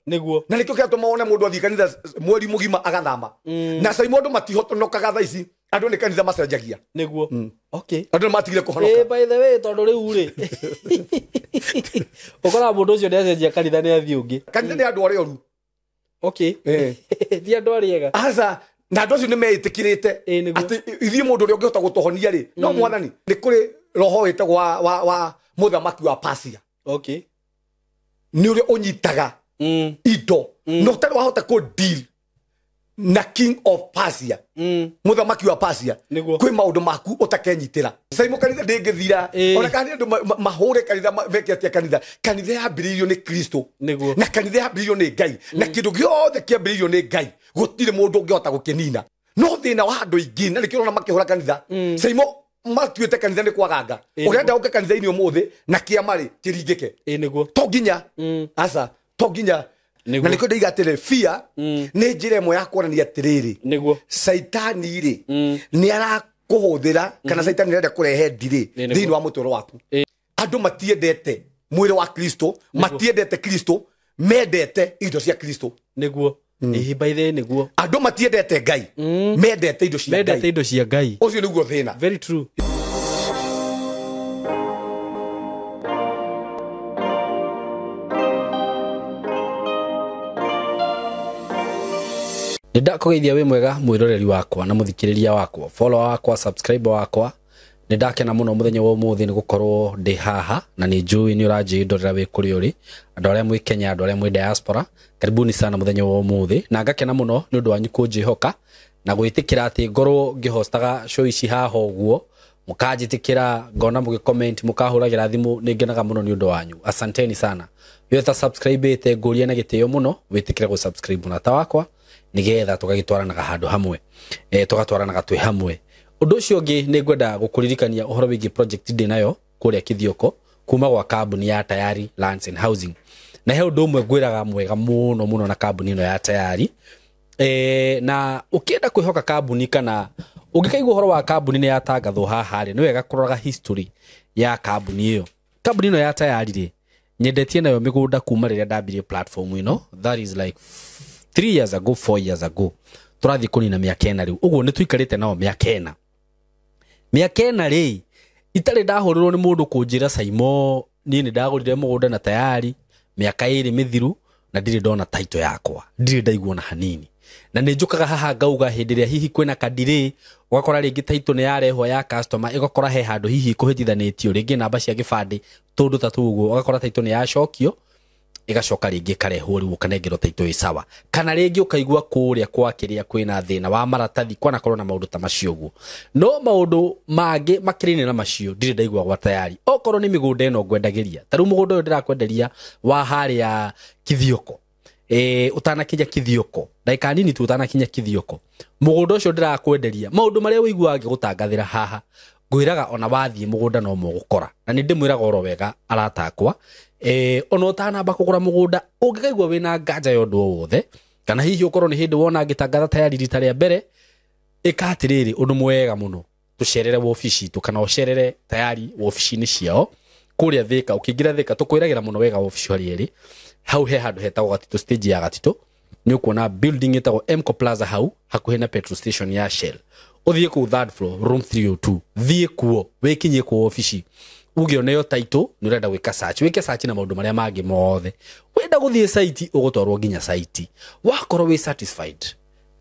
Nĩguo. Na nĩkĩo kĩratũma wone mũndũ athiĩ kanitha mweri mũgima agathama. Na caimo andũ matihotonokaga thaa ici, andũ nĩ kanitha macenjagia. Nĩguo. Okay. Andũ nĩ matigire kũhonoka. By the way, tondũ rĩu rĩ ũkoraga mũndũ ũcio nĩacenjia kanitha nĩ athiĩ ũngĩ. Kanitha nĩ andũ arĩa oru. Okay. Ti andũ arĩa ega. Aca, na andũ acio nĩ meĩtĩkĩrĩte atĩ ithuĩ mũndũ ũrĩa ũngĩhota gũtũhonia rĩ no mwathani. Nĩ kũrĩ roho wĩtagwo wa mũthamaki wa Persia. Okay. Nĩ ũrĩa ũnyitaga indo na ũtarĩ wahota kũ deal na king of Persia, mũthamaki wa Persia, kwĩ maũndũ maku ũtakenyitĩra. Caimo kanitha ndĩngĩthira, ona kana andũ mahũre kanitha, meke atĩa kanitha. Kanitha yambĩrĩirio nĩ Kristo, na kanitha yambĩrĩirio nĩ Ngai, na kĩndũ gĩothe kĩambĩrĩirio nĩ Ngai gũtirĩ mũndũ ũngĩhota gũkĩnina. No thĩna wa andũ aingĩ, na nĩkĩo ũrona makĩhũra kanitha, caimo matuĩte kanitha nĩ kwaganga. Ũrenda ũke kanitha-inĩ ũmũthĩ na kĩama rĩ kĩringĩke. Nĩguo. To nginya. Aca, to nginya. Na nĩkĩo ndĩiga atĩrĩ, fear nĩ njĩra ĩmwe ya kuonania atĩrĩrĩ, Nĩguo. Caitani rĩ nĩ arakũhũthĩra, kana Caitani nĩ arenda kũrehe ndirĩ thĩinĩ wa mũtũũro waku. Andũ matiendete mwĩrĩ wa Kristo, matiendete Kristo, mendete indo cia Kristo. Nĩguo. By the way, nĩguo. Andũ matiendete Ngai, mendete indo cia Ngai. Mendete indo cia Ngai. Ũcio nĩguo thĩna. Very true. Nĩndakũgeithia wĩ mwega mwĩroreri wakwa na mũthikĩrĩria wakwa, follower wakwa, subscriber wakwa. Nĩndakena mũno mũthenya wa ũmũthĩ nĩ gũkorwo ndĩ haha, na nĩ njũĩ nĩ ũranjĩndorera wĩ kũrĩa ũrĩ, andũ arĩa mwĩ Kenya, andũ arĩa mwĩ diaspora, karibuni sana mũthenya wa ũmũthĩ. Na ngakena mũno nĩ ũndũ wanyu kũnjĩhoka na gwĩtĩkĩra atĩ ngorwo ngĩhostaga show ici haha ũguo, mũkanjĩtĩkĩra, ngona mũgĩ-comment, mũkahũragĩra thimũ, nĩ ngenaga mũno nĩ ũndũ wanyu. Asanteni sana. Wĩ ũta subscribe-ĩte, ngũria na gĩtĩo mũno, wĩtĩkĩre gũ-subscribe mũrata wakwa, nĩgetha tũgagĩtwaranaga handũ hamwe, tũgatwaranaga twĩ hamwe. Ũndũ ũcio ũngĩ nĩ ngwenda gũkũririkania ũhoro wĩgiĩ project ndĩ nayo kũrĩa Kithioko kuma gwa kambuni ya Tayari Lands and Housing. Na he ũndũ ũmwe ngwĩraga mwega mũno mũno na kambuni ĩno ya Tayari. Na ũkĩenda kwĩhoka kambuni kana ũngĩkaigua ũhoro wa kambuni nĩ yatangathwo haha rĩ, nĩ wega kũrora history ya kambuni ĩyo. Kambuni ĩno ya Tayari rĩ, nyendetie nayo mĩgũnda kuma rĩrĩa ndambirie platform ĩno, that is like 3 years ago, 4 years ago. Tũrathiĩ kũnina mĩaka ĩna rĩu. Ũguo nĩ tũikarĩte nao mĩaka ĩna. Mĩaka ĩna rĩ, itarĩ ndahũrĩrwo nĩ mũndũ kũnjĩra Saimo, niĩ nĩ ndagũrire mũgũnda na Tayari mĩaka ĩrĩ mĩthiru na ndirĩ ndona title yakwa, ndirĩ ndaigua na hanini. Na nĩ njũkaga haha ngauga hĩndĩ ĩrĩa hihi kwĩna kadire, ũgakora rĩngĩ title nĩ yarehwo ya customer, ĩgakora he handũ hihi kũhĩtithanĩtio, rĩngĩ namba cia gĩbandĩ, tũndũ ta tũu ũguo, ũgakora title nĩ yacokio, ĩgacoka rĩngĩ ĩkarehwo rĩu ũkanengerwo title ĩ sawa. Kana rĩngĩ ũkaigua kũrĩa kwa kĩrĩa kwĩna thĩna wa maratathi, kwanakorwo na maũndũ ta macio ũguo. No maũndũ mangĩ makĩrĩine na macio ndirĩ ndaigua gwa Tayari. Okorwo nĩ mĩgũnda ĩno ngwendagĩria, ta rĩu mũgũnda ũyũ ndĩrakwenderia wa harĩa Kithioko, ũtanakinya Kithioko, ndagĩka nini tu ũtanakinya Kithioko, mũgũnda ũcio ndĩrakwenderia, maũndũ marĩa ũiguaga ngĩgũtangathĩra haha, ngwĩraga ona wathiĩ mũgũnda no mũgũkora. Na nĩ ndĩmwĩraga oro wega arata akwa, ona ũtanamba kũgũra mũgũnda, ũngĩkaigua wĩna nganja ya ũndũ o wothe, kana hihi ũkorwo nĩ hĩndĩ wona ngĩtangatha Tayari rita rĩa mbere, ĩka atĩrĩrĩ, ũndũ mwega mũno, tũcerere wobici itũ, kana ũcerere Tayari wobici-inĩ ciao kũrĩa Thika. Ũkĩingĩra Thika, tũkwĩragĩra mũno wega wobici harĩa ĩrĩ. Hau he handũ hetagwo Gatitũ, stage ya Gatitũ, nĩ ũkuona building ĩtagwo Mco Plaza hau hakuhĩ na petrol station ya Shell. Ũthiĩ kũu third floor, room 302, thiĩ kuo, wĩkinyie kuo wobici, uge oneo title nĩ ũrenda gwĩka search, wĩke search na maũndũ marĩa mangĩ mothe. Wenda gũthiĩ site, ũgũtwarwo nginya site. Wakorwo wĩ satisfied,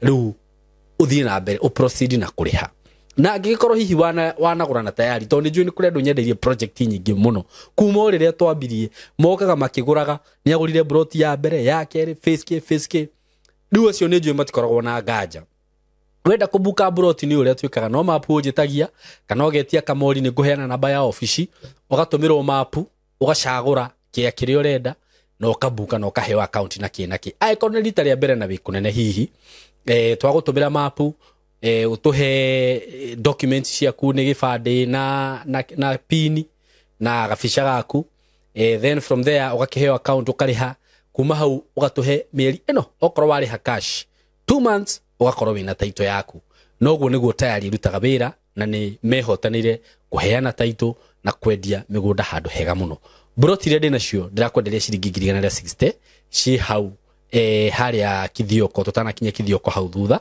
rĩu ũthiĩ na mbere, ũproceed na kũrĩha. Na angĩgĩkorwo hihi wanagũra na Tayari, tondũ nĩ njũĩ nĩ kũrĩ andũ nyendeirie project nyingĩ mũno kuma o rĩrĩa twambirie, mokaga makĩgũraga, nĩ agũrire plot ya mbere, ya kerĩ, phase K, phase K. Rĩu acio nĩ njũĩ matikoragwo na nganja. Wenda kũbuka plot nĩ ũrĩa twĩkaga, no mapu ũnjĩtagia, kana ũgetia kamori, nĩ ngũheana namba ya obici, ũgatũmĩrwo mapu, ũgacagũra kĩa kĩrĩa ũrenda, na ũkabuka na ũkaheo account na kĩ na kĩ. Angĩkorwo nĩ rita rĩa mbere na wĩ kũnene hihi, twagũtũmĩra mapu, ũtũhe documents ciaku nĩ gĩbandĩ na pin na gabica gaku, then from there ũgakĩheo account ũkarĩha. Kuma hau ũgatũhe mĩeri ĩno, okorwo warĩha cash 2 months ũgakorwo wĩna title yaku. Noguo nĩguo Tayari ĩrutaga wĩra, na nĩ mehotanĩire kũheana title na kwendia mĩgũnda handũ hega mũno. Broti iria ndĩ nacio ndĩrakwenderia ciringi ngiri igana rĩa 60 ciĩ hau Harĩa Kithioko tũtanakinya Kithioko hau thutha.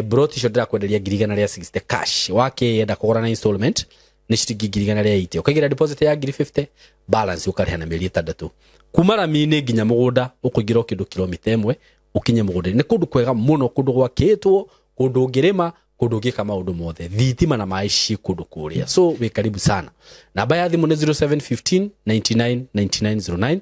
Broti icio ndĩrakwenderia 160,000 cash. Wakĩenda kũgũra na installment nĩ ciringi 180,000. Ũkaigĩra deposit ya 50,000, balance ũkarĩha na mĩeri 6. Kuma rami-inĩ nginya mũgũnda ũkũingĩra o kĩndũ kilomita 1 ũkinye mũgũnda. Nĩ kũndũ kwega mũno, kũndũ gwakĩtwo, kũndũ ũngĩrĩma, kũndũ ũngĩka maũndũ mothe. Thitima na maĩ ci kũndũ kũrĩa. So wĩ karibu sana. Namba ya thimũ nĩ 0715 99 9909,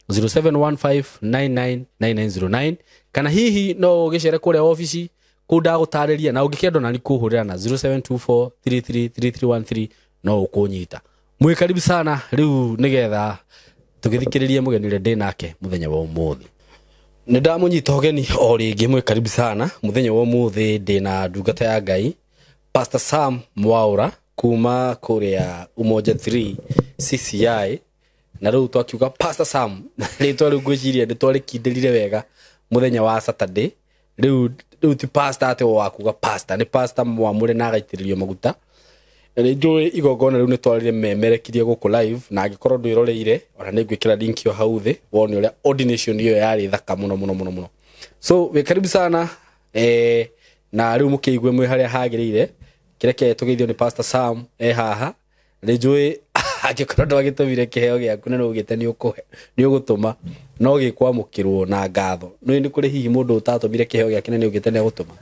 0715 99 9909, kana hihi no ũgĩcere kũrĩa obici kũu ndagũtarĩria, na ũngĩkĩenda ona nĩ kũhũrĩra na 0724 33 3313 no ũkũnyita. Mwĩ karibu sana rĩu nĩgetha tũgĩthikĩrĩrie mũgeni ũrĩa ndĩ nake mũthenya wa ũmũthĩ. Nĩ ndamũnyita ũgeni o rĩngĩ, mwĩ karibu sana. Mũthenya wa ũmũthĩ ndĩ na ndungata ya Ngai Pastor Sam Mwaura kuma kũrĩa Umoja 3 CCI. Na rĩu twakiuga Pastor Sam rĩtwa rĩu ngwĩciria nĩ twarĩkindĩrire wega mũthenya wa Saturday. Rĩu ti pastor atĩ wa kuga pastor, nĩ pastor mwamũre na agaitĩrĩrio maguta. Na nĩ njũĩ igongona rĩu nĩ twarire memerekirie gũkũ live, na angĩkorwo ndwĩroreire ona nĩ ngwĩkĩra link ĩyo hau thĩ wone ũrĩa ordination ĩyo yarĩ thaka mũno mũno mũno mũno. So wĩ karibu sana, na rĩu mũkĩigue mwĩ harĩa hagĩrĩire. Kĩreke tũgeithio nĩ Pastor Sam haha. Nĩ njũĩ angĩkorwo ndwagĩtũmire kĩheo gĩaku na nĩũgĩte nĩ ũgũtũma, no gĩkwamũkĩrwo na ngatho. Nĩ kũrĩ hihi mũndũ ũtatũmire kĩheo gĩake na nĩũgĩte nĩ agũtũma,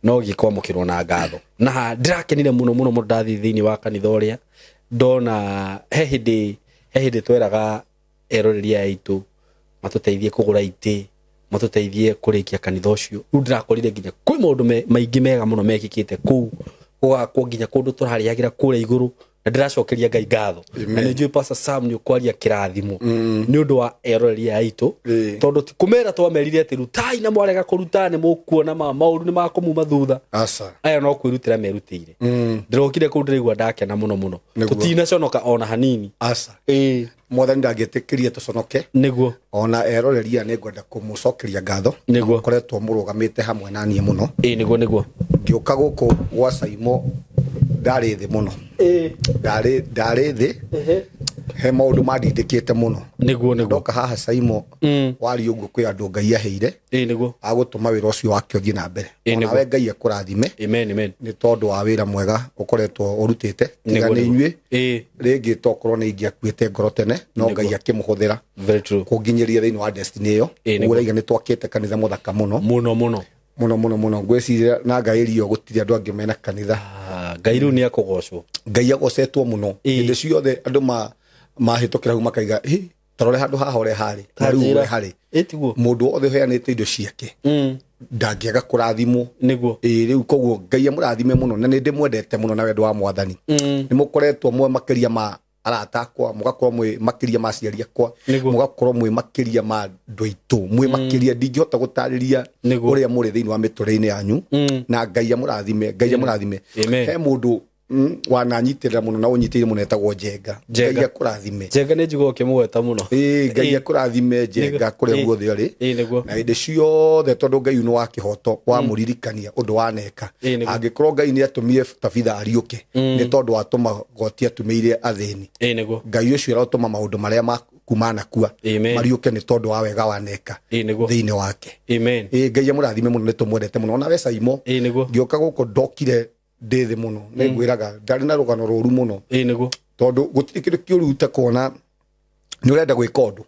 no gĩkwamũkĩrwo na ngatho. Na ndĩrakenire mũno mũno mũno ndathiĩ thĩinĩ wa kanitha ũrĩa ndona he hĩndĩ tweraga eroreri aitũ matũteithie kũgũra itĩ, matũteithie kũrĩkia kanitha ũcio. Rĩu ndĩrakorire nginya kwĩ maũndũ maingĩ mega mũno mekĩkĩte kũu, gũgakwo nginya kũndũ tũrarĩagĩra kũrĩa igũrũ, na ndĩracokeria Ngai ngatho. Na nĩ njũĩ Pastor Sam nĩ ũkwaria kĩrathimo nĩ ũndũ wa eroreri aitũ, tondũ ti kũmera twamerire atĩ rutai na mwarega kũruta nĩ mũkuona maũndũ nĩ makũmuma thutha. Aya no kwĩrutĩra merutĩire. Ndĩrokire kũu ndĩraigua ndakena mũno mũno, tũtinaconoka ona hanini. Mwathani ndangĩtĩkĩria tũconoke. Nĩguo. Ona eroreria nĩ ngwenda kũmũcokeria ngatho. Nĩguo. Koretwo mũrũgamĩte hamwe na niĩ mũno. Nĩguo nĩguo. Ngĩũka gũkũ gwa Saimo ndarĩ thĩ mũno. Ndarĩ thĩ. He maũndũ mandindĩkĩte mũno. Nĩguo nĩguo. Ndoka haha Saimo wari ũguo kwĩ andũ Ngai aheire. Nĩguo. Agũtũma wĩra ũcio wake ũthiĩ na mbere. Onawe Ngai akũrathime. Amen amen. Nĩ tondũ wa wĩra mwega ũkoretwo ũrutĩte. Tiga nĩ inyuĩ. Rĩngĩ tokorwo nĩ ingĩakuĩte ngoro tene, no Ngai akĩmũhũthĩra. Very true. Kũnginyĩria thĩinĩ wa destiny ĩyo. Ũraiga nĩ twakĩte kanitha mũthaka mũno. Mũno mũno. Mũno mũno mũno. Ngwĩciria na Ngai rio gũtirĩ andũ angĩ mena kanitha. Ngai rĩu nĩ akũgocwo. Ngai agocetwo mũno. Hĩndĩ ciothe andũ mahĩtũkĩra hau makaiga, tarore handũ haha ũrĩa harĩ, na rĩu ũrĩa harĩ. Tiguo. Mũndũ wothe ũheanĩte indo ciake ndangĩaga kũrathimwo. Nĩguo. Rĩu koguo Ngai amũrathime mũno, na nĩ ndĩmwendete mũno na wendo wa Mwathani. Nĩ mũkoretwo mwe makĩria ma arata akwa, mũgakorwo mwĩ makĩria ma aciari akwa, mũgakorwo mwĩ makĩria ma andũ aitũ, mwĩ makĩria ndingĩhota gũtarĩria ũrĩa mũrĩ thĩinĩ wa mĩtũrĩre-inĩ yanyu. Na Ngai amũrathime, Ngai amũrathime. He mũndũ wananyitĩrĩra mũno na ũnyitĩrĩire mũno etagwo Njenga. Ngai akũrathime. Njenga nĩ njiguaga ũkĩmũgweta mũno. Ngai akũrathime Njenga kũrĩa guothe ũrĩ. Na hĩndĩ ciothe tondũ Ngai nĩ wa kĩhoto wamũririkania ũndũ waneka. Angĩkorwo Ngai nĩ atũmire Tabitha ariũke nĩ tondũ watũma goti atumĩire athĩni. Ngai ũcio arotũma maũndũ marĩa kuma nakua mariũke nĩ tondũ wa wega waneka thĩinĩ wake. Ngai amũrathime mũno, nĩ tũmwendete mũno. Ona we Saimo, ngĩũka gũkũ ndokire ndĩ thĩ mũno, nĩ ngwĩraga ndarĩ na rũgano rũru mũno. Nĩguo. Tondũ gũtirĩ kĩndũ kĩũru ta kuona nĩ ũrenda gwĩka ũndũ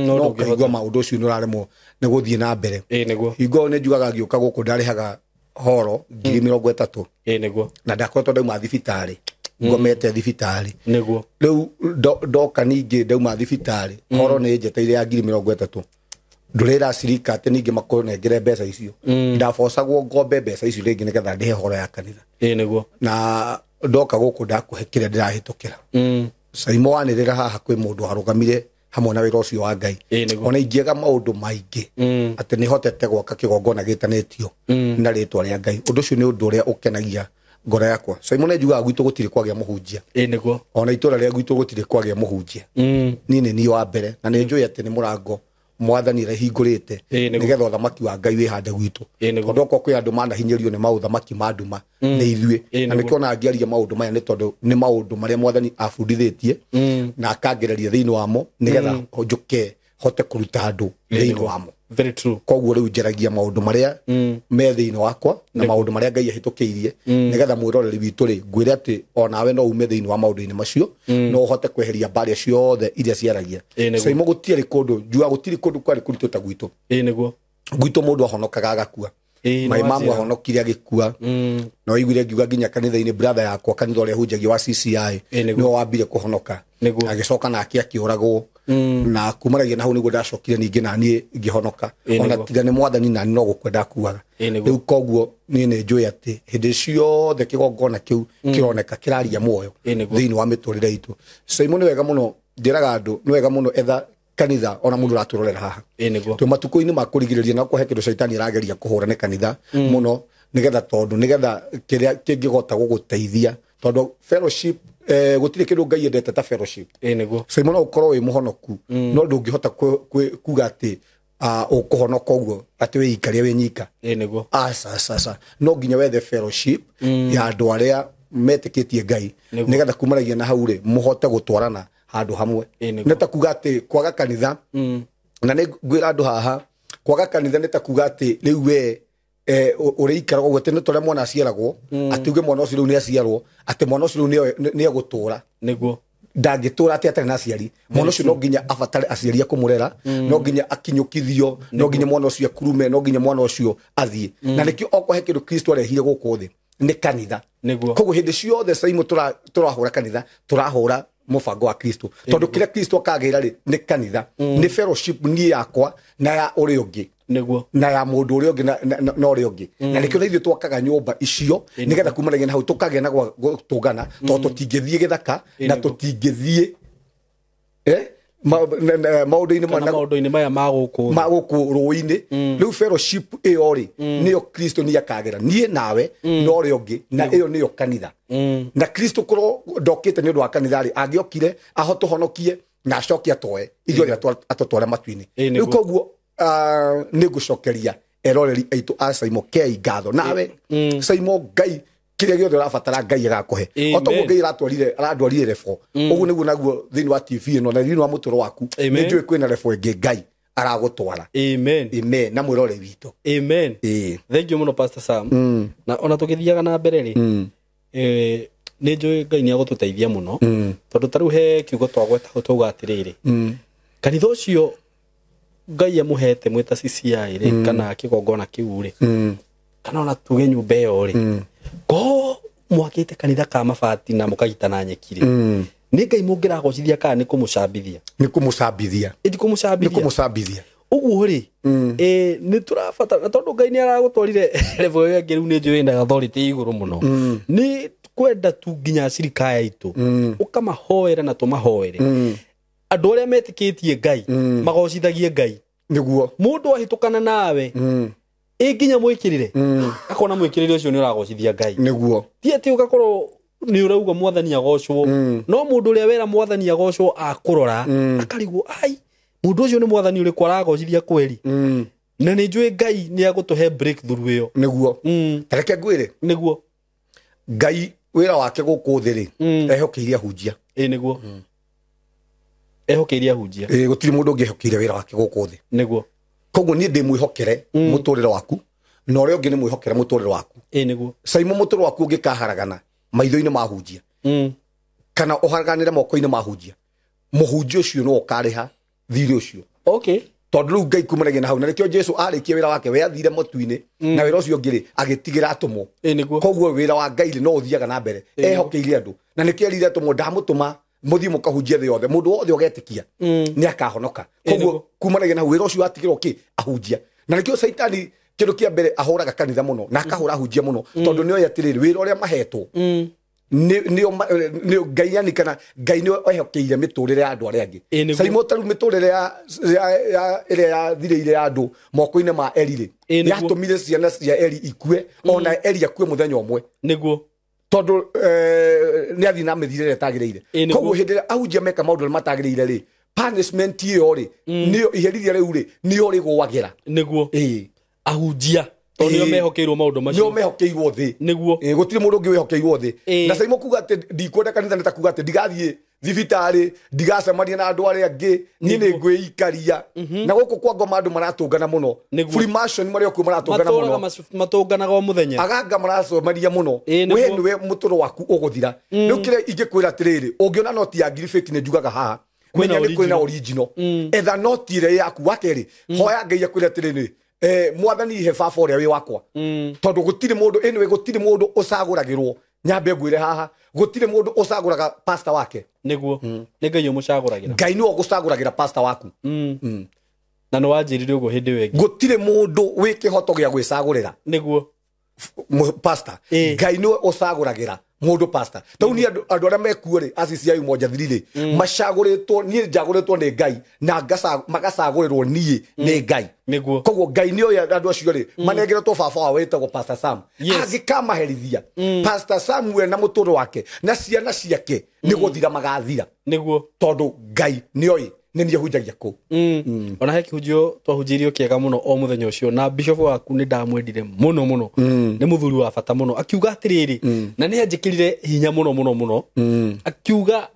no ũkaigua maũndũ ũcio nĩ ũraremwo nĩ gũthiĩ na mbere. Nĩguo. Hingo nĩ njugaga ngĩũka gũkũ ndarĩhaga horo 30,000. Nĩguo. Na ndakoretwo ndauma thibitarĩ, ngomete thibitarĩ. Nĩguo. Rĩu ndoka ningĩ ndauma thibitarĩ, horo nĩ njeteire ya 30,000. Ndũrĩra cirika atĩ ningĩ makũnengere mbeca icio. Ndabocagwo ngombe mbeca icio rĩngĩ nĩgetha ndĩhe horo ya kanitha. Nĩguo. Na ndoka gũkũ ndakũhe kĩrĩa ndĩrahĩtũkĩra. Saimo wanĩrĩra haha kwĩ mũndũ warũgamire hamwe na wĩra ũcio wa Ngai. Ona ingĩaga maũndũ maingĩ atĩ nĩhotete gwaka kĩgongona gĩtanĩtio na rĩtwa rĩa Ngai. Ũndũ ũcio nĩ ũndũ ũrĩa ũkenagia ngoro yakwa. Saimo nĩ njugaga gwitũ gũtirĩ kwagĩa mũhunjia. Nĩguo. Ona itũra rĩa gwitũ gũtirĩ kwagĩa mũhunjia. Niĩ nĩ niĩ wa mbere na nĩ njũĩ atĩ nĩ mũrango Mwathani arahingũrĩte nĩgetha ũthamaki wa Ngai wĩhande gwitũ. Tondũ okorwo kwĩ andũ manahinyĩrio nĩ maũthamaki ma nduma nĩ ithuĩ. Na nĩkĩo ona ngĩaria maũndũ maya nĩ tondũ nĩ maũndũ marĩa Mwathani abundithĩtie na akangereria thĩinĩ wamo nĩgetha njũke hote kũruta andũ thĩinĩ wamo. Very true. Koguo rĩu njaragia maũndũ marĩa me thĩinĩ wakwa na maũndũ marĩa Ngai ahĩtũkĩirie, nĩgetha mwĩroreri witũ rĩ, ngwĩre atĩ onawe no ume thĩinĩ wa maũndũ-inĩ macio, no ũhote kweheria mbaria ciothe iria ciaragia. Saimo gũtirĩ kũndũ njua, gũtirĩ kũndũ kwarĩ kũritũ ta gwitũ. Ĩĩ nĩguo. Gwitũ mũndũ ahonokaga agakua. My mamu ahonokire agĩkua. No iguire ngiuga nginya kanitha-inĩ, brother yakwa kanitha ũrĩa hunjagia wa CCI nĩwe wambire kũhonoka, agĩcoka nake akĩũragwo, na kumaragia na hau nĩguo ndacokire ningĩ na niĩ ngĩhonoka. Ona tiga nĩ mwathani na no gũkua ndakuaga. Rĩu koguo niĩ nĩ njũĩ atĩ hĩndĩ ciothe kĩgongona kĩu kĩroneka kĩraria muoyo thĩinĩ wa mĩtũrĩre itũ. Saimo nĩ wega mũno, njĩraga andũ nĩ wega mũno etha kanitha ona mũndũ ũratũrorera haha. Twĩ matukũ-inĩ ma kũrigĩrĩria, na kũhe kĩndũ caitani arageria kũhũra nĩ kanitha mũno, nĩgetha tondũ nĩgetha kĩrĩa kĩngĩgota gũgũteithia, tondũ fellowship gũtirĩ kĩndũ Ngai endete ta fellowship. Saimo no ũkorwo wĩ mũhonoku, no ndũngĩhota kuga atĩ ũkũhonoka ũguo atĩ wĩikarie wĩ nyika. Aca aca aca, no nginya wethe fellowship ya andũ arĩa metĩkĩtie Ngai, nĩgetha kumaragia na hau rĩ mũhote gũtwarana handũ hamwe. Nĩ ta kuga atĩ kwaga kanitha, na nĩ ngwĩra andũ haha, kwaga kanitha nĩ ta kuga atĩ rĩu we ũrĩikaraga ũguo atĩ nĩ ta ũrĩa mwana aciaragwo, atĩ uge mwana ũcio rĩu nĩ aciarwo, atĩ mwana ũcio rĩu nĩ egũtũra. Nĩguo. Ndangĩtũra atĩ atarĩ na aciari. Mwana ũcio no nginya abatare aciari a kũmũrera, no nginya akinyũkithio, no nginya mwana ũcio akurume, no nginya mwana ũcio athiĩ. Na nĩkĩo okorwo he kĩndũ Kristo arehire gũkũ thĩ nĩ kanitha. Koguo hĩndĩ ciothe Saimo tũrahũra kanitha, tũrahũra mũbango wa Kristo, tondũ kĩrĩa Kristo akagĩra rĩ nĩ kanitha, nĩ fellowship niĩ yakwa na ya ũrĩa ũngĩ. Nĩguo. Na ya mũndũ ũrĩa ũngĩ na ũrĩa ũngĩ. Na nĩkĩo ithuĩ twakaga nyũmba icio, nĩgetha kumanagia na hau tũkagĩa na gwa gũtũngana, tondũ tũtingĩthiĩ gĩthaka na tũtingĩthiĩ maũndũ-inĩ maya ma gũkũ ma gũkũ rũĩ-inĩ. Rĩu fellowship ĩyo rĩ nĩyo Kristo nĩ akagĩra niĩ nawe na ũrĩa ũngĩ, na ĩyo nĩyo kanitha. Na Kristo korwo ndokĩte nĩ ũndũ wa kanitha rĩ, angĩokire ahotũhonokie na acoke atoe ithuothe atũtware matu-inĩ. Rĩu koguo nĩ ngũcokeria eroreri aitũ a Saimo K ngatho. Nawe Saimo, Ngai kĩrĩa gĩothe ũrabatara Ngai agakũhe. O toguo Ngai aratwarire arandwarire refo, ũguo nĩguo naguo thĩinĩ wa TV ĩno na thĩinĩ wa mũtũro waku nĩ njũĩ kwĩna refo ĩngĩ Ngai aragũtwara. Amen. Amen. Na mwĩrore witũ. Amen. Thank you mũno Pastor Sam. Na ona tũgĩthiaga na mbere rĩ, nĩ njũĩ Ngai nĩ agũtũteithia mũno, tondũ ta rĩu he kiugo twagweta twauga atĩrĩrĩ, kanitha ũcio Ngai amũhete mwĩta CCI rĩ, kana kĩgongona kĩu rĩ, kana ona tuge nyũmba ĩyo rĩ, ko mwakĩte kanitha ka mabati na mũkagitana nyeki rĩ, nĩ Ngai mũngĩragocithia kana nĩ kũmũcambithia? Nĩ kũmũcambithia. Ĩti kũmũcambithia. Nĩ kũmũcambithia. Ũguo rĩ, nĩ tũrabatara, tondũ Ngai nĩ aragũtwarire level ĩyo ĩngĩ, rĩu nĩ njũĩ na authority igũrũ mũno, nĩ kwenda tu nginya cirika itũ ũkamahoera na tũmahoere andũ arĩa metĩkĩtie Ngai magocithagie Ngai. Nĩguo. Mũndũ ahĩtũkana nawe ĩ nginya mwĩkĩrĩre, akona mwĩkĩrĩre ũcio nĩ ũragocithia Ngai. Nĩguo. Ti atĩ ũgakorwo nĩ ũrauga mwathani agocwo, no mũndũ ũrĩa wera mwathani agocwo akũrora akarigwo, ai mũndũ ũcio nĩ mwathani ũrĩkũ aragocithia kweri? Na nĩ njũĩ Ngai nĩ agũtũhe breakthrough ĩyo. Nĩguo. Ta reke ngwĩre. Nĩguo. Ngai wĩra wake gũkũ thĩ rĩ, ehokeire ahunjia. Ĩ nĩguo. Ehokeire ahunjia. Ĩ gũtirĩ mũndũ ũngĩ ehokeire wĩra wake gũkũ thĩ. Nĩguo. Koguo niĩ ndĩ mwĩhokere mũtũrĩre waku, na ũrĩa ũngĩ nĩ mwĩhokere mũtũrĩre waku. Ĩ nĩguo. Saimo mũtũrĩre waku ũngĩkaharagana maitho-inĩ ma ahunjia, kana ũharaganĩre moko-inĩ ma ahunjia, mũhunjia ũcio no ũkarĩha thirĩ ũcio. Okay. Tondũ rĩu Ngai kumanagia na hau, na nĩkĩo Jesu arĩkia wĩra wake, we athire matu-inĩ, na wĩra ũcio ũngĩ rĩ agĩtigĩra atũmwo. Koguo wĩra wa Ngai rĩ no ũthiaga na mbere, ehokeire andũ, na nĩkĩo erire atũmwo, ndamũtũma mũthiĩ mũkahunjie thĩ yothe, mũndũ wothe ũgetĩkia nĩ akahonoka. Koguo kumanagia na hau wĩra ũcio watigĩrwo kĩ ahunjia. Na nĩkĩo Caitani kĩndũ kĩa mbere ahũraga kanitha mũno na akahũra ahunjia mũno, tondũ nĩoĩ atĩrĩrĩ wĩra ũrĩa mahetwo nĩ Ngai, yani kana Ngai nĩ ehokeire mĩtũrĩre ya andũ arĩa angĩ. Saimo ta rĩu mĩtũrĩre ya ĩrĩa yathirĩire ya andũ moko-inĩ ma Eli rĩ, yatũmire ciana cia Eli ikue, ona Eli akue mũthenya ũmwe. Nĩguo. Tondũ nĩ athiĩ na mĩthiĩre ĩrĩa ĩtagĩrĩire. Koguo hĩndĩ ĩrĩa ahunjia meka maũndũ marĩa matagĩrĩire rĩ, punishment ĩyo rĩ, nĩyo iherithia rĩu rĩ, nĩyo rĩgũagĩra. Nĩguo. Ahunjia tondũ nĩo mehokeirwo maũndũ macio. Nĩo mehokeirwo thĩ. Nĩguo. Gũtirĩ mũndũ ũngĩ wĩhokeirwo thĩ. Na Saimo kuga atĩ ndikwenda kanitha nĩ ta kuga atĩ ndigathiĩ thibitarĩ, ndigacemania na andũ arĩa angĩ, niĩ nĩ ngwĩikaria. Na gũkũ kwa ngoma andũ maratũngana mũno. Freemason marĩ okuo maratũngana mũno. Matũnganaga o mũthenya. Aganga maracemania mũno. We nĩwe mũtũro waku ũgũthira. Rĩu kĩrĩa ingĩkwĩra atĩrĩrĩ, ũngĩona noti ya ngiri fake nĩ njugaga haha. Menya nĩ kwĩna original. Etha noti ĩrĩa yaku. Wa kerĩ, hoya Ngai akwĩre atĩrĩrĩ, mwathani he baba ũrĩa wĩ wakwa. Tondũ gũtirĩ mũndũ, anyway, gũtirĩ mũndũ ũcagũragĩrwo. Nyambe ngwĩre haha, gũtirĩ mũndũ ũcagũraga pastor wake. Nĩguo. Nĩ Ngai ũmũcagũragĩra. Ngai nĩwe ũgũcagũragĩra pastor waku. Na nĩ wanjĩrire ũguo hĩndĩ ĩyo ĩngĩ. Gũtirĩ mũndũ wĩ kĩhoto gĩa gwĩcagũrĩra. Nĩguo. Pastor. Ngai nĩwe ũcagũragĩra mũndũ pastor. Tondũ niĩ andũ arĩa mekuo rĩ, acici a Umoja Three rĩ, macagũrĩtwo, niĩ njagũrĩtwo nĩ Ngai na magacagũrĩrwo niĩ nĩ Ngai. Nĩguo. Koguo Ngai nĩoĩ andũ acio rĩ, manengeretwo baba wao wĩtagwo Pastor Sam. Angĩkamaherithia, Pastor Sam we na mũtũrũ wake na ciana ciake nĩ gũthira magathira. Nĩguo. Tondũ Ngai nĩoĩ nĩ niĩ hunjagia kũu. Ona he kĩhunjio twahunjĩirio kĩega mũno o mũthenya ũcio, na bishop waku nĩ ndamwendire mũno mũno. Nĩ mũthuri wa bata mũno. Akiuga atĩrĩrĩ, na nĩ anjĩkĩrire hinya mũno mũno mũno. Akiuga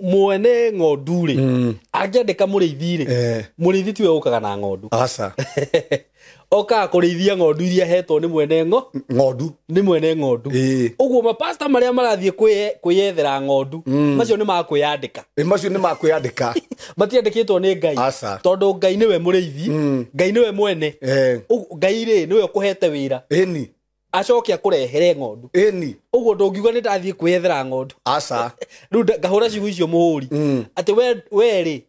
mwene ng'ondu rĩ, angĩandĩka mũrĩithi rĩ, mũrĩithi tiwe ũkaga na ng'ondu. Aca. Okaga kũrĩithia ng'ondu iria hetwo nĩ mwene ng'ondu. Nĩ mwene ng'ondu. Ũguo mapasta marĩa marathiĩ kwĩyethera ng'ondu, macio nĩ makwĩyandĩka. Macio nĩ makwĩyandĩka. Matiandĩkĩtwo nĩ Ngai. Aca. Tondũ Ngai nĩwe mũrĩithi, Ngai nĩwe mwene. Ngai rĩ nĩwe ũkũhete wĩra. Ĩni. Acoke akũrehere ng'ondu. Ĩni. Ũguo ndũngiuga nĩ ndathiĩ kwĩyethera ng'ondu. Aca. Rĩu ngahũra ciugo icio mũhũri. Atĩ we rĩ,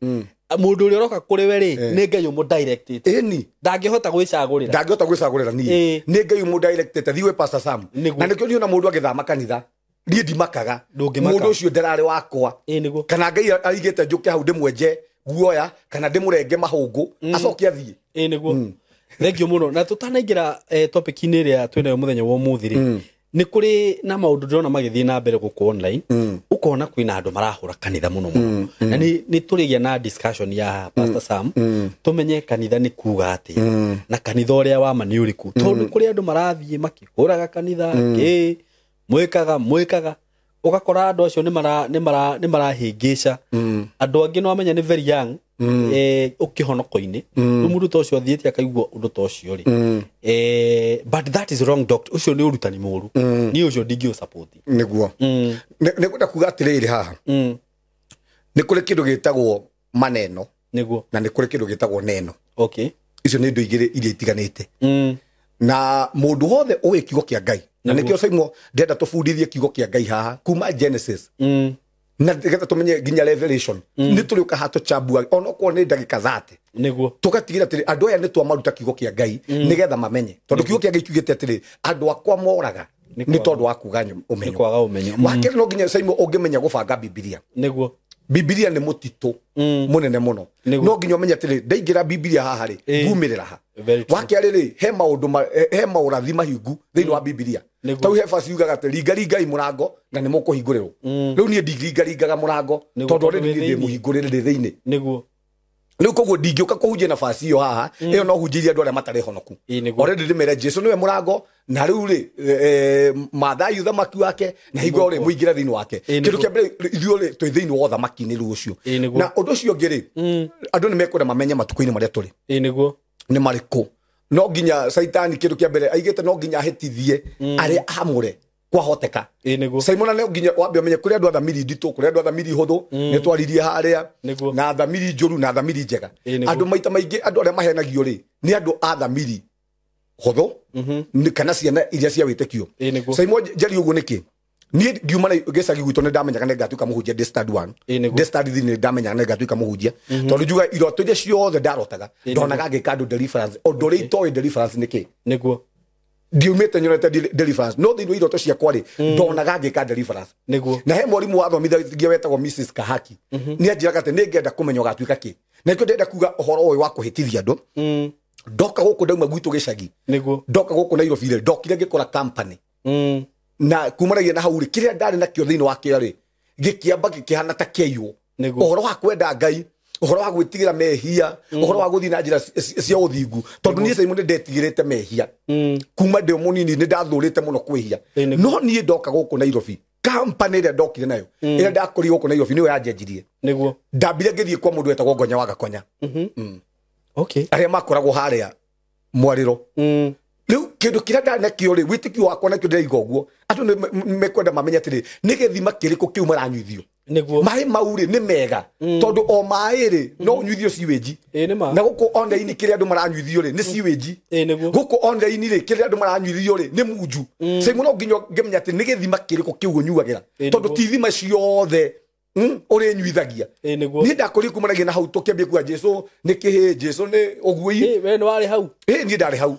mũndũ ũrĩa ũroka kũrĩ we rĩ, nĩ Ngai ũmũdirectĩte. Ĩni. Ndangĩhota gwĩcagũrĩra. Ndangĩhota gwĩcagũrĩra niĩ. Nĩ Ngai ũmũdirectĩte, thiĩ wĩ Pastor Sam. Na nĩkĩo niĩ ona mũndũ agĩthama kanitha, niĩ ndimakaga. Mũndũ ũcio ndararĩ wakwa. Nĩguo. Kana Ngai aigĩte njũke hau ndĩmwenje guoya, kana ndĩmũrenge mahũngũ, acoke athiĩ. Nĩguo. Thank you mũno. Na tũtanaingĩra topic-inĩ ĩrĩa twĩnayo mũthenya wa ũmũthĩ rĩ, nĩ kũrĩ na maũndũ ndĩrona magĩthiĩ na mbere gũkũ online, ũkona kwĩna andũ marahũra kanitha mũno mũno. Na nĩ tũrĩgĩa na discussion ya Pastor Sam, tũmenye kanitha nĩ kuga atĩa, na kanitha ũrĩa wa ma nĩ ũrĩkũ. Tondũ kũrĩ andũ marathiĩ makĩhũraga kanitha, kĩ mwĩkaga, ũgakora andũ acio nĩ marahĩngĩca. Andũ angĩ no amenye nĩ very young, ũkĩhonoko-inĩ. Rĩu mũndũ ta ũcio athiĩte akaigua ũndũ ta ũcio rĩ. But that is wrong, doctor. Ũcio nĩ ũrutani mũũru. Niĩ ũcio ndingĩũsupport. Nĩguo. Nĩngwenda kuga atĩrĩrĩ haha. Nĩ kũrĩ kĩndũ gĩtagwo maneno. Nĩguo. Na nĩ kũrĩ kĩndũ gĩtagwo neno. Okay. Icio nĩ indo igĩrĩ iria itiganĩte. Na mũndũ wothe ũĩ kiugo kĩa Ngai. Na nĩkĩo Simon ndĩrenda tũbundithie kiugo kĩa Ngai haha kuma Genesis. Na nĩgetha tũmenye nginya Revelation. Nĩ tũrĩũka haha tũchambua onokorwo nĩ ndagĩka 30. Nĩguo. Tũgatigĩra atĩrĩ andũ aya nĩ twamaruta kiugo kĩa Ngai nĩgetha mamenye. Tondũ kiugo kĩa Ngai kiugĩte atĩrĩ andũ akwa moraga nĩ tondũ wa kuga ũmenyo. Nĩ kwaga ũmenyo. Wa kerĩ no nginya Simon ũngĩmenya gũbanga Bibilia. Nĩguo. Bibilia nĩ mũtitũ mũnene mũno. No nginya ũmenye atĩrĩ ndaingĩra Bibilia haha rĩ, ngumĩrĩra ha. Wa kerĩ rĩ, he maũndũ he maũrathi mahingu thĩinĩ wa Bibilia. Tau he verse yugaga atĩ ringaringai mũrango na nĩ mũkũhingũrĩrwo. Rĩu niĩ ndingaringaga mũrango tondũ already niĩ ndĩ mũhingũrĩre ndĩ thĩinĩ. Nĩguo. Rĩu koguo ndingĩũka kũhunjia nafasi ĩyo haha, ĩyo no hunjĩrie andũ arĩa matarĩ honoku. Already ndĩmere Jesu nĩwe mũrango, na rĩu rĩ, maathai ũthamaki wake, na hingo rĩ mũingĩre thĩinĩ wake. Kĩndũ kĩa mbere ithuĩ rĩ twĩ thĩinĩ wa ũthamaki-inĩ rĩu ũcio. Na ũndũ ũcio ũngĩ rĩ, andũ nĩ mekwenda mamenye matukũ-inĩ marĩa tũrĩ. Nĩguo. Nĩ marĩkũ. No nginya Saitani kĩndũ kĩa mbere aigĩte no nginya ahĩtithie arĩa amũre kwahoteka. Simon no nginya wambe ũmenye kũrĩ andũ a thamiri nditũ, kũrĩ andũ a thamiri hũthũ, nĩ twaririe harĩa, na thamiri njũru na thamiri njega. Andũ maita maingĩ andũ arĩa mahenagio rĩ nĩ andũ a thamiri hũthũ kana ciana iria cia wĩtĩkio. Simon njari ũguo nĩkĩ? Niĩ ngiuma gĩcagi gwitũ nĩ ndamenyaga nĩ ngatuĩka mũhunjia ndĩ stand 1. Ndĩ stand 3 nĩ ndamenyaga nĩ ngatuĩka mũhunjia. Tondũ njuga iroto iria ciothe ndarotaga, ndonaga ngĩka andũ deliverance. Ũndũ ũrĩa itoĩ deliverance nĩ kĩ? Nĩguo. Ndiumĩte nyonete deliverance. No thĩinĩ wa iroto ciakwa rĩ, ndonaga ngĩka deliverance. Nĩguo. Na he mwarimũ wathomithagia wetagwo Mrs Kahaki. Nĩ anjĩraga atĩ nĩ ngenda kũmenya ũgatuĩka kĩ. Na nĩkĩo ndĩrenda kuga ũhoro ũyũ wa kũhĩtithia andũ. Ndoka gũkũ ndauma gwitũ gĩcagi. Nĩguo. Ndoka gũkũ Nairobi rĩ, ndokire ngĩkora company. Na kumanagia na hau rĩ, kĩrĩa ndarĩ nakĩo thĩinĩ wa kĩo rĩ, gĩkĩamba gĩkĩhana ta kĩaiywo. Ũhoro wa kwenda Ngai, ũhoro wa gwĩtigĩra mehia, ũhoro wa gũthiĩ na njĩra cia ũthingu. Tondũ niĩ Simon nĩ ndetigĩrĩte mehia. Kuma ndĩ mũnini nĩ ndathũrĩte mũno kwĩhia. No niĩ ndoka gũkũ Nairobi, Company ĩrĩa ndokire nayo ĩrĩa ndakũrire gũkũ Nairobi nĩyo yanjenjirie. Nĩguo. Ndambire ngĩthiĩ kwa mũndũ wetagwo Ngonya wa Gakonya. Okay. Arĩa makoragwo harĩa mwarĩro. Rĩu kĩndũ kĩrĩa ndanakĩo rĩ, wĩtĩkio wakwa nakĩo ndĩraiga ũguo, andũ nĩ mekwenda mamenye atĩrĩ, nĩ gĩthima kĩrĩkũ kĩu maranyuithio. Nĩguo. Maĩ mau rĩ nĩ mega tondũ o maĩ rĩ no ũnyuithio sewage. Ĩĩ nĩ ma. Na gũkũ online kĩrĩa andũ maranyuithio rĩ nĩ sewage. Ĩĩ nĩguo. Gũkũ online rĩ kĩrĩa andũ maranyuithio rĩ nĩ munju. Sai no nginya ngĩmenya atĩ nĩ gĩthima kĩrĩkũ kĩu ũnyuagĩra, tondũ ti ithima ciothe ũrĩnyuithagia. Ĩĩ nĩguo. Niĩ ndakũrire kumanagia na hau tũkĩambia kuga Jesu nĩ kĩhĩ, Jesu nĩ ũguo. Ĩĩ we nĩ warĩ hau. Ĩĩ niĩ ndarĩ hau.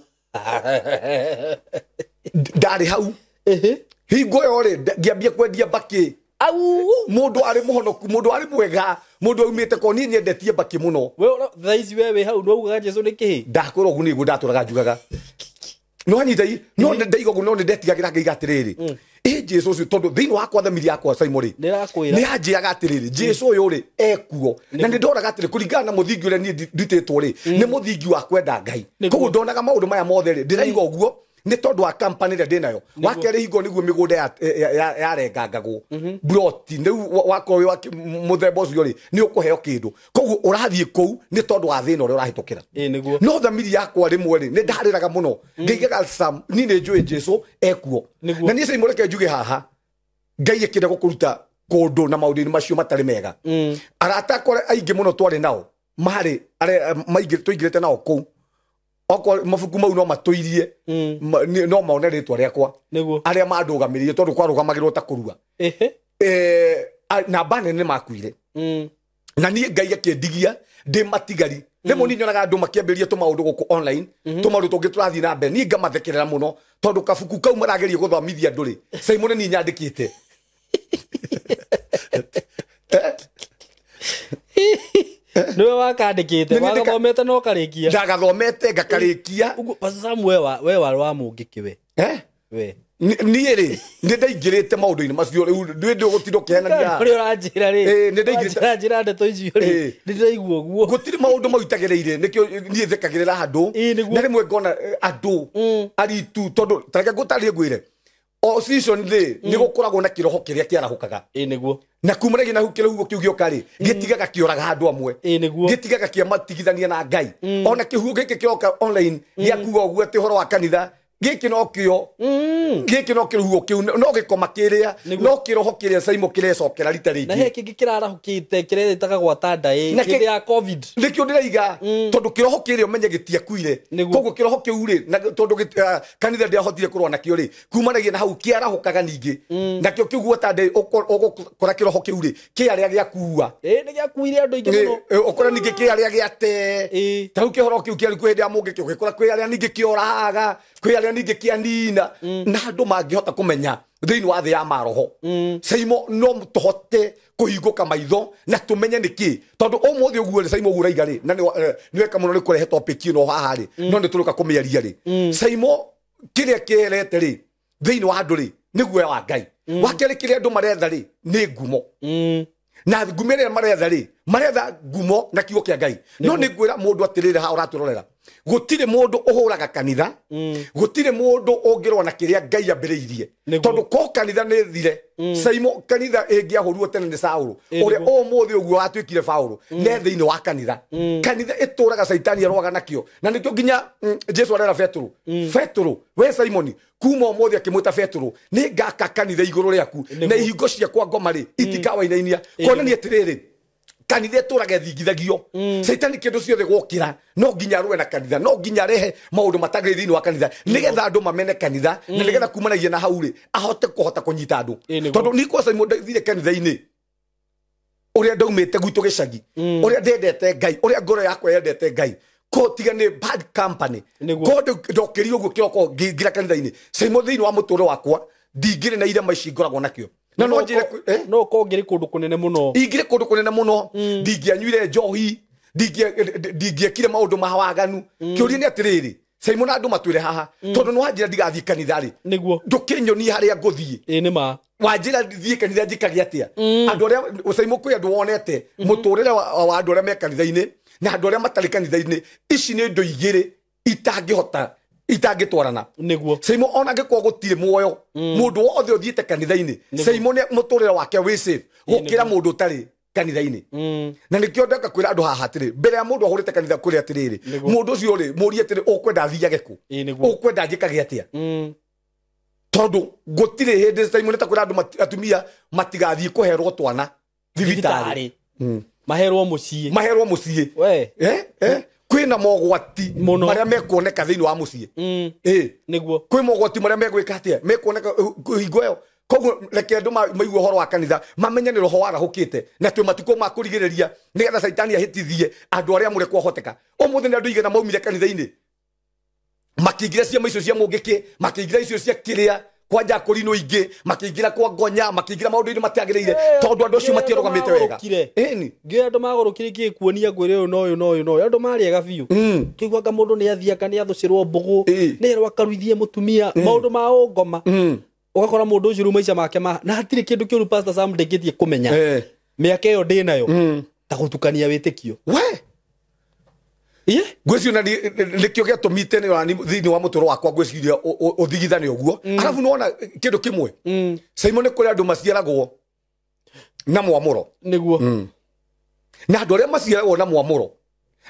Ndarĩ hau. Hingo ĩyo rĩ ngĩambia kwendia mbakĩ. Au mũndũ arĩ mũhonoku, mũndũ arĩ mwega, mũndũ aumĩte ko niĩ nyendetie mbakĩ mũno. We thaa ici we wĩ hau nĩwaugaga Jesu nĩ kĩhĩ? Ndakwĩra ũguo nĩguo ndatũraga njugaga. No anyita i no ndaiga ũguo no nĩ ndetigagĩra ngaiga atĩrĩrĩ, ĩ Jesu ũcio, tondũ thĩinĩ wakwa thamiri yakwa Simon rĩ nĩrakwĩra nĩ anjĩraga atĩrĩrĩ, Jesu ũyũ rĩ ekuo, na nĩ ndoraga atĩrĩ kũringana na mũthingi ũrĩa niĩ ndutĩtwo rĩ, nĩ mũthingi wa kwenda Ngai. Koguo ndonaga maũndũ maya mothe rĩ ndĩraiga ũguo nĩ tondũ wa company ĩrĩa ndĩnayo. Wa kerĩ hingo nĩguo mĩgũnda yarengangagwo broti, rĩu wakorwo wĩ wa mũthemba ũcio rĩ nĩ ũkũheo kĩndũ, koguo ũrathiĩ kũu nĩ tondũ wa thĩna ũrĩa ũrahĩtũkĩra. No thamiri yakwa rĩmwe rĩ nĩ ndarĩraga mũno ngaigaga Sam, niĩ nĩ njũĩ Jesu ekuo. Na niĩ Simon reke njuge haha, Ngai akĩenda gũkũruta kũndũ na maũndũ-inĩ macio matarĩ mega. Arata akwa aingĩ mũno twarĩ nao marĩ arĩa tũingĩrĩte nao kũu, okorwo mabuku mau no matũirie, no mone rĩtwa rĩakwa arĩa mandũgamĩrĩire, tondũ kwarũgamagĩrwo ta kũrua. Namba nene makuire. Na niĩ Ngai akĩndigia ndĩ matigari. Rĩmwe niĩ nyonaga andũ makĩambĩrĩria tũmaũndũ gũkũ online, tũmaũndũ tũngĩ tũrathiĩ na mbere, niĩ ngamathekerera mũno tondũ kabuku kau marageria gũthomithia andũ rĩ, Simon niĩ nyandĩkĩte. Niwe wakandĩkĩte, wagathomete na ũkarĩkia. Ndagathomete ngakarĩkia. Ũguo Pastor Sam we warĩ wa mũngĩkĩ we? We. Niĩ rĩ nĩ ndaingĩrĩte maũndũ-inĩ macio rĩu ndĩ ndĩgũtinda ũkĩhenania. Ũrĩa ũranjĩra rĩ, nĩ ndaingĩrĩte. Ũranjĩra ndeto icio rĩ, nĩ ndĩraigua ũguo. Gũtirĩ maũndũ mau itagereire, nĩkĩo niĩ thekagĩrĩra andũ. Na rĩmwe ngona andũ aritu, tondũ ta reke ngũtarĩrie ngwĩre, o season rĩ nĩ gũkoragwo na kĩroho kĩrĩa kĩarahũkaga. Ĩĩ nĩguo. Na kumanagia na hau kĩroho kĩu gĩoka rĩ, gĩtigaga kĩoraga andũ amwe. Ĩĩ nĩguo. Gĩtigaga kĩamatigithania na Ngai. Ona kĩhuho gĩkĩ kĩroka online gĩakuga ũguo atĩ ũhoro wa kanitha, gĩkĩ no kĩo. Gĩkĩ no kĩhuho kĩu, no gĩkoma kĩrĩa, no kĩroho kĩrĩa Simon kĩrecokera rita rĩngĩ. Na he kĩngĩ kĩrarahũkĩte kĩretaga gwata nda hĩndĩ ya COVID. Nĩkĩo ndĩraiga, tondũ kĩroho kĩrĩa ũmenye gĩtiakuire. Koguo kĩroho kĩu rĩ, na tondũ kanitha ndĩahotire kũrũa nakĩo rĩ, kumanagia na hau kĩarahũkaga ningĩ. Nakĩo kĩu gwata nda ũgũkora kĩroho kĩu rĩ, kĩ arĩa gĩakua. Ĩĩ nĩ gĩakuire andũ aingĩ mũno. Ũkora ningĩ kĩ arĩa gĩate. Ta rĩu kĩhoro kĩu kĩarĩ kuo hĩndĩ ya mũngĩkĩ, ũgĩkora kwĩ arĩa ningĩ kĩoraga, kwĩ arĩa ningĩ kĩanina. Na andũ mangĩhota kũmenya thĩinĩ wa thĩ ya maroho, Simon no tũhote kũhingũka maitho na tũmenye nĩkĩ, tondũ ũmũthĩ ũguo rĩ Simon ũguo ũraiga rĩ, na nĩ weka mũno nĩ kũrehe topic ĩno haha rĩ, no nĩ tũrũka kũmĩaria rĩ. Simon kĩrĩa kĩerete rĩ thĩinĩ wa andũ rĩ nĩ guoya wa Ngai. Wa kerĩ kĩrĩa andũ maretha rĩ nĩ ngumo. Na ngumo ĩrĩa maretha rĩ, maretha ngumo na kiugo kĩa Ngai. No nĩ ngwĩra mũndũ atĩrĩrĩ haha ũratũrorera, gũtirĩ mũndũ ũhũraga kanitha, gũtirĩ mũndũ ũngĩrũa na kĩrĩa Ngai ambĩrĩirie. Tondũ ko kanitha nĩ thire, Simon kanitha ĩngĩahũrirwo tene nĩ Saũlũ, ũrĩa ũmũthĩ ũguo watuĩkire Paũlũ, nĩ thĩinĩ wa kanitha. Kanitha ĩtũraga Caitani arũaga nakĩo. Na nĩkĩo nginya Jesu arera Petero, Petero, we Simoni, kuma ũmũthĩ akĩmwĩta Petero, nĩ ngaka kanitha igũrũ rĩaku, na ihingo ciakwa ngoma rĩ itikawainainia. Kuonania atĩrĩrĩ, kanitha ĩtũraga ĩthingithagio. Caitani kĩndũ ciothe gwokĩra no nginya arũe na kanitha, no nginya arehe maũndũ matagĩrĩire thĩinĩ wa kanitha, nĩgetha andũ mamene kanitha, na nĩgetha kumanagia na hau rĩ ahote kũhota kũnyita andũ. Tondũ niĩ kwa Simon ndathire kanitha-inĩ ũrĩa ndaumĩte gwitũ gĩcagi, ũrĩa ndendete Ngai, ũrĩa ngoro yakwa yendete Ngai, ko tiga nĩ bad company, ko ndokĩrio ũguo kĩroko ngĩingĩra kanitha-inĩ. Simon thĩinĩ wa mũtũũrĩre wakwa ndingĩrĩ na irema ici ngoragwo nakĩo. Na no njĩre no ko ngĩrĩ kũndũ kũnene mũno, ingĩrĩ kũndũ kũnene mũno, ndingĩanyuire njohi, ndingĩekire maũndũ ma waganu. Kĩũria nĩ atĩrĩrĩ, Simon andũ matwĩre haha, tondũ nĩ wanjĩra ndigathiĩ kanitha rĩ, ndũkĩnyonie harĩa ngũthiĩ. Ĩĩ nĩ ma. Wanjĩra thiĩ kanitha njikage atĩa? Andũ arĩa Simon kwĩ andũ wonete mũtũũrĩre wa andũ arĩa me kanitha-inĩ na andũ arĩa matarĩ kanitha-inĩ, ici nĩ indo igĩrĩ itangĩhota Itangĩtwarana. Nĩguo. Saimo ona angĩkorwo gũtirĩ muoyo, mũndũ wothe ũthiĩte kanitha-inĩ, Saimo nĩ mũtũrĩre wake wĩ safe gũkĩra mũndũ ũtarĩ kanitha-inĩ. Na nĩkĩo ndeka kwĩra andũ haha atĩrĩ, mbere ya mũndũ ahũrĩte kanitha kwĩra atĩrĩrĩ, mũndũ ũcio rĩ, mũrie atĩrĩ, ũkwenda thiage kũ? Ũkwenda njĩkage atĩa? Tondũ gũtirĩ hĩndĩ Saimo nĩ ta kwĩra andũ atumia matigathiĩ kũherwo twana thibitarĩ. Maherwo mũciĩ. Maherwo mũciĩ. We. Kwĩna mogwati marĩa mekuoneka thĩinĩ wa mũciĩ. Nĩguo. Kwĩ mogwati marĩa megwĩka atĩa? Mekuoneka hingo ĩyo. Koguo reke andũ maigue ũhoro wa kanitha, mamenye nĩ roho warahũkĩte na twĩ matukũ ma kũrigĩrĩria nĩgetha caitani ahĩtithie andũ arĩa amũre kwahoteka. Ũmũthĩ nĩ andũ igana maumire kanitha-inĩ, makĩingĩra ciama icio cia mũngĩkĩ, makĩingĩra icio cia kĩrĩa kwanja kũrinũ ingĩ, makĩingĩra kwa ngonya, makĩingĩra maũndũ-inĩ matiagĩrĩire, tondũ andũ acio matiarũgamĩte wega. Ĩni. Ngĩoya andũ magũrũkire ngĩkuonia ngwĩre ũyũ na ũyũ na ũyũ na ũyũ, andũ marĩega biũ. Kĩigua anga mũndũ nĩathianga nĩathũcĩrwo mbũgũ, nĩerwo akaruithie mũtumia, maũndũ ma ũngoma. Ũgakora mũndũ ũcio rĩu maica make ma na hatirĩ kĩndũ kĩũru Pastor Sam ndĩngĩtie kũmenya. Mĩaka ĩyo ndĩnayo ta gũtukania wĩtĩkio. We. Ngwĩciria nĩkĩo gĩatũmĩte thĩinĩ wa mũtũrũ wakwa ngwĩciria ũthigithane ũguo. Arabu nĩwona kĩndũ kĩmwe. Saimo nĩ kũrĩ andũ maciaragwo na mwamũro. Nĩguo. Na andũ arĩa maciaragwo na mwamũro,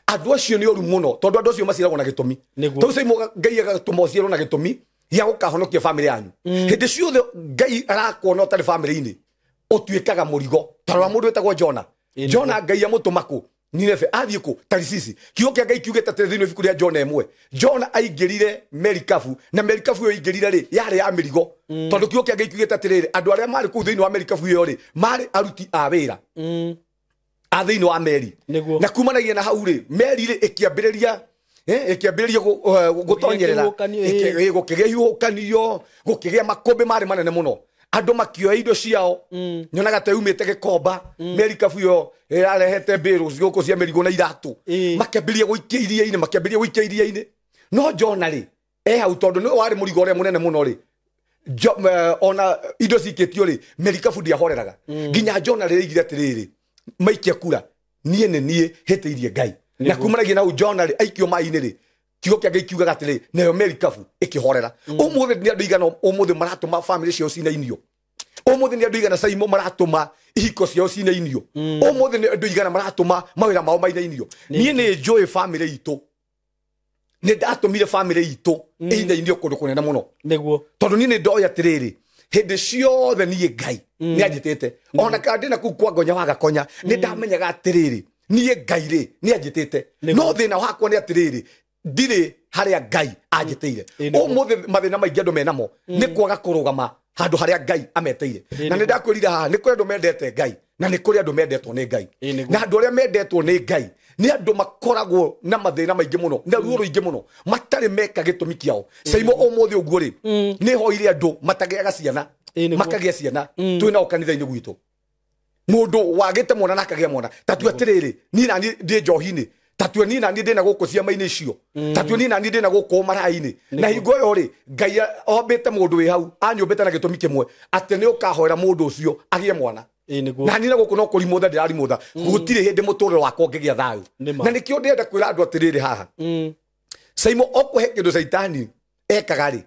andũ acio nĩ oru mũno, tondũ andũ acio maciaragwo na gĩtũmi. Tondũ Saimo Ngai agatũma ũciarwo na gĩtũmi gĩa gũkahonokia bamĩrĩ yanyu. Hĩndĩ ciothe Ngai arakuona ũtarĩ bamĩrĩ-inĩ, ũtuĩkaga mũrigo. Ta rora mũndũ wĩtagwo Jona. Jona Ngai amũtũma kũ? Nineve athiĩ kũ? Tarisisi. Kiugo kĩa Ngai kiugĩte atĩrĩ thĩinĩ wa ibuku rĩa Jona 1. Jona aingĩrire merikabu, na merikabu ĩyo aingĩrire rĩ, yarĩ ya mĩrigo. Tondũ kiugo kĩa Ngai kiugĩte atĩrĩrĩ, andũ arĩa marĩ kũu thĩinĩ wa merikabu ĩyo rĩ, marĩ aruti a wĩra a thĩinĩ wa meri. Na kumanagia na hau rĩ, meri rĩ ĩkĩambĩrĩria ĩkĩambĩrĩria gũtonyerera, gũkĩgĩa ihuhũkanio, gũkĩgĩa makũmbĩ marĩ manene mũno. Andũ makĩoya indo ciao, nyonaga ta yumĩte gĩkomba, merikabu ĩyo ĩrarehete mbĩrũ gũkũ cia mĩrigo na iratũ. Makĩambĩrĩria gũikia iria-inĩ, makĩambĩrĩria gũikia iria-inĩ. No Jona rĩ, hau tondũ nĩwe warĩ mũrigo ũrĩa mũnene mũno rĩ, ona indo cikĩtio rĩ, merikabu ndiahoreraga. Nginya Jona rĩ aigire atĩrĩrĩ, maikia kura, niĩ nĩ niĩ hĩtĩirie Ngai. Na kumanagia na hau Jona rĩ, aikio maĩ-inĩ rĩ, kiugo kĩa Ngai kiugaga atĩrĩ, nayo merikabu ĩkĩhorera. Ũmũthĩ nĩ andũ igana ũmũthĩ maratũma bamĩrĩ ciao cinainio. Ũmũthĩ nĩ andũ igana Saimo maratũma ihiko ciao cinainio. Ũmũthĩ nĩ andũ igana maratũma mawĩra mao mainainio. Niĩ nĩ njũĩ bamĩrĩ itũ, nĩ ndatũmire bamĩrĩ itũ ĩinainio kũndũ kũnene mũno. Nĩguo. Tondũ niĩ nĩ ndoĩ atĩrĩrĩ, hĩndĩ ciothe niĩ Ngai nĩ anjĩtĩte. Ona kana ndĩna kũu kwa Ngonya wa Gakonya, nĩ ndamenyaga atĩrĩrĩ, niĩ Ngai rĩ nĩ anjĩtĩte. No thĩna wakwa nĩ atĩrĩrĩ, ndirĩ harĩa Ngai anjĩtĩire. Ũmũthĩ mathĩna maingĩ andũ menamo nĩ kwaga kũrũgama handũ harĩa Ngai ameteire. Na nĩ ndakwĩrire haha, nĩ kũrĩ andũ mendete Ngai na nĩ kũrĩ andũ mendetwo nĩ Ngai. Na andũ arĩa mendetwo nĩ Ngai nĩ andũ makoragwo na mathĩna maingĩ mũno na ruo rũingĩ mũno matarĩ meka gĩtũmi kĩao. Saimo ũmũthĩ ũguo rĩ, nĩ hoire andũ matagĩaga ciana, makagĩa ciana twĩ nao kanitha-inĩ gwitũ. Mũndũ wagĩte mwana na akagĩa mwana. Ta tua atĩrĩrĩ, niĩ na niĩ ndĩ njohi-inĩ, ta tua niĩ na niĩ ndĩna gũkũ ciama-inĩ icio, ta tua niĩ na niĩ ndĩna gũkũ maraĩ-inĩ. Na hingo ĩyo rĩ, Ngai ombĩte mũndũ wĩ hau, anyũmbĩte na gĩtũmi kĩmwe, atĩ nĩ ũkahoera mũndũ ũcio agĩe mwana. Na niĩ na gũkũ no kũrimũtha ndĩrarimũtha, gũtirĩ hĩndĩ mũtũrĩre wakwa ũngĩgĩa thayũ. Na nĩkĩo ndĩrenda kwĩra andũ atĩrĩrĩ haha, Saimo okũhe kĩndũ caitani ekaga rĩ,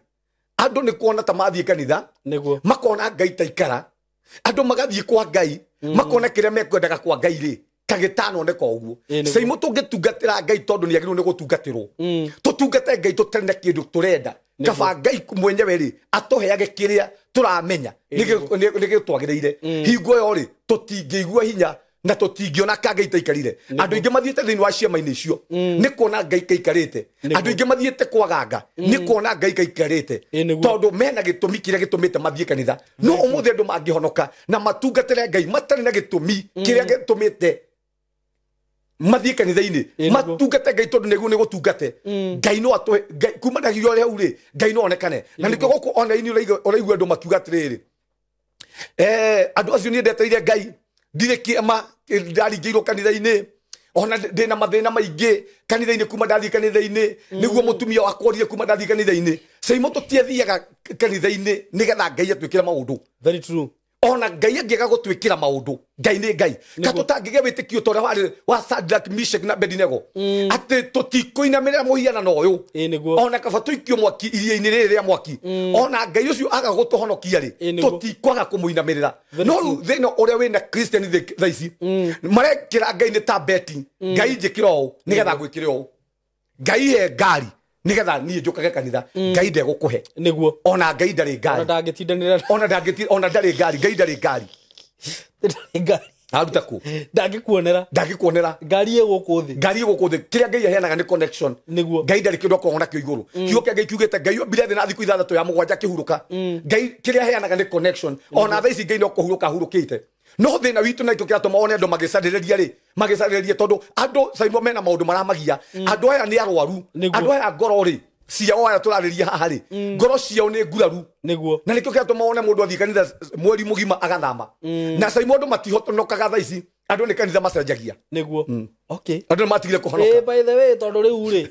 andũ nĩ kuona ta mathiĩ kanitha, makona Ngai ta ikara, andũ magathiĩ kwa Ngai, makona kĩrĩa mekwendaga kwa Ngai rĩ, kagĩtanoneka ũguo. Saimo tũngĩtungatĩra Ngai tondũ nĩ agĩrĩirwo nĩ gũtungatĩrwo, tũtungate Ngai tũtarĩ na kĩndũ tũrenda, kaba Ngai mwenyewe rĩ atũheage kĩrĩa tũramenya nĩ gĩtwagĩrĩire. Hingo ĩyo rĩ, tũtingĩigua hinya na tũtingĩona ka Ngai taikarire. Andũ aingĩ mathiĩte thĩinĩ wa ciama-inĩ icio nĩ kuona Ngai kaikarĩte. Andũ aingĩ mathiĩte kwaganga nĩ kuona Ngai kaikarĩte, tondũ mena gĩtũmi kĩrĩa gĩtũmĩte mathiĩ kanitha. No ũmũthĩ andũ mangĩhonoka na matungatĩre Ngai matarĩ na gĩtũmi kĩrĩa gĩtũmĩte mathiĩ kanitha-inĩ, matungate Ngai tondũ nĩguo nĩ gũtungate Ngai no atũhe Ngai kumanagia ũrĩa hau rĩ, Ngai no onekane. Na nĩkĩo gũkũ online ũraigua andũ makiuga atĩrĩrĩ, andũ acio niĩ ndetereire Ngai, ndirĩ kĩama ndaringĩirwo kanitha-inĩ, ona ndĩna mathĩna maingĩ kanitha-inĩ kuma ndathiĩ kanitha-inĩ, nĩguo mũtumia wakwa orire kuma ndathiĩ kanitha-inĩ. Saimo tũtiathiaga kanitha-inĩ nĩgetha Ngai atwĩkĩre maũndũ. Very true. Ona Ngai angĩaga gũtwĩkĩra maũndũ, Ngai nĩ Ngai. Ka tũtangĩgĩa wĩtĩkio ta ũrĩa warĩ wa Shadrach, Meshach na Abednego, atĩ tũtikũinamĩrĩra mũhianano ũyũ. Ona kaba tũikio mwaki iria-inĩ rĩrĩ rĩa mwaki. Ona Ngai ũcio aga gũtũhonokia rĩ, tũtikwaga kũmũinamĩrĩra. No rĩu thĩna ũrĩa wĩna Christian thaa ici, marekĩra Ngai nĩ ta betting. Ngai njĩkĩra ũũ nĩgetha ngwĩkĩre ũũ. Ngai he ngari nĩgetha niĩ njũkage kanitha. Ngai ndegũkũhe. Nĩguo. Ona Ngai ndarĩ ngari. Ona ndangĩtindanĩra. Ona ndangĩti, ona ndarĩ ngari. Ngai ndarĩ ngari. Ndarĩ ngari. Aruta kũ? Ndangĩkuonera. Ndangĩkuonera. Ngari ĩ gũkũ thĩ. Ngari ĩ gũkũ thĩ. Kĩrĩa Ngai aheanaga nĩ connection. Nĩguo. Ngai ndarĩ kĩndũ akoragwo nakĩo igũrũ. Kiugo kĩa Ngai kiugĩte Ngai ombire thĩ na thikũ ithathatũ ya mũgwanja akĩhurũka. Ngai kĩrĩa aheanaga nĩ connection. Ona thaa ici Ngai no kũhurũka ahurũkĩte. No thĩna witũ na kĩo kĩratũma one andũ magĩcarĩrĩria rĩ, magĩcarĩrĩria tondũ andũ caimo mena maũndũ maramagia. Andũ aya nĩ arwaru. Andũ aya ngoro rĩ, ciao aya tũrarĩria haha rĩ, ngoro ciao nĩ nguraru. Nĩguo. Na nĩkĩo kĩratũma one mũndũ athiĩ kanitha mweri mũgima agathama. Na caimo andũ matihotonokaga thaa ici, andũ nĩ kanitha macenjagia. Nĩguo. Okay. Andũ nĩ matigire kũhonoka. By the way, tondũ rĩu rĩ,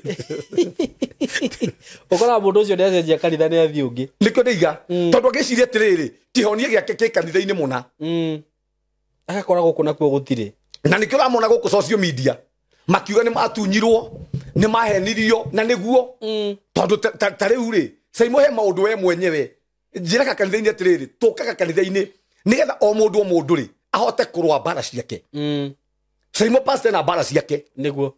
ũkoraga mũndũ ũcio nĩ acenjia kanitha nĩ athiĩ ũngĩ. Nĩkĩo ndĩiga, tondũ angĩciria atĩrĩrĩ, kĩhonia gĩake kĩ kanitha-inĩ mũna. Agakora gũkũ nakuo gũtirĩ. Na nĩkĩo ũramona gũkũ social media makiuga nĩ matunyirwo, nĩ mahenirio, na nĩguo. Tondũ ta rĩu rĩ, caimo he maũndũ we mwenyewe. Njĩraga kanitha-inĩ atĩrĩrĩ, tũkaga kanitha-inĩ nĩgetha o mũndũ o mũndũ rĩ ahote kũrũa mbara ciake. Caimo pastor na mbara ciake. Nĩguo.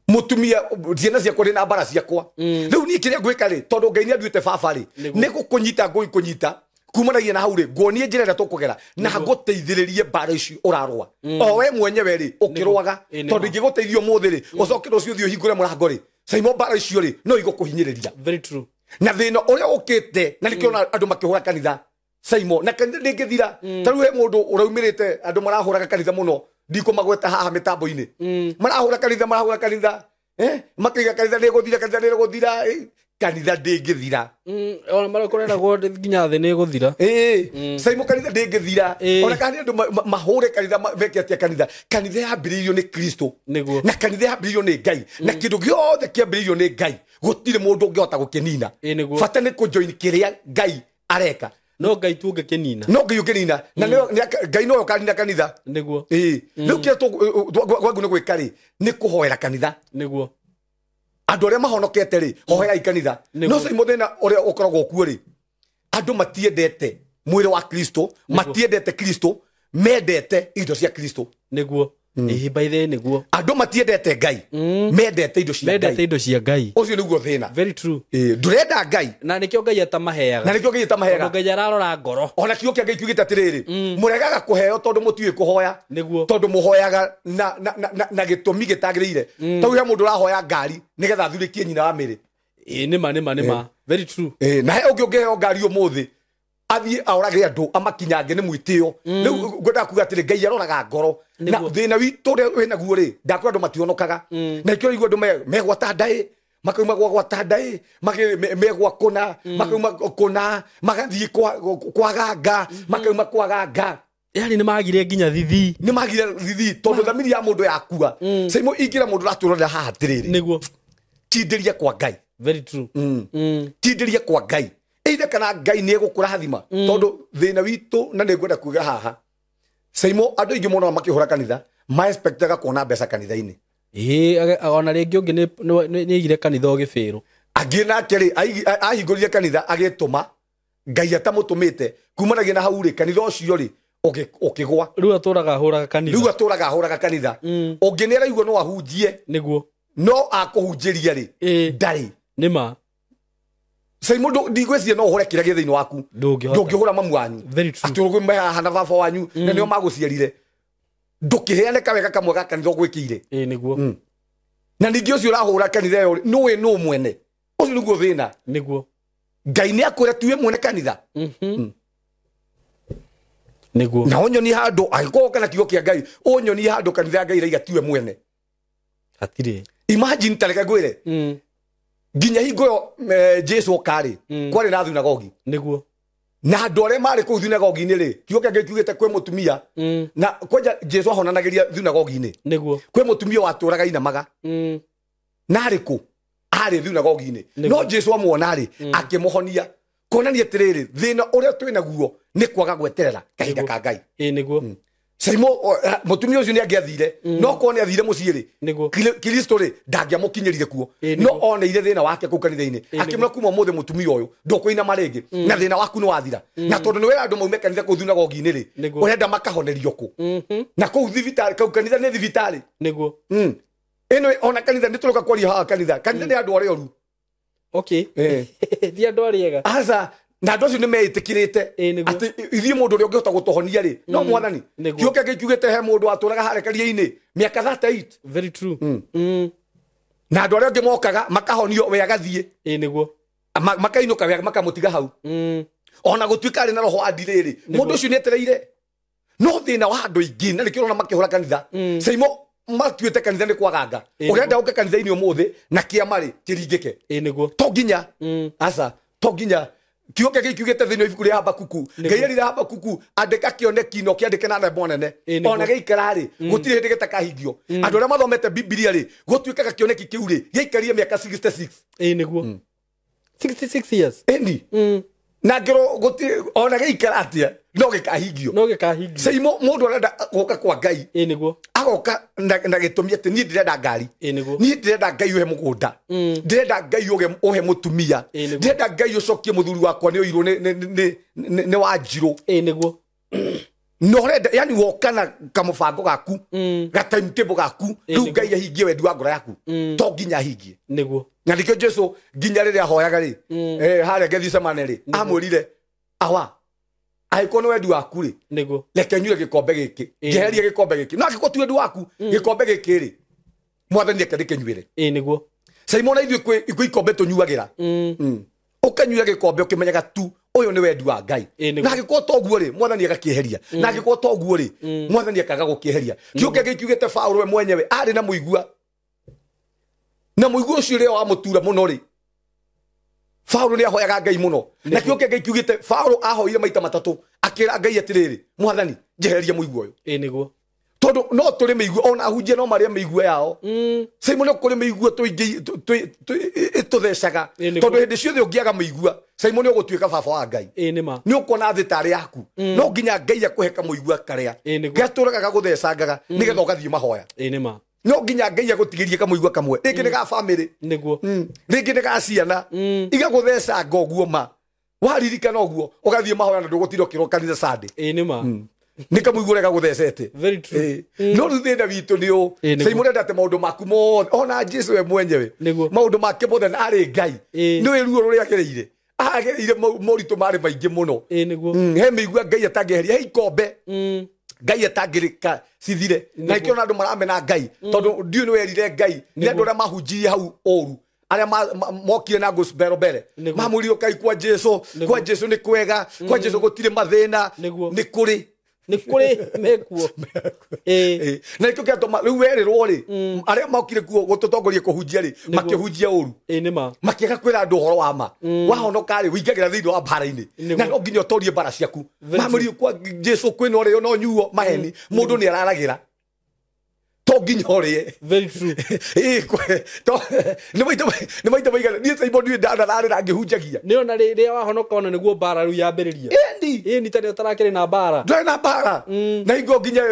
Mũtumia, ciana ciakwa ndĩ na mbara ciakwa. Rĩu niĩ kĩrĩa ngwĩka rĩ, tondũ Ngai nĩ anduĩte baba rĩ, nĩ gũkũnyita ngũkũnyita. Kumanagia na hau rĩ, nguonie njĩra ĩrĩa tũkũgera na ngũteithĩrĩrie mbara ici ũrarũa. O we mwenyewe rĩ, ũkĩrũaga, tondũ ingĩgũteithia ũmũthĩ rĩ, ũcoke rũciũ ũthiĩ ũhingũre mũrango rĩ, caimo mbara icio rĩ, no igũkũhinyĩrĩria. Very true. Na thĩna ũrĩa ũkĩte, na nĩkĩo ona andũ makĩhũra kanitha, caimo, na kanitha ndĩngĩthira. Ta rĩu he mũndũ ũraumĩrĩte, andũ marahũraga kanitha mũno, ndikũmagweta haha mĩtambo-inĩ. Marahũra kanitha, marahũra kanitha. Makaiga kanitha nĩgũthira, kanitha nĩgũthira, kanitha ndĩngĩthira. Ona marekũreragwo nginya thĩ nĩgũthira. Caimo kanitha ndĩngĩthira. Ona kana nĩ andũ mahũre kanitha, meke atĩa kanitha. Kanitha yambĩrĩirio nĩ Kristo. Nĩguo. Na kanitha yambĩrĩirio nĩ Ngai. Na kĩndũ gĩothe kĩambĩrĩirio nĩ Ngai, gũtirĩ mũndũ ũngĩhota gũkĩnina. Nĩguo. Bata nĩ kũjoin kĩrĩa Ngai areka. No Ngai tu ũngĩkĩnina. No Ngai ũngĩnina. Na Ngai nowe ũkanina kanitha. Nĩguo. Rĩu kĩrĩa gwaku nĩ gwĩka rĩ, nĩ kũhoera kanitha. Nĩguo. Andũ arĩa mahonokete rĩ, hoerai kanitha. No caimo thĩna ũrĩa ũkoragwo kuo rĩ, andũ matiendete mwĩrĩ wa Kristo, matiendete Kristo, mendete indo cia Kristo. Nĩguo. By the way, nĩguo. Andũ matiendete Ngai, mendete indo cia Ngai. Mendete indo cia Ngai. Ũcio nĩguo thĩna. Very true. Ndũrenda Ngai. Na nĩkĩo Ngai atamaheaga. Na nĩkĩo Ngai atamaheaga. Tondũ Ngai ararora ngoro. Ona kiugo kĩa Ngai kiugĩte atĩrĩrĩ, mũregaga kũheo tondũ mũtiũĩ kũhoya. Nĩguo. Tondũ mũhoyaga na gĩtũmi gĩtagĩrĩire. Tondũ he mũndũ ũrahoya ngari nĩgetha athurĩkie nyina wa mĩrĩ. Nĩma, nĩma, nĩma. Very true. Na he ũngĩ ũngĩheo ngari ũmũthĩ, athiĩ aũrage andũ, amakinyange nĩ mwĩtĩo. Rĩu ngwendaga kuga atĩrĩ, Ngai aroraga ngoro. Na thĩna witũ ũrĩa wĩnaguo rĩ, ndakwĩra andũ mationokaga. Na ikĩo igua andũ megwata ndaĩ, makauma gwagwata ndaĩ, megwa kũna, makauma kũna, magathiĩ kwaganga, makauma kwaganga. Yaani nĩ magire nginya thithi. Nĩ magire thithi, tondũ thamiri ya mũndũ yakua. Caimo ingĩra mũndũ ũratũrorera haha atĩrĩrĩ. Nĩguo. Tindĩria kwa Ngai. Very true. Tindĩria kwa Ngai. Either kana Ngai nĩ egũkũrathima, tondũ thĩna witũ na nĩ ngwenda kuga haha. Caimo andũ aingĩ mũno makĩhũra kanitha, ma-expectaga kuona mbeca kanitha-inĩ. Ona rĩngĩ ũngĩ nĩ aigire kanitha ũgĩbĩrwo. Angĩ nake rĩ, ahingũrire kanitha agĩtũma, Ngai atamũtũmĩte, kumanagia na hau rĩ, kanitha ũcio rĩ, ũkĩgwa. Rĩu atũraga ahũraga kanitha. Rĩu atũraga ahũraga kanitha. Ũngĩ nĩ araigua no ahunjie. Nĩguo. No akũhunjĩria rĩ, ndarĩ. Nĩma. Caimo ndigwĩciria no ũhũre kĩrĩa gĩ thĩinĩ waku. Ndũngĩhota. Ndũngĩhũra mamu wanyu. Very true. Atĩ ũrũgame haha na baba wanyu, na nĩo magũciarire. Ndũkĩheane kawega kamwe ga kanitha ũgwĩkĩire. Nĩguo. Na ningĩ ũcio ũrahũra kanitha ĩyo rĩ, nũĩ nũ mwene. Ũcio nĩguo thĩna. Nĩguo. Ngai nĩ akwĩra tuwe mwene kanitha. Nĩguo. Na ũnyonie handũ, angĩkorwo kana kiugo kĩa Ngai, ũnyonie handũ kanitha ya Ngai ĩraiga tiwe mwene. Hatirĩ. Imagine ta reke ngwĩre. Nginya hingo ĩyo, Jesu oka rĩ, kwarĩ na thunagogi. Nĩguo. Na andũ arĩa marĩ kũu thunagogi-inĩ rĩ, kiugo kĩa Ngai kiugĩte kwĩ mũtumia. Na kwanja Jesu ahonanagĩria thunagogi-inĩ. Nĩguo. Kwĩ mũtumia watũraga inamaga. Na arĩ kũ? Arĩ thunagogi-inĩ. Nĩguo. No Jesu amuona rĩ, akĩmũhonia. Kuonania atiriri thina uria twinaguo ni kwaga gweterera kahinda ka Ngai. Ĩ niguo. Saimo mutumia ucio ni angiathire no ko ni athire mucii ri Kristo ri ndangiamukinyirire kuo no oneire thina wake kuu kanitha-ini akimwira kuma muthe mutumia uyu ndukuina maringi na thina waku ni wathira na tondu ni wera andu maume kanitha kuu thunagogi-ini ri urenda makahonerio ku na kuu thibitari kuu kanitha ni thibitari niguo. Ino ona kanitha ni turoka kwaria haha kanitha kanitha ni andu aria oru. Okay. Ti andu ariega. Aca na andu acio nimeĩtĩkĩrĩte atĩ ithuĩ mũndũ ũrĩa ũngĩhota gũtũhonia rĩ no mwathani. Kiugo kĩngĩ kiugĩte he mũndũ watũraga harĩa karia-inĩ mĩaka 38. Very true. Na andũ arĩa angĩ mokaga makahonio we agathiĩ. Ĩ nĩguo. Makainũka we makamũtiga hau. Ona gũtuĩka arĩ na roho wa ndirĩ rĩ mũndũ ũcio nĩetereire. No thĩna wa andũ aingĩ na nĩkĩo ũrona makĩhũra kanitha. Saimo matuĩte kanitha nĩ kwaganga. Ũrenda ũke kanitha-inĩ ũmũthĩ na kĩama rĩ kĩringĩke. Ĩ nĩguo. To nginya. Aca to nginya. Kiugo kĩngĩ kiugĩte thĩinĩ wa ibuku rĩa Habakuku Ngai erire Habakuku andĩka kĩoneki na ũkĩandĩke na ndemwa nene ona gĩikara rĩ gũtirĩ hĩndĩ gĩtakahingio. Andũ arĩa mathomete Bibilia rĩ gũtuĩkaga kĩoneki kĩu rĩ gĩikarie mĩaka 66. Ĩ nĩguo. 66 years. Ĩni. Na ngĩrwo gũtirĩ ona gĩikara atĩa no gĩkahingio. No gĩkahingio. Saimo mũndũ arenda gũka kwa Ngai. Ĩ nĩguo. Agoka na gĩtũmi atĩ niĩ ndĩrenda ngari. Ĩ nĩguo. Niĩ ndĩrenda Ngai ũhe mũgũnda. Ndĩrenda Ngai ũhe mũtumia. Ndĩrenda Ngai ũcokie mũthuri wakwa nĩ ũirwo nĩ wanjirũ. Ĩ nĩguo. No ũrenda yani woka na kamũbango gaku ga timetable gaku rĩu Ngai ahingie wendi wa ngoro yaku to nginya ahingie. Nĩguo. Na nĩkĩo Jesu nginya rĩrĩa ahoyaga rĩ harĩa Gethsemane rĩ amwĩrire awa angĩkorwo nĩ wendi waku rĩ nĩguo reke nyue gĩkombe gĩkĩ njeherie gĩkombe gĩkĩ no angĩkorwo ti wendi waku gĩkombe gĩkĩ rĩ mwathani reke ndĩkĩnyuĩre. Ĩ nĩguo. Saimona ithuĩ kwĩ ikombe tũnyuagĩra. Ũkanyuĩra gĩkombe ũkĩmenyaga tu ũyũ nĩ wendi wa Ngai na angĩkorwo to ũguo rĩ mwathani agakĩeheria na angĩkorwo to ũguo rĩ mwathani akaga gũkĩeheria. Kiugo kĩngĩ kiugĩte Paũlũ we mwenyewe arĩ na mũigua na mũigua ũcio ũrĩa wamũtura mũno rĩ Paũlũ nĩ ahoyaga Ngai mũno na kiugo kĩngĩ kiugĩte Paũlũ ahoire maita matatũ akĩra Ngai atĩrĩrĩ mwathani njeheria mũigua ũyũ. Ĩ nĩguo. Tondũ no tũrĩ mĩigua ona ahunjia no marĩe mĩigua yao. Saimo no kũrĩ mĩigua ĩtũthecaga tondũ hĩndĩ ciothe ũngĩaga mĩigua Saimo nĩ ũgũtuĩka baba wa Ngai. Ĩ nĩma. Nĩ ũkuona thĩ tarĩ yaku no nginya Ngai akũhe kamũigua karĩa gatũraga gagũthecangaga nĩgetha ũgathiĩ mahoya. Ĩ nĩma. No nginya Ngai agũtigĩrie kamũigua kamwe rĩngĩ nĩ ga famĩlĩ. Nĩguo. Rĩngĩ nĩ ga ciana igagũthecanga ũguo ma waririkana ũguo ũgathiĩ mahoya na ndũgũtinda ũkĩrwo kanitha Sunday. Ĩ nĩma. Nĩ kamũigua ũrĩa gagũthecete. Very true. No rĩu thĩna witũ nĩ ũ Saimo ũrenda atĩ maũndũ maku mothe ona Jesu we mwenyewe maũndũ make mothe na arĩ Ngai nĩ ruo rũrĩa agereire agereire moritũ marĩ maingĩ mũno. Ĩ nĩguo. He mĩigua Ngai atangĩeheria he ikombe Ngai atangĩrĩka cithire na ikĩona andũ maramena Ngai tondũ ndiũ nĩ werire Ngai nĩ andũ arĩa mahunjirie hau ũru arĩa mokire na gospel mbere mamũrire ũkai kwa Jesu kwa Jesu nĩ kwega kwa Jesu gũtirĩ mathĩna nĩ kũrĩ nĩ kũrĩ mekuo. Ĩ na nĩkĩo kĩatũma rĩu werĩrwo rĩ arĩa mokire kuo gũtũtongoria kũhunjia rĩ makĩhunjia ũru. Ĩ nĩma. Makĩaga kwĩra andũ ũhoro wa ma wahonoka rĩ ũingagĩra thĩinĩ wa mbara-inĩ na no nginya ũtorie mbara ciaku. Mamũrire kwa Jesu kwĩna ũrĩo no nyuo maheni mũndũ nĩ araragĩra to nginya ũrĩe. Very true. Nĩ maita maigana niĩ Saimo ndiũĩ ndanararĩra ngĩhunjagia. Nĩ ona rĩrĩa wahonoka ona nĩguo mbara rĩu yambĩrĩria. Ĩni. Ĩni ta nĩ ũtarakĩrĩ na mbara. Ndũrĩ na mbara. Na hingo nginya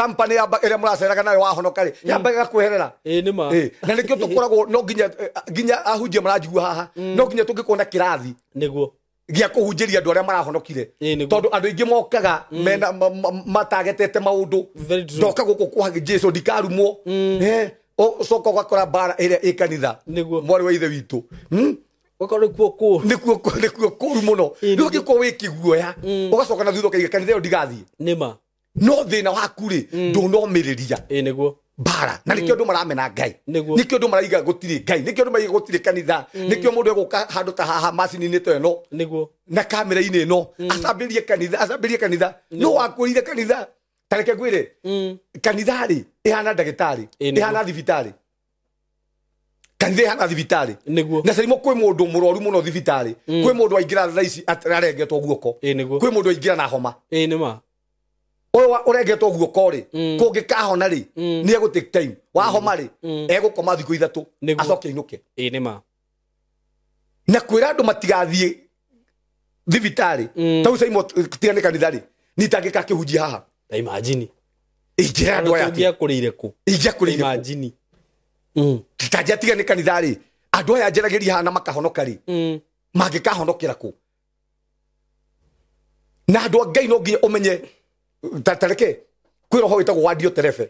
company ĩrĩa mũraceraga nayo wahonoka rĩ yambaga gakweherera. Ĩ nĩma. Na nĩkĩo tũkoragwo no nginya ahunjia maranjigua haha no nginya tũngĩkorwo na kĩrathi nĩguo gĩa kũhunjĩria andũ arĩa marahonokire tondũ andũ aingĩ mokaga mena matagetete maũndũ ndoka gũkũ kwa Jesu ndikarumwo ũcoka ũgakora mbara ĩrĩa ĩ kanitha mwarĩ wa ithe witũ ũgakorwo nĩkuo kũũru nĩkuo kũũru mũno rĩu ũngĩkorwo wĩ kĩguoya ũgacoka na thutha ũkaiga kanitha ĩyo ndigathiĩ. Nĩma. No thĩna waku rĩ ndũnomĩrĩria. Ĩ nĩguo. Mbara na nĩkĩo andũ maramena Ngai nĩkĩo andũ maraiga gũtirĩ Ngai nĩkĩo andũ maraiga gũtirĩ kanitha nĩkĩo mũndũ egũka handũ ta haha macini-inĩ ta ĩno nĩguo na kamera-inĩ ĩno acambĩrie kanitha acambĩrie kanitha no wakwĩrire kanitha ta reke ngwĩre kanitha rĩ ĩhana ndagĩtarĩ ĩhana thibitarĩ kanitha ĩhana thibitarĩ nĩguo na Saimo kwĩ mũndũ mũrwaru mũno thibitarĩ kwĩ mũndũ aingĩra thaa ici arengetwo guoko kwĩ mũndũ aingĩra na homa. Ĩ nĩma. Ũyũ ũrengetwo guoko rĩ kũngĩkahona rĩ nĩ egũ take time wahoma rĩ egũkoma thikũ ithatũ acoke ainũke. Ĩ nĩma. Na kwĩra andũ matigathiĩ Thibitarĩ tau Saimo tiga nĩ kanitha rĩ nitangĩka kĩhunjia haha. Ta imagine. Ingĩra andũ aya atĩa? Ũngĩakũrĩire kũ? Ingĩakũrĩire kũ? Imagine. Tanjia tiga nĩ kanitha rĩ andũ aya njaragĩria haha na makahonoka rĩ mangĩkahonokera kũ? Na andũ a Ngai no nginya ũmenye ta reke kwĩ roho wĩtagwo wa Dioterefe.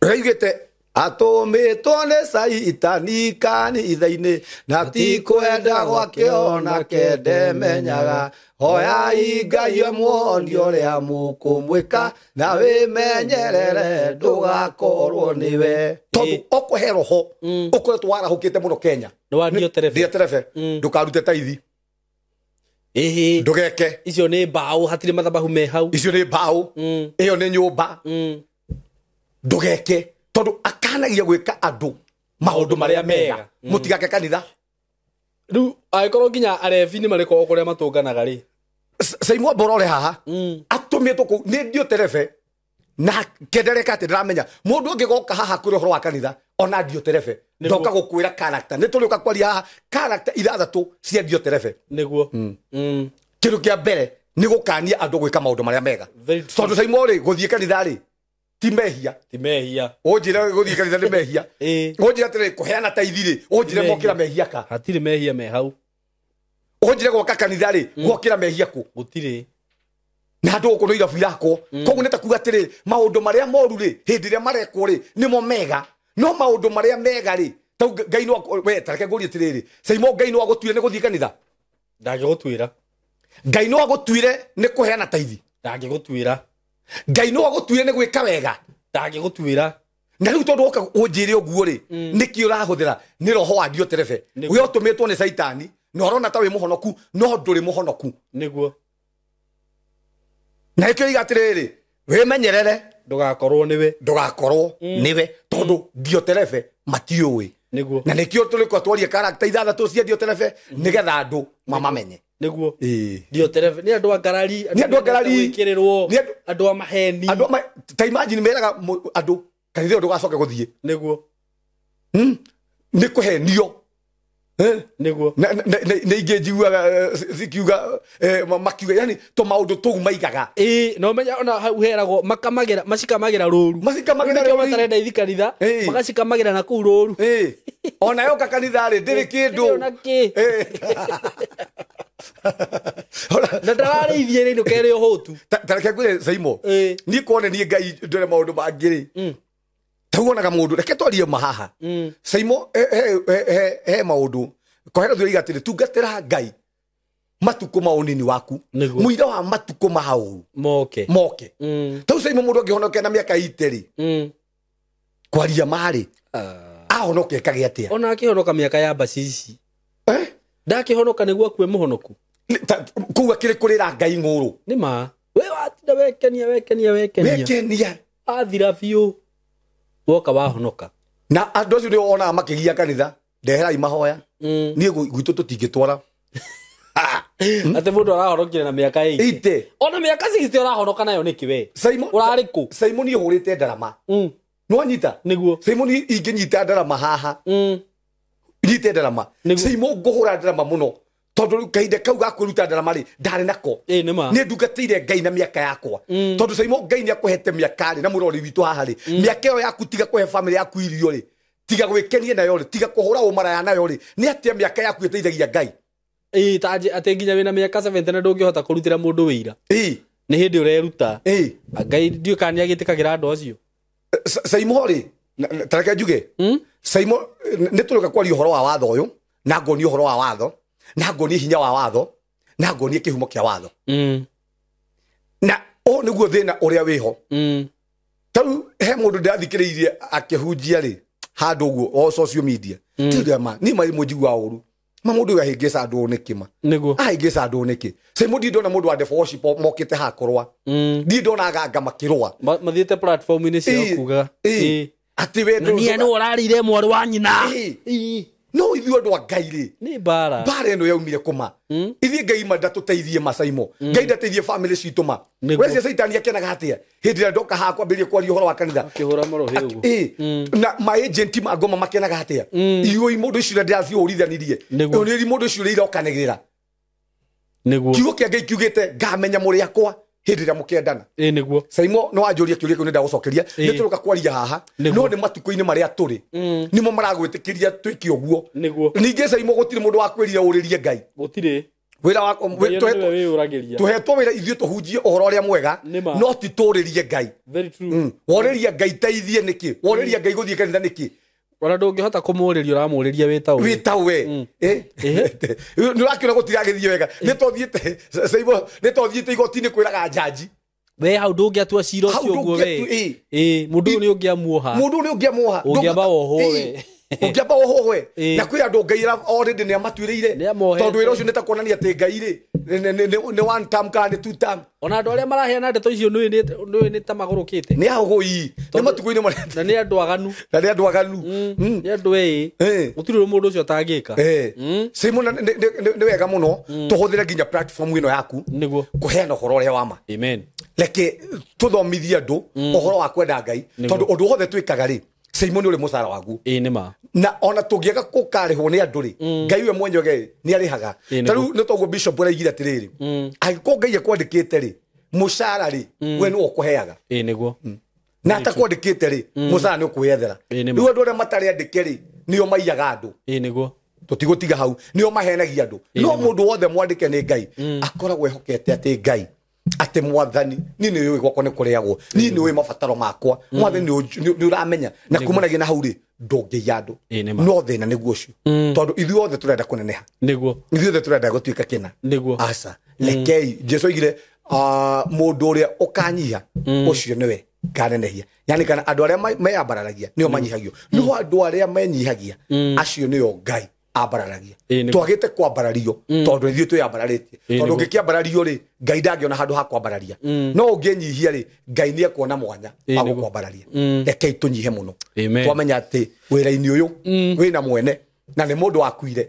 Ũraigĩte atũmĩtwo nĩ Caitani kanitha-inĩ na ti kwenda gwake onake ndemenyaga hoyai Ngai amuonie ũrĩa mũkũmwĩka na wĩmenyerere ndũgakorwo nĩwe. Tondũ okũhe roho ũkoretwo warahũkĩte mũno Kenya. Nĩ wa Dioterefe. Dioterefe ndũkarute taithi. Ĩhĩ. Ndũgeke. Icio nĩ mbaũ hatirĩ mathabahu me hau. Icio nĩ mbaũ. Ĩyo nĩ nyũmba. Ndũgeke tondũ akanagia gwĩka andũ maũndũ marĩa mega. Mũtigake kanitha. Rĩu angĩkorwo nginya arebi nĩ marĩkoragwo kũrĩa matũnganaga rĩ. Saimo Borore haha atũmĩtwo kũu nĩ Dioterefe na kendereka atĩ ndĩramenya mũndũ ũngĩgoka haha kwĩra ũhoro wa kanitha ona Dioterefe ndoka gũkwĩra character nĩ tũrĩũka kwaria haha character ithathatũ cia Dioterefe. Nĩguo. Kĩndũ kĩa mbere nĩ gũkania andũ gwĩka maũndũ marĩa mega. Tondũ Saimo rĩ gũthiĩ kanitha rĩ ti mehia. Ti mehia. Ũnjĩre gũthiĩ kanitha nĩ mehia. Ũnjĩre atĩrĩ kũheana taithi rĩ ũnjĩre mokĩra mehia ka. Hatirĩ mehia me hau. Ũnjĩre gwaka kanitha rĩ gwokĩra mehia kũ? Gũtirĩ. Na andũ gũkũ nĩ irabu irakwo. Koguo nĩ ta kuga atĩrĩ maũndũ marĩa moru rĩ hĩndĩ ĩrĩa marekwo rĩ nĩmo mega. No maũndũ marĩa mega rĩ tau Ngai no we ta reke ngũrie atĩrĩrĩ Saimo Ngai no agũtuire nĩ gũthiĩ kanitha? Ndangĩgũtuĩra. Ngai no agũtuire nĩ kũheana taithi? Ndangĩgũtuĩra. Ngai no agũtuire nĩ gwĩka wega? Ndangĩgũtuĩra. Na rĩu tondũ woka ũnjĩre ũguo rĩ nĩkĩ ũrahũthĩra nĩ roho wa Dioterefe we ũtũmĩtwo nĩ Caitani na ũrona ta wĩ mũhonoku no ndũrĩ mũhonoku. Nĩguo. Na nĩkĩo iga atĩrĩrĩ wĩmenyerere ndũgakorwo nĩwe. Ndũgakorwo nĩwe tondũ Dioterefe matiũĩ. Nĩguo. Na nĩkĩo tũrĩkwa twarie character ithathatũ cia Dioterefe nĩgetha andũ mamamenye. Nĩguo. Dioterefe nĩ andũ a ngarari, nĩ andũ a ngarari, gwĩkĩrĩrwo, andũ a maheni. Andũ ta imagine meraga andũ kanitha ndũgacoke gũthiĩ. Nĩguo. Nĩ kũhenio. Nĩguo. Nĩ ingĩ njiguaga cikiuga makiuga yani tũmaũndũ tũu maigaga. Ĩĩ no menya ona hau heragwo makamagĩra macikamagĩra rũru. Macikamagĩra rũru. Matarenda ithi kanitha magacikamagĩra na kũu rũru. Ĩĩ. Ona yoka kanitha rĩ ndĩrĩ kĩndũ. Ona kĩ. Na ndararĩithie rĩ ndũkerĩ ũhũtu. Ta reke ngwĩre Saimo. Niĩ kuona niĩ Ngai ndore maũndũ mangĩ rĩ. Tauonaga mũndũ reke twarie mahaha. Saimo he maũndũ kohera thuri atĩrĩ tungatĩra Ngai matukũ ma ũnini waku mũira wa matukũ ma ũru moke moke. Tau Saimo mũndũ angĩhonokia na mĩaka ite rĩ kwaria marĩ ahonoke kagĩa atĩa? Ona akĩhonoka mĩaka ya bacici ndakĩhonoka nĩguo akue mũhonoku kũu akĩrĩ kũrĩra Ngai ng'ũrũ. Nĩ ma we watinda wekenia wekenia wekenia wekenia athira biũ woka wahonoka. Na andũ acio nĩ wonaga makĩgia kanitha ndeherai mahoya niĩ gwitũ tũtingĩtwara. Atĩ mũndũ arahonokire na mĩaka 80. Ona mĩaka 60 ũrahonoka nayo nĩkĩ we? Saimo ũrarĩ kũ? Saimo niĩ hũrĩte ndarama. Nĩwanyita? Nĩguo. Saimo niĩ ingĩnyita ndarama haha. Nyite ndarama. Saimo ngũhũra ndarama mũno tondũ kahinda kau ga kwĩruta ndarama rĩ ndarĩ nako. Nĩ ndungatĩire Ngai na mĩaka yakwa. Tondũ Saimo Ngai nĩ akũhete mĩaka rĩ na mũrori witũ haha rĩ mĩaka ĩyo yaku tiga kũhe family yaku irio rĩ tiga gwĩkenia nayo rĩ tiga kũhũra ũmaraya nayo rĩ nĩ atĩa mĩaka yaku ĩteithagia Ngai? Ĩĩ ta atĩ nginya wĩna mĩaka 70 na ndũngĩhota kũrutĩra mũndũ wĩira. Ĩĩ. Nĩ hĩndĩ ũreruta. Ĩĩ. Ngai ndiũĩ kana nĩagĩtĩkagĩra andũ acio. Saimo rĩ ta reke njuge. Saimo nĩ tũrĩũka kwaria ũhoro wa watho ũyũ na ngonie ũhoro wa watho na ngonie hinya wa watho na ngonie kĩhumo kĩa watho. Na ũũ nĩguo thĩna ũrĩa wĩho. Tau he mũndũ ndĩrathikĩrĩirie akĩhunjia rĩ handũ ũguo o social media. Ti ma ni ma mũnjiguaga ũru. Ma mũndũ ũyũ ahĩngĩca andũ nĩkĩ ma? Nĩguo. Ahĩngĩca andũ nĩkĩ? Saimo ndirĩ ndona mũndũ wa devil worship mokĩte haha kũrũa. Ndirĩ ndona aganga makĩrũa. Mathiĩte platform-inĩ ciao kuga. Atĩ we Niĩ nĩ ũrarĩire mwarĩ wa nyina. No ithuĩ andũ a Ngai rĩ, nĩ mbara. Mbara ĩno yaumire kũma. Ithuĩ Ngai ma ndatũteithie macaimo. Ngai ndateithie family citũ ma. Wecia Caitani akenaga atĩa hĩndĩ ĩrĩa ndoka haha kwambĩrĩria kwaria ũhoro wa kanitha. Akĩhũra marohi ũguo. Na ma agent ma ngoma makenaga atĩa. Iũĩ mũndũ icio ndĩraciũrithanirie. Nĩ mũndũ icio irokanĩrĩra. Nĩguo. Kiugo kĩa Ngai kiugĩte ngamenya mũrĩ akwa hĩndĩ ĩrĩa mũkendana. Nĩguo. Saimo no anjũrie kĩũria kĩu nĩndagũcokeria. Nĩ tũroka kwaria haha. No nĩ matukũ-inĩ marĩa tũrĩ. Nĩmo maragwĩtĩkĩria twĩke ũguo. Nĩguo. Ningĩ Saimo gũtirĩ mũndũ wakwĩrire ũrĩrie Ngai. Gũtirĩ. Wĩra wa tũhetwo wĩra ithuĩ tũhunjie ũhoro ũrĩa mwega no ti tũrĩrie Ngai. Very true. Worĩria Ngai teithie nĩkĩ? Worĩria Ngai gũthiĩ kanitha nĩkĩ? Ona ndũngĩhota kũmũrĩria ũramũrĩria wĩ ta we. Wĩ ta we. Nĩ ũrakĩona gũtiragĩthiĩ wega. Nĩ tothiĩte Saimo, nĩ tothiĩte igoti-inĩ kwĩraga njanji. We hau ndũngĩatua cira ũcio ũguo we. Mũndũ ũyũ nĩ ũngĩamuoha. Mũndũ ũyũ nĩ ũngĩamuoha. Ũngĩamba wohwo we. Ũngĩamba wohwo we. Na kwĩ andũ Ngai already nĩ amatuĩrĩire. Tondũ wĩra ũcio nĩ ta kuonania atĩ Ngai rĩ nĩ one term kana nĩ two term. Ona andũ arĩa maraheana ndeto icio nĩũĩ nĩ ta magũrũkĩte. Nĩ ahũgũi. Nĩ matukũ-inĩ marĩa. Na nĩ andũ aganu. Na nĩ andũ aganu. Nĩ andũ gũtirĩ mũndũ ũcio atangĩka. Simon nĩ wega mũno tũhũthĩre nginya platform ĩno yaku. Nĩguo. Kũheana ũhoro ũrĩa wa ma. Amen. Reke tũthomithie andũ ũhoro wa kwenda Ngai tondũ ũndũ wothe twĩkaga rĩ Simon ũrĩ mũcara waguo. Nĩ ma. Na ona tũngĩaga kũkarĩhwo nĩ andũ rĩ Ngai we mwenyewe nĩ arĩhaga. Ta rĩu nĩ toguo Bishop araigire atĩrĩrĩ angĩkorwo Ngai ekwandĩkĩte rĩ mũcara rĩ we nĩwe ũkũheaga. Nĩguo. Na atakwandĩkĩte rĩ mũcara nĩ ũkwĩyethera. Rĩu andũ arĩa matarĩ andĩke rĩ nĩo maiyaga andũ. Nĩguo. Tũtigũtiga hau nĩo mahenagia andũ. No mũndũ wothe mwandĩke nĩ Ngai akoragwo ehokete atĩ Ngai atĩ mwathani niĩ nĩ ũĩ gwakwa nĩ kũrĩagwo niĩ nĩ ũĩ mabataro makwa mwathani nĩ ũramenya na kumanagia na hau rĩ ndũngĩiya andũ no thĩna nĩguo ũcio tondũ ithuĩ othe tũrenda kũneneha. Nĩguo. Ithuĩ othe tũrenda gũtuĩka kĩna. Nĩguo. Aca rekei Jesu oigire mũndũ ũrĩa ũkanyiha ũcio nĩwe nganenehia. Yani kana andũ arĩa meyambararagia nĩo manyihagio no andũ arĩa menyihagia acio nĩo Ngai ambararagia. Twagĩte kwambarario tondũ ithuĩ twĩyambararĩtie. Tondũ ũngĩkĩambarario rĩ Ngai ndangĩona handũ ha kwambararia. No ũngĩnyihia rĩ Ngai nĩ ekuona mwanya wa gũkwambararia. Rekei tũnyihe mũno. Twamenya atĩ wĩra-inĩ ũyũ wĩna mwene na nĩ mũndũ wakuire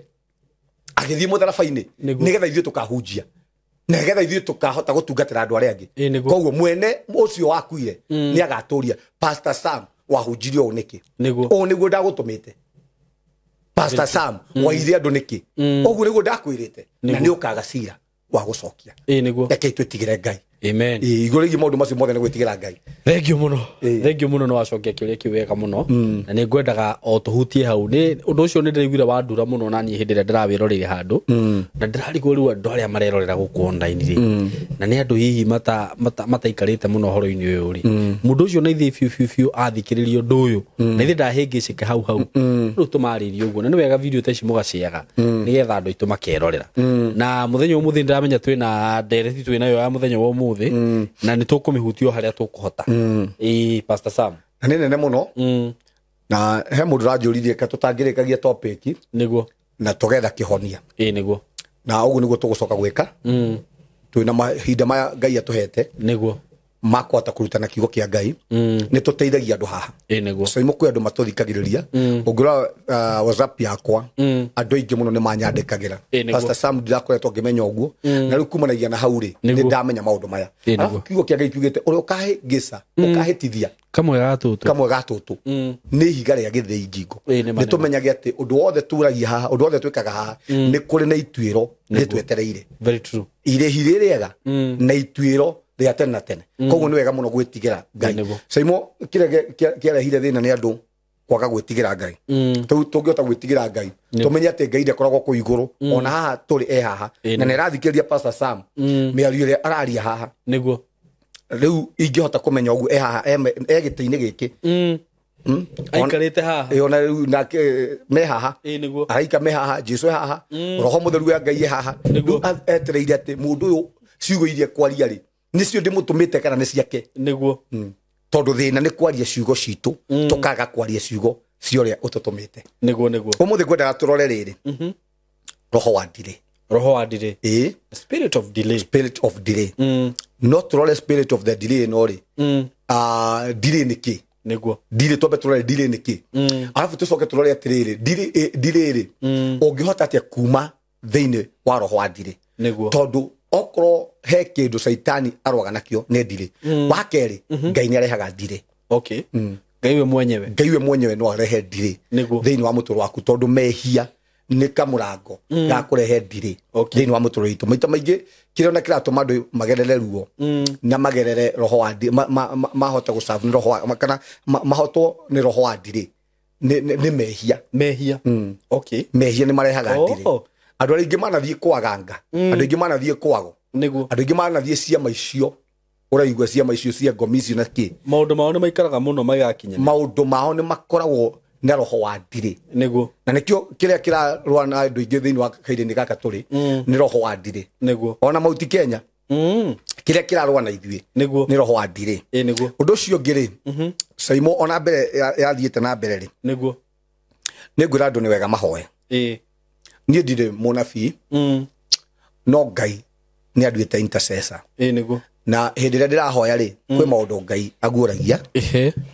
agĩthiĩ mũtharaba-inĩ nĩgetha ithuĩ tũkahunjia na nĩgetha ithuĩ tũkahota gũtungatĩra andũ arĩa angĩ. Koguo mwene ũcio wakuire nĩ agatũria. Pastor Sam wahunjirie ũũ nĩkĩ? Ũũ nĩguo ndagũtũmĩte. Pastor Sam waire andũ nĩkĩ? Ũguo nĩguo ndakwĩrĩte na nĩ ũkaga cira wa gũcokia. Nĩguo. Rekei twĩtigĩre Ngai. Amen. Igũrũ rĩgiĩ maũndũ macio mothe nĩ gwĩtigĩra Ngai. Thank you mũno. Thank you mũno nĩ wacokia kĩũria kĩu wega mũno. Na nĩ ngwendaga o tũhutie hau. Nĩ ũndũ ũcio nĩ ndĩraiguire wandura mũno na niĩ hĩndĩ ĩrĩa ndĩrawĩroreire handũ. Na ndĩrarigwo rĩu andũ arĩa marerorera gũkũ online rĩ. Na nĩ andũ hihi mataikarĩte mũno ũhoro-inĩ ũyũ rĩ. Mũndũ ũcio na ithuĩ biũ biũ biũ athikĩrĩria ũndũ ũyũ. Na ithuĩ ndahĩngĩcĩke hau hau. Rĩu tũmarĩrie ũguo. Na nĩ wega video ta ici mũgaciaga. Nĩgetha andũ aitũ makerorera. Na mũthenya ũmũthĩ ndĩramenya twĩna ndereti twĩnayo ya mũthenya wa ũmũthĩ. Na nĩ tũkũmĩhutia harĩa tũkũhota. Pastor Sam. Na nĩ nene mũno. Na he mũndũ ũranjũririe ka tũtangĩrĩkagia topic. Nĩguo. Na tũgetha kĩhonia. Nĩguo. Na ũguo nĩguo tũgũcoka gwĩka. Twĩna mahinda maya Ngai atũhete. Nĩguo. Makũhota kũrutana kiugo kĩa Ngai. Nĩ tũteithagia andũ haha. Nĩguo. So imwe kwĩ andũ matũthikagĩrĩria. Ũngĩrora WhatsApp yakwa andũ aingĩ mũno nĩ manyandĩkagĩra. Pastor Sam ndirakoretwo ngĩmenya ũguo. Na rĩu kumanagia na hau rĩ nĩ ndamenya maũndũ maya. Arabu kiugo kĩa Ngai kiugĩte ũrĩa ũkahĩngĩca ũkahĩtithia kamwe ga tũtũ. Kamwe ga tũtũ. Nĩ ihiga rĩa gĩthĩi ngingo. Nĩ tũmenyage atĩ ũndũ wothe turagia haha ũndũ wothe twĩkaga haha nĩ kũrĩ na ituĩro rĩtwetereire. Very true. Irĩhi rĩrĩega na ituĩro rĩa tene na tene. Koguo nĩ wega mũno gwĩtigĩra Ngai. Saimo kĩrĩa kĩarehire thĩna nĩ andũ kwaga gwĩtigĩra Ngai. Tũngĩhota gwĩtigĩra Ngai tũmenye atĩ Ngai ndakoragwo kũu igũrũ ona haha tũrĩ e haha na nĩ arathikĩrĩria Pastor Sam mĩario ĩrĩa araria haha. Nĩguo. Rĩu ingĩhota kũmenya ũguo e haha e gĩtĩ-inĩ gĩkĩ. Aikarĩte haha. Ona rĩu nake me haha. Nĩguo. Araika me haha, Jesu e haha, Roho Mũtheru wa Ngai e haha. Nĩguo. Etereire atĩ mũndũ ũyũ ciugo iria kwaria rĩ nĩcio ndĩmũtũmĩte kana nĩ ciake. Nĩguo. Tondũ thĩna nĩ kwaria ciugo citũ tũkaga kwaria ciugo cia ũrĩa ũtũtũmĩte. Nĩguo nĩguo. Ũmũthĩ ngwendaga tũrore rĩrĩ. Roho wa delay. Roho wa delay. Spirit of delay. Spirit of delay. No tũrore spirit of the delay no rĩ. Delay nĩ kĩ? Niguo. Ndirĩ twambe tũrore ndirĩ nĩkĩ. Arabu tũcoke tũrore atĩrĩrĩ ndirĩ rĩ ũngĩhota atĩa kuma thĩinĩ wa roho wa ndirĩ. Niguo. Tondũ okorwo he kĩndũ caitani arwaga nakĩo nĩ ndirĩ. Wa kerĩ Ngai nĩ arehaga ndirĩ. Okay. Ngai we mwenyewe. Ngai we mwenyewe no arehe ndirĩ thĩinĩ wa mũtũrĩre waku tondũ mehia nĩ kamũrango ga kũrehe ndirĩ thĩinĩ wa mũtũrĩre witũ. Maita maingĩ kĩrĩa ona kĩratũma andũ magerere ruo na magerere roho wa ndirĩ mahote gũcabu nĩ roho wa kana mahotwo nĩ roho wa ndirĩ nĩ mehia. Mehia. Okay. Mehia nĩ marehaga ndirĩ. Andũ arĩa aingĩ manathiĩ kwaganga, andũ aingĩ manathiĩ kwago, nĩguo, andũ aingĩ manathiĩ ciama icio ũraigua ciama icio cia ngomi icio na kĩ. Maũndũ mao nĩ maikaraga mũno magakinya. Maũndũ mao nĩ makoragwo na roho wa ndirĩ. Nĩguo. Na nĩkĩo kĩrĩa kĩrarũa na andũ aingĩ thĩinĩ wa kahinda-inĩ gaka tũrĩ nĩ roho wa ndirĩ. Nĩguo. Ona Mount Kenya kĩrĩa kĩrarũa na ithuĩ nĩguo nĩ roho wa ndirĩ. Nĩguo. Ũndũ ũcio ũngĩ rĩ, Saimo ona mbere yathiĩte na mbere rĩ, nĩguo, nĩ ngwĩra andũ nĩ wega mahoe. Niĩ ndirĩ mũnabii, no Ngai nĩ anduĩte intercessor. Nĩguo. Na hĩndĩ ĩrĩa ndĩrahoya rĩ, kwĩ maũndũ Ngai aguũragia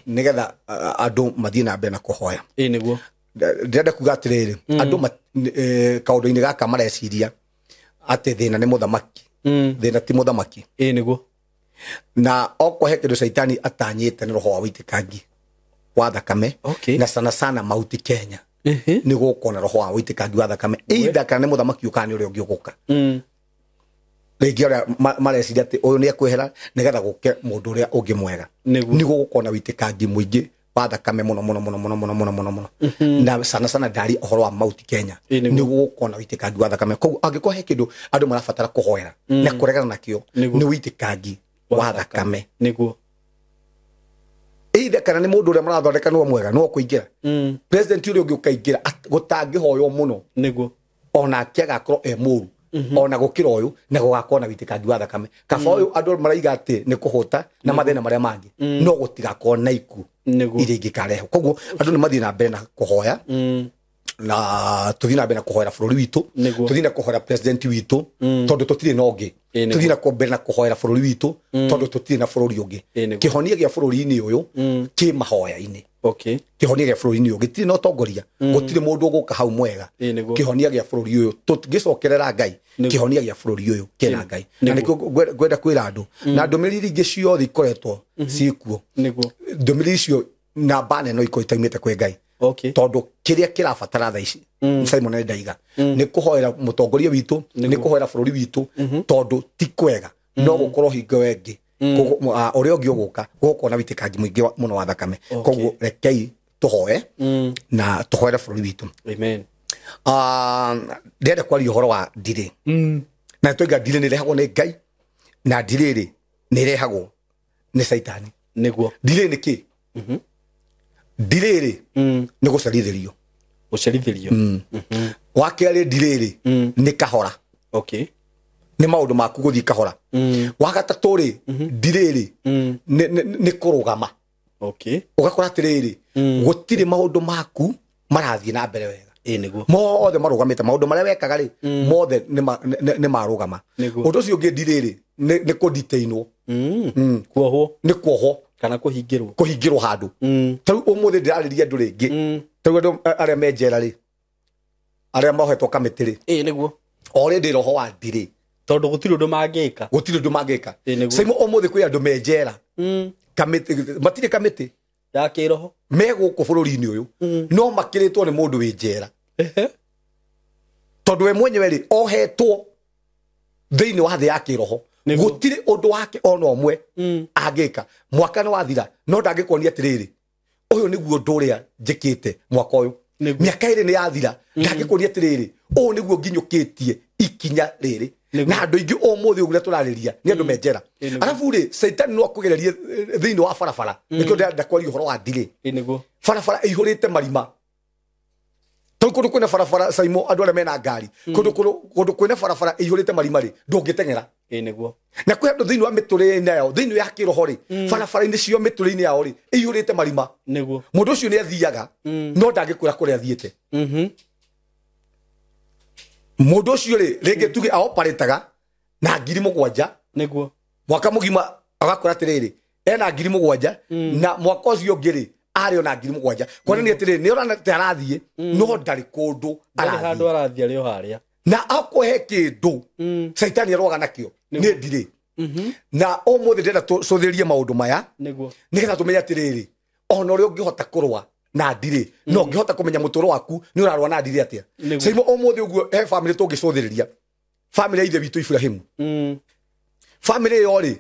nĩgetha andũ mathiĩ na mbere na kũhoya. Nĩguo. Ndĩrenda kuga atĩrĩrĩ, andũ kaũndũ-inĩ gaka mareciria atĩ thĩna nĩ mũthamaki. Thĩna ti mũthamaki. Nĩguo. Na okorwo he kĩndũ caitani atanyĩte nĩ roho wa wĩitĩkangi wa thakame. Na sana sana Mount Kenya nĩ gũkwo na roho wa wĩitĩkangi wa thakame. Either kana nĩ mũthamaki ũyũ kana nĩ ũrĩa ũngĩ ũgũka. Rĩngĩ arĩa mareciria atĩ ũyũ nĩ ekwehera nĩgetha gũke mũndũ ũrĩa ũngĩ mwega. Nĩ gũgũkorwo na wĩitĩkangi mũingĩ wa thakame mũno mũno mũno mũno mũno mũno mũno mũno. Na sana sana ndari ũhoro wa Mount Kenya. Nĩ gũgũkorwo na wĩitĩkangi wa thakame. Koguo angĩkorwo he kĩndũ andũ marabatara kũhoera na kũregana nakĩo nĩ wĩitĩkangi wa thakame. Nĩguo. Either kana nĩ mũndũ ũrĩa marathondeka nĩwe mwega no kũingĩra. President ũrĩa ũngĩ ũkaingĩra gũtangĩhoywo mũno. Nĩguo. Onake agakorwo e mũru. Ona gũkĩra ũyũ na gũgakorwo na wĩitĩkangi wa thakame. Kaba ũyũ andũ maraiga atĩ nĩ kũhũta na mathĩna marĩa mangĩ no gũtigakorwo na ikuũ iria ingĩkarehwo. Koguo andũ nĩ mathiĩ na mbere na kũhoya na tũthiĩ na mbere na kũhoera bũrũri witũ, tũthiĩ na kũhoera president witũ tondũ tũtirĩ na ũngĩ. Tũthiĩ na mbere na kũhoera bũrũri witũ tondũ tũtirĩ na bũrũri ũngĩ. Kĩhonia gĩa bũrũri-inĩ ũyũ kĩ mahoya-inĩ. Okay. Kĩhonia gĩa bũrũri-inĩ ũyũ gĩtirĩ na ũtongoria, gũtirĩ mũndũ ũgũka hau mwega. Kĩhonia gĩa bũrũri ũyũ tũngĩcokerera Ngai, kĩhonia gĩa bũrũri ũyũ kĩna Ngai. Na nĩkĩo ngwenda kwĩra andũ na ndũmĩrĩri ingĩ ciothe ikoretwo ciĩkuo. Nĩguo. Ndũmĩrĩri icio namba nene no ikorwo itaumĩte kwĩ Ngai. Okay. Tondũ kĩrĩa kĩrabatara thaa ici Simon nĩ ndaiga nĩ kũhoera mũtongoria witũ, nĩ kũhoera bũrũri witũ tondũ ti kwega no gũkorwo hingo ĩngĩ ũrĩa ũngĩ ũgũka gũgũkorwo na wĩitĩkangi mũingĩ mũno wa thakame. Koguo rekei tũhoe na tũhoere bũrũri witũ. Amen. Ndĩrenda kwaria ũhoro wa ndirĩ. Na tũiga ndirĩ nĩ ĩrehagwo nĩ Ngai na ndirĩ rĩ nĩ ĩrehagwo nĩ caitani. Nĩguo. Ndirĩ nĩ kĩ? Ndirĩ rĩ nĩ gũcerithĩrio. Gũcerithĩrio. Wa kerĩ ndirĩ rĩ nĩ kahora. Okay. Nĩ maũndũ maku gũthiĩ kahora. Wa gatatũ rĩ ndirĩ rĩ nĩ kũrũgama. Okay. Ũgakora atĩrĩrĩ gũtirĩ maũndũ maku marathiĩ na mbere wega. Nĩguo. Mothe marũgamĩte, maũndũ marĩa wekaga rĩ mothe nĩ marũgama. Ũndũ ũcio ũngĩ ndirĩ rĩ nĩ kũdetainwo. Kuohwo. Nĩ kuohwo kana kũhingĩrwo. Kũhingĩrwo handũ. Ta rĩu ũmũthĩ ndĩrarĩria andũ rĩngĩ. Ta rĩu andũ arĩa me njera rĩ, arĩa mohetwo kamĩtĩ rĩ. Nĩguo. O rĩndĩ roho wa ndirĩ. Tondũ gũtirĩ ũndũ mangĩka. Gũtirĩ ũndũ mangĩka. Saimo ũmũthĩ kwĩ andũ me njera. Kamĩtĩ matirĩ kamĩtĩ ya kĩroho. Me gũkũ bũrũri-inĩ ũyũ no makĩrĩtwo nĩ mũndũ wĩ njera. Tondũ we mwenyewe rĩ ohetwo thĩinĩ wa thĩ ya kĩroho. Gũtirĩ ũndũ wake ona ũmwe angĩka. Mwaka nĩ wathira no ndangĩkuonia atĩrĩrĩ ũyũ nĩguo ũndũ ũrĩa njĩkĩte mwaka ũyũ. Mĩaka ĩrĩ nĩ yathira ndangĩkuonia atĩrĩrĩ ũũ nĩguo nginyũkĩtie ikinya rĩrĩ. Na andũ aingĩ ũmũthĩ ũguo tũrarĩria nĩ andũ me njera. Arabu rĩ caitani no akũgererie thĩinĩ wa barabara. Nĩkĩo ndĩrenda kwaria ũhoro wa ndirĩ. Nĩguo. Barabara ĩihũrĩte marima. Tondũ kũndũ kwĩna barabara Saimo andũ arĩa mena ngari, kũndũ kwĩna barabara ĩihũrĩte marima rĩ ndũngĩteng'era. Nĩguo. Na kwĩ andũ thĩinĩ wa mĩtũrĩre-inĩ yao, thĩinĩ ya kĩroho rĩ, barabara-inĩ cio mĩtũrĩre-inĩ yao rĩ ĩihũrĩte marima. Nĩguo. Mũndũ ũcio nĩ athiaga no ndangĩkwĩra kũrĩa athiĩte. Mũndũ ũcio rĩ rĩngĩ tuge aoparĩtaga na 7,000. Nĩguo. Mwaka mũgima agakora atĩrĩrĩ Ena 7,000 na mwaka ũcio ũngĩ rĩ arĩ ona 7,000. Kuonania atĩrĩrĩ nĩ ũrona ta arathiĩ no ndarĩ kũndũ arathiĩ. Arathiĩ arĩ o harĩa. Na akũhe kĩndũ Caitani aroaga nakĩo nĩ ndirĩ. Na ũmũthĩ ndĩrenda tũcũthĩrĩrie maũndũ maya nĩguo nĩgetha tũmenye atĩrĩrĩ ona ũrĩa ũngĩhota kũrũa na ndirĩ no ũngĩhota kũmenya mũtũũro waku nĩ ũrarũa na ndirĩ atĩa. Caimo ũmũthĩ ũguo he family tũngĩcũthĩrĩria, family ya ithe witũ Ibrahimu. Family ĩyo rĩ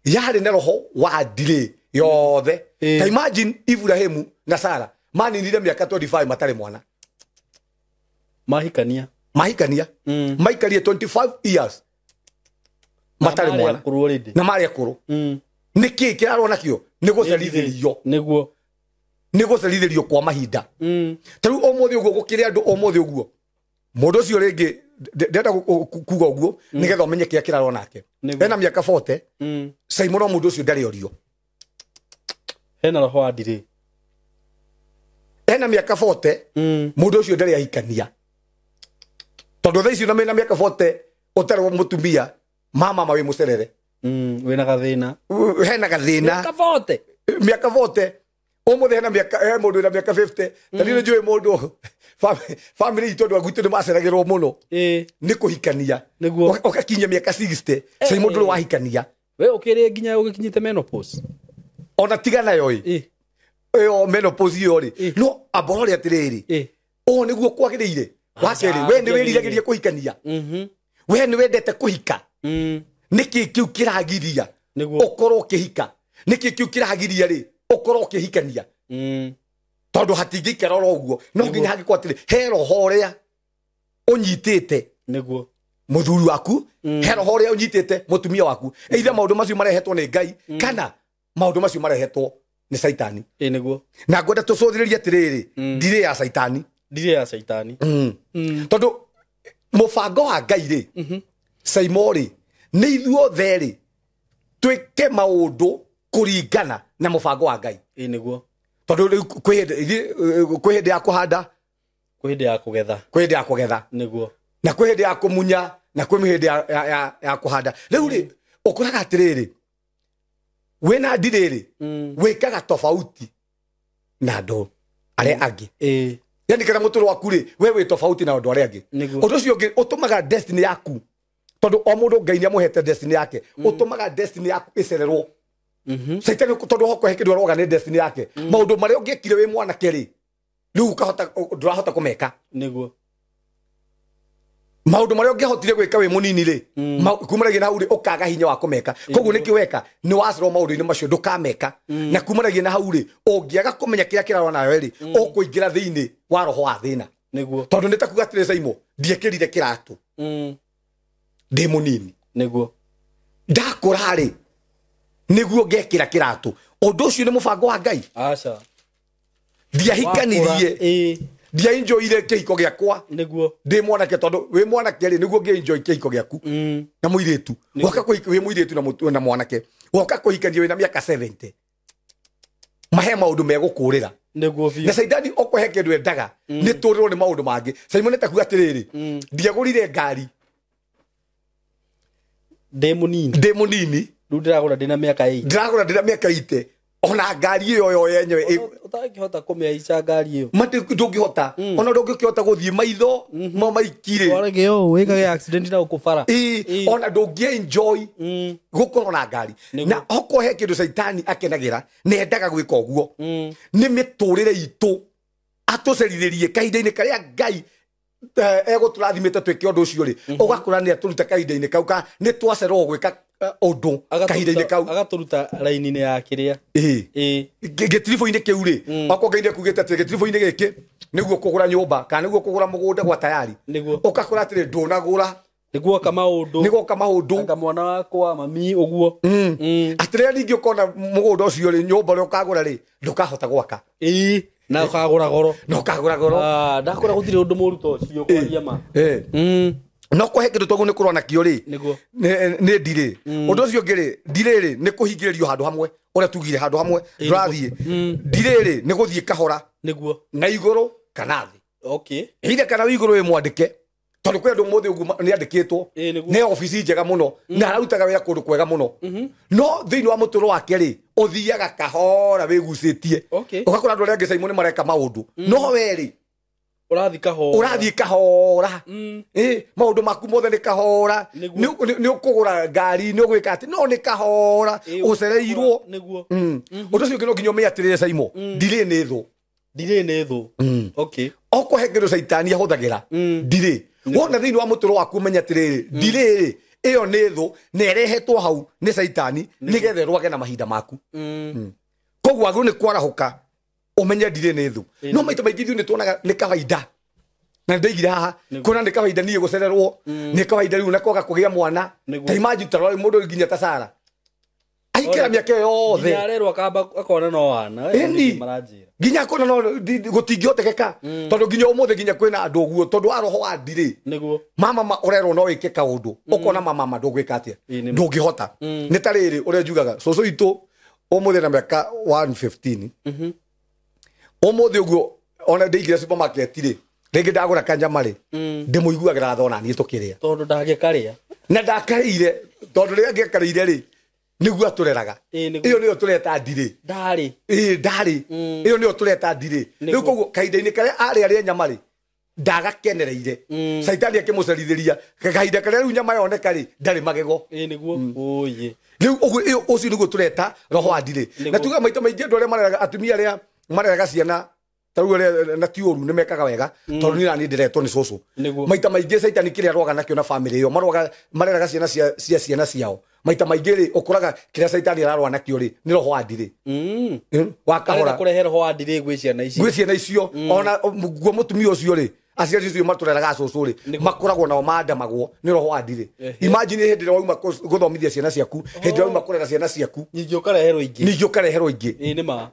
yarĩ na roho wa ndirĩ yothe. Ta imagine Ibrahimu na Sara maninire mĩaka 25 matarĩ mwana. Mahikania. Maikarie 25 years matarĩ mwana na marĩ akũrũ. Nĩ kĩĩ kĩrarũa nakĩo? Nĩ gũcerithĩrio. Nĩguo nĩ gũcerithĩrio kwa mahinda. Ta rĩu ũmũthĩ ũguo gũkĩrĩ andũ ũmũthĩ ũguo mũndũ ũcio rĩngĩ ndĩrenda kuga ũguo nĩgetha ũmenye kĩrĩa kĩrarũa nake. Ena mĩaka 40 Simon mũndũ ũcio ndarĩ orio. Hena roho wa ndirĩ. Ena mĩaka 40 mũndũ ũcio ndarĩ ahikania. Tondũ thaa ici na mena mĩaka 40 ũtarĩ mũtumia mama wĩ mũcerere. Wĩna gathĩna. Hena gathĩna. Mĩaka 40. Mĩaka 40. Ũmũthĩ hena mĩaka he mũndũ wĩna mĩaka 50. Ta niĩ nĩnjũĩ mũndũ family itũ andũ a gwitũ nĩ maceragĩrwo mũno. Nĩ kũhikania. Ũgakinyia mĩaka 60. Cai mũndũ ũrĩa wahikania. We ũkĩrĩ nginya ũgĩkinyĩte menopause. Ona tiga nayo ĩ. Ĩyo menopause ĩyo rĩ. No amborore atĩrĩrĩ. Ũũ nĩguo kwagĩrĩire. Wa kerĩ we nĩ wĩriragĩria kũhikania. We nĩ wendete kũhika. Nĩkĩ kĩu kĩragiria ũkorwo ũkĩhika? Nĩkĩ kĩu kĩragiria rĩ ũkorwo ũkĩhikania? Tondũ hatingĩikara oro ũguo no nginya hangĩkorwo atĩrĩ he roho ũrĩa ũnyitĩte nĩguo mũthuri waku, he roho ũrĩa ũnyitĩte mũtumia waku. Either maũndũ macio marehetwo nĩ Ngai kana maũndũ macio marehetwo nĩ Caitani. Nĩguo. Na ngwenda tũcũthĩrĩrie atĩrĩrĩ ndirĩ ya Caitani. Ndirĩ ya Caitani. Tondũ mũbango wa Ngai rĩ Caimo rĩ nĩ ithuothe rĩ twĩke maũndũ kũringana na mũbango wa Ngai. Nĩguo. Tondũ rĩu kwĩ hĩndĩ ya kũhanda, kwĩ hĩndĩ ya kũgetha. Kwĩ hĩndĩ ya kũgetha. Nĩguo. Na kwĩ hĩndĩ ya kũmunya na kwĩ hĩndĩ ya kũhanda. Rĩu rĩ ũkoraga atĩrĩrĩ wĩna ndirĩ rĩ wĩkaga tofauti na andũ arĩa angĩ. Yani kana mũtũũro waku rĩ we wĩ tofauti na andũ arĩa angĩ. Ũndũ ũcio ũngĩ ũtũmaga destiny yaku, tondũ o mũndũ Ngai nĩ amũhete destiny yake, ũtũmaga destiny yaku ĩcererwo. Caitani tondũ hoko he kĩndũ aroga nĩ destiny yake. Maũndũ marĩa ũngĩekire wĩ mwanake rĩ rĩu ũkahota ndũrahota kũmeka. Nĩguo. Maũndũ marĩa ũngĩahotire gwĩka wĩ mũnini rĩ kumanagia na hau rĩ ũkaga hinya wa kũmeka. Koguo nĩkĩ weka nĩ wacererwo maũndũ-inĩ macio ndũkameka. Na kumanagia na hau rĩ ũngĩaga kũmenya kĩrĩa kĩrarũa nawe rĩ ũkũingĩra thĩinĩ wa roho wa thĩna. Nĩguo. Tondũ nĩ ta kuga atĩrĩ Caimo ndiekĩrire kĩratũ ndĩ mũnini. Nĩguo. Ndakũra rĩ nĩguo ngekĩra kĩratũ. Ũndũ ũcio nĩ mũbango wa Ngai? Aca. Ndiahikanirie. Ndiaenjoyire kĩhiko gĩakwa. Nĩguo. Ndĩ mwanake tondũ wĩ mwanake rĩ nĩguo ngĩenjoy kĩhiko gĩaku na mũirĩtu. Woka kũhika wĩ mũirĩtu na mwanake. Woka kũhikania wĩna mĩaka 70. Mahe maũndũ megũkũrĩra. Nĩguo biũ. Na Caitani ũkũhe kĩndũ endaga nĩ tũrĩrwo nĩ maũndũ mangĩ. Simon ta kuga atĩrĩrĩ ndiagũrire ngari ndĩ mũnini. Ndĩ mũnini. Rĩu ndĩragũra ndĩna mĩaka 8. Ndĩragũra ndĩna mĩaka 8. Ona ngari ĩyo yo yenyewe ũtangĩhota kũmĩhaica ngari ĩyo. Mati ndũngĩhota. Ona ndũngĩkĩhota gũthiĩ maitho ma maikirĩ. Warege ũũ wĩkage accident na gũkũ bara. Ona ndũngĩ enjoy gũkorwo na ngari. Na okorwo he kĩndũ Caitani akenagĩra nĩ endaga gwĩka ũguo. Nĩ mĩtũrĩre itũ atũcerithĩrie kahinda-inĩ karĩa Ngai egũtũrathimĩte twĩke ũndũ ũcio rĩ ũgakora nĩ atũruta kahinda-inĩ kau ka nĩ twacererwo gwĩka ũndũ kahinda-inĩ kau agatũruta raini-inĩ ya kĩrĩa. Gĩtiribũ-inĩ kĩu rĩ okorwo Ngai nĩekugĩte atĩ gĩtiribũ-inĩ gĩkĩ nĩguo kũgũra nyũmba kana nĩguo kũgũra mũgũnda gwa tayari. Ũgakora atĩrĩ ndũnagũra nĩguoka maũndũ. Nĩguoka maũndũ. Anga mwana wakwa mami ũguo. Atĩrĩrĩ ningĩ ũkona mũgũnda ũcio rĩ nyũmba ũrĩa ũkagũra rĩ ndũkahota gwaka. Na ũkagũra goro. Na ũkagũra goro. Ndakora gũtirĩ ũndũ mũru ta ũcio kwaria ma. No kũhe kĩndũ toguo nĩ kũrũa nakĩo rĩ nĩ ndirĩ. Ũndũ ũcio ũngĩ rĩ ndirĩ rĩ nĩ kũhingĩrĩrio handũ hamwe ũrĩa tugire handũ hamwe ndũrathiĩ. Ndirĩ rĩ nĩ gũthiĩ kahora. Nĩguo. Na igũrũ kana thĩ. Okay. Either kana wĩ igũrũ wĩ mwandĩke Tondu kwi andu mothe uguo ni andikitwo ni ofici njega muno na ararutaga wira kundu kwega muno no thiini wa muturo wake ri uthiaga kahora wigucitie ugakora andu aria angi Simon mareka maundu no we ri urathi kahora maundu maku mothe ni kahora ni ukugura ngari ni ugwika ati no ni kahora ucereirwo niguo undu ucio no nginya umenye atirire Simon ndirĩ nĩ thũ ndirĩ nĩ thũ okay okũhe kĩndũ caitani ahũthagĩra ndirĩ wona thĩinĩ wa mũtũrũ waku ũmenye atĩrĩrĩ ndirĩ ĩyo nĩ thũ na ĩrehetwo hau nĩ caitani nĩgetha ĩrwage na mahinda maku koguo wagĩrĩirwo nĩ kwarahũka ũmenye ndirĩ nĩ thũ no maita maingĩ ithuĩ nĩ tuonaga nĩ kawaida na nĩndaigire haha kuona nĩ kawaida niĩ gũcererwo nĩ kawaida rĩu na kwaga kũgĩa mwana ta imagine ta rora mũndũ nginya ta Sara aikira mĩaka yothe nginya arerwo akamba akona no wana nginya akona no gũtingĩhotekeka tondũ nginya ũmũthĩ nginya kwĩna andũ ũguo tondũ wa roho wa ndirĩ nĩguo mama ma ũrerwo no wĩke kaũndũ ũkona mama ma ndũgwĩka atĩa ndũngĩhota nĩ ta rĩrĩ ũrĩa njugaga cũcũ itũ ũmũthĩ na mĩaka 115 ũmũthĩ ũguo ona ndĩigire supermarket rĩ rĩngĩ ndagũra kanyama rĩ ndĩmũiguagĩra tha ona niĩ tũkĩrĩa tondũ ndangĩkarĩa na ndakarĩire tondũ rĩrĩa angĩakarĩire rĩ niguo atureraga iyo niyo tureta ndirĩ ndarĩ ndarĩ iyo niyo tureta ndirĩ rĩu koguo kahinda-inĩ karĩa arĩ arĩa nyama rĩ ndagakenereire caitani akĩmũcerithĩria kahinda karĩa rĩu nyama yoneka rĩ ndarĩ magego nĩguo ũyĩ rĩu ũguo ũcio nĩguo tureta roho wa ndirĩ na tuga maita maingĩ andũ arĩa mareraga atumia arĩa mareraga ciana ta rĩu arĩa na ti ũru nĩ mekaga wega tondũ niĩ naniĩ ndĩretwo nĩ cũcũ maita maingĩ caitani kĩrĩa arwaga nakĩo na bamĩrĩ ĩyo marwaga mareraga ciana cia ciana ciao maita maingĩ rĩ ũkoraga kĩrĩa caitani ararũa nakĩo rĩ nĩ roho wa ndirĩ wa kahora kũrehe roho wa ndirĩ gwĩ ciana icio gwĩ ciana icio ona guo mũtumia ũcio rĩ aciari acio matũreraga cũcũ rĩ makoragwo nao mandamagwo nĩ roho wa ndirĩ imagine hĩndĩ ĩrĩa wauma gũthomithia ciana ciaku hĩndĩ ĩrĩa wauma kũrera ciana ciaku ningĩ ũkareherwo ingĩ ningĩ ũkareherwo ingĩ nĩ ma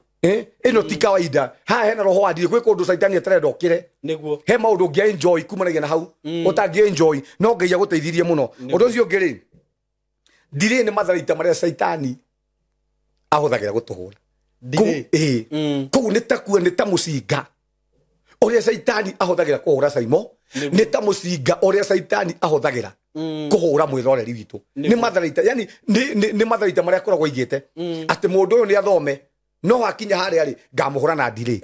ĩno ti kawaida haha hena roho wa ndirĩ gwĩ kũndũ caitani atarenda ũkĩre nĩguo he maũndũ ũngĩa enjoy kumanagia na hau ũtangĩ enjoy no Ngai agũteithirie mũno ũndũ ũcio ũngĩ rĩ ndirĩ nĩ matharaita marĩa caitani ahũthagĩra gũtũhũra koguo nĩ takua nĩ ta mũcinga ũrĩa caitani ahũthagĩra kũhũra Saimo nĩ ta mũcinga ũrĩa caitani ahũthagĩra kũhũra mwĩroreri witũ nĩ matharaita yani nĩ matharaita marĩa akoragwo aigĩte atĩ mũndũ ũyũ nĩ athome no akinya harĩa rĩ ngamũhũra na ndirĩ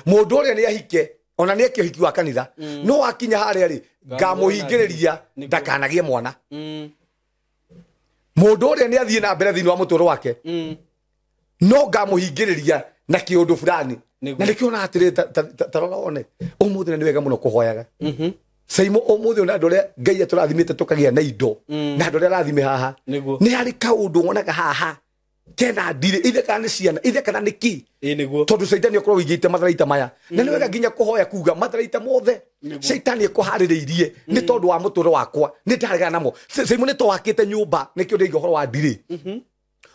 mũndũ ũrĩa nĩ ahike ona nĩ eke ũhiki wa kanitha no akinya harĩa rĩ ngamũhingĩrĩria ndakanagĩe mwana mũndũ ũrĩa nĩ athiĩ na mbere thĩinĩ wa mũtũũro wake no ngamũhingĩrĩria na kĩũndũ fulani na nĩkĩo ona atĩrĩ ta rora wone ũmũthĩ nĩ wega mũno kũhoyaga Saimo ũmũthĩ ona andũ arĩa Ngai atũrathimĩte tũkagĩa na indo na andũ arĩa arathime haha nĩ harĩ kaũndũ wonaga haha kena ndirĩ ithe kana nĩ ciana ithe kana nĩ kĩ tondũ caitani akorwo wĩigĩte matharaita maya na nĩ wega nginya kũhoya kuga matharaita mothe caitani ekũharĩrĩirie nĩ tondũ wa mũtũũro wakwa nĩ ndaregana namo Saimo nĩ twakĩte nyũmba nĩkĩo ndĩiga ũhoro wa ndirĩ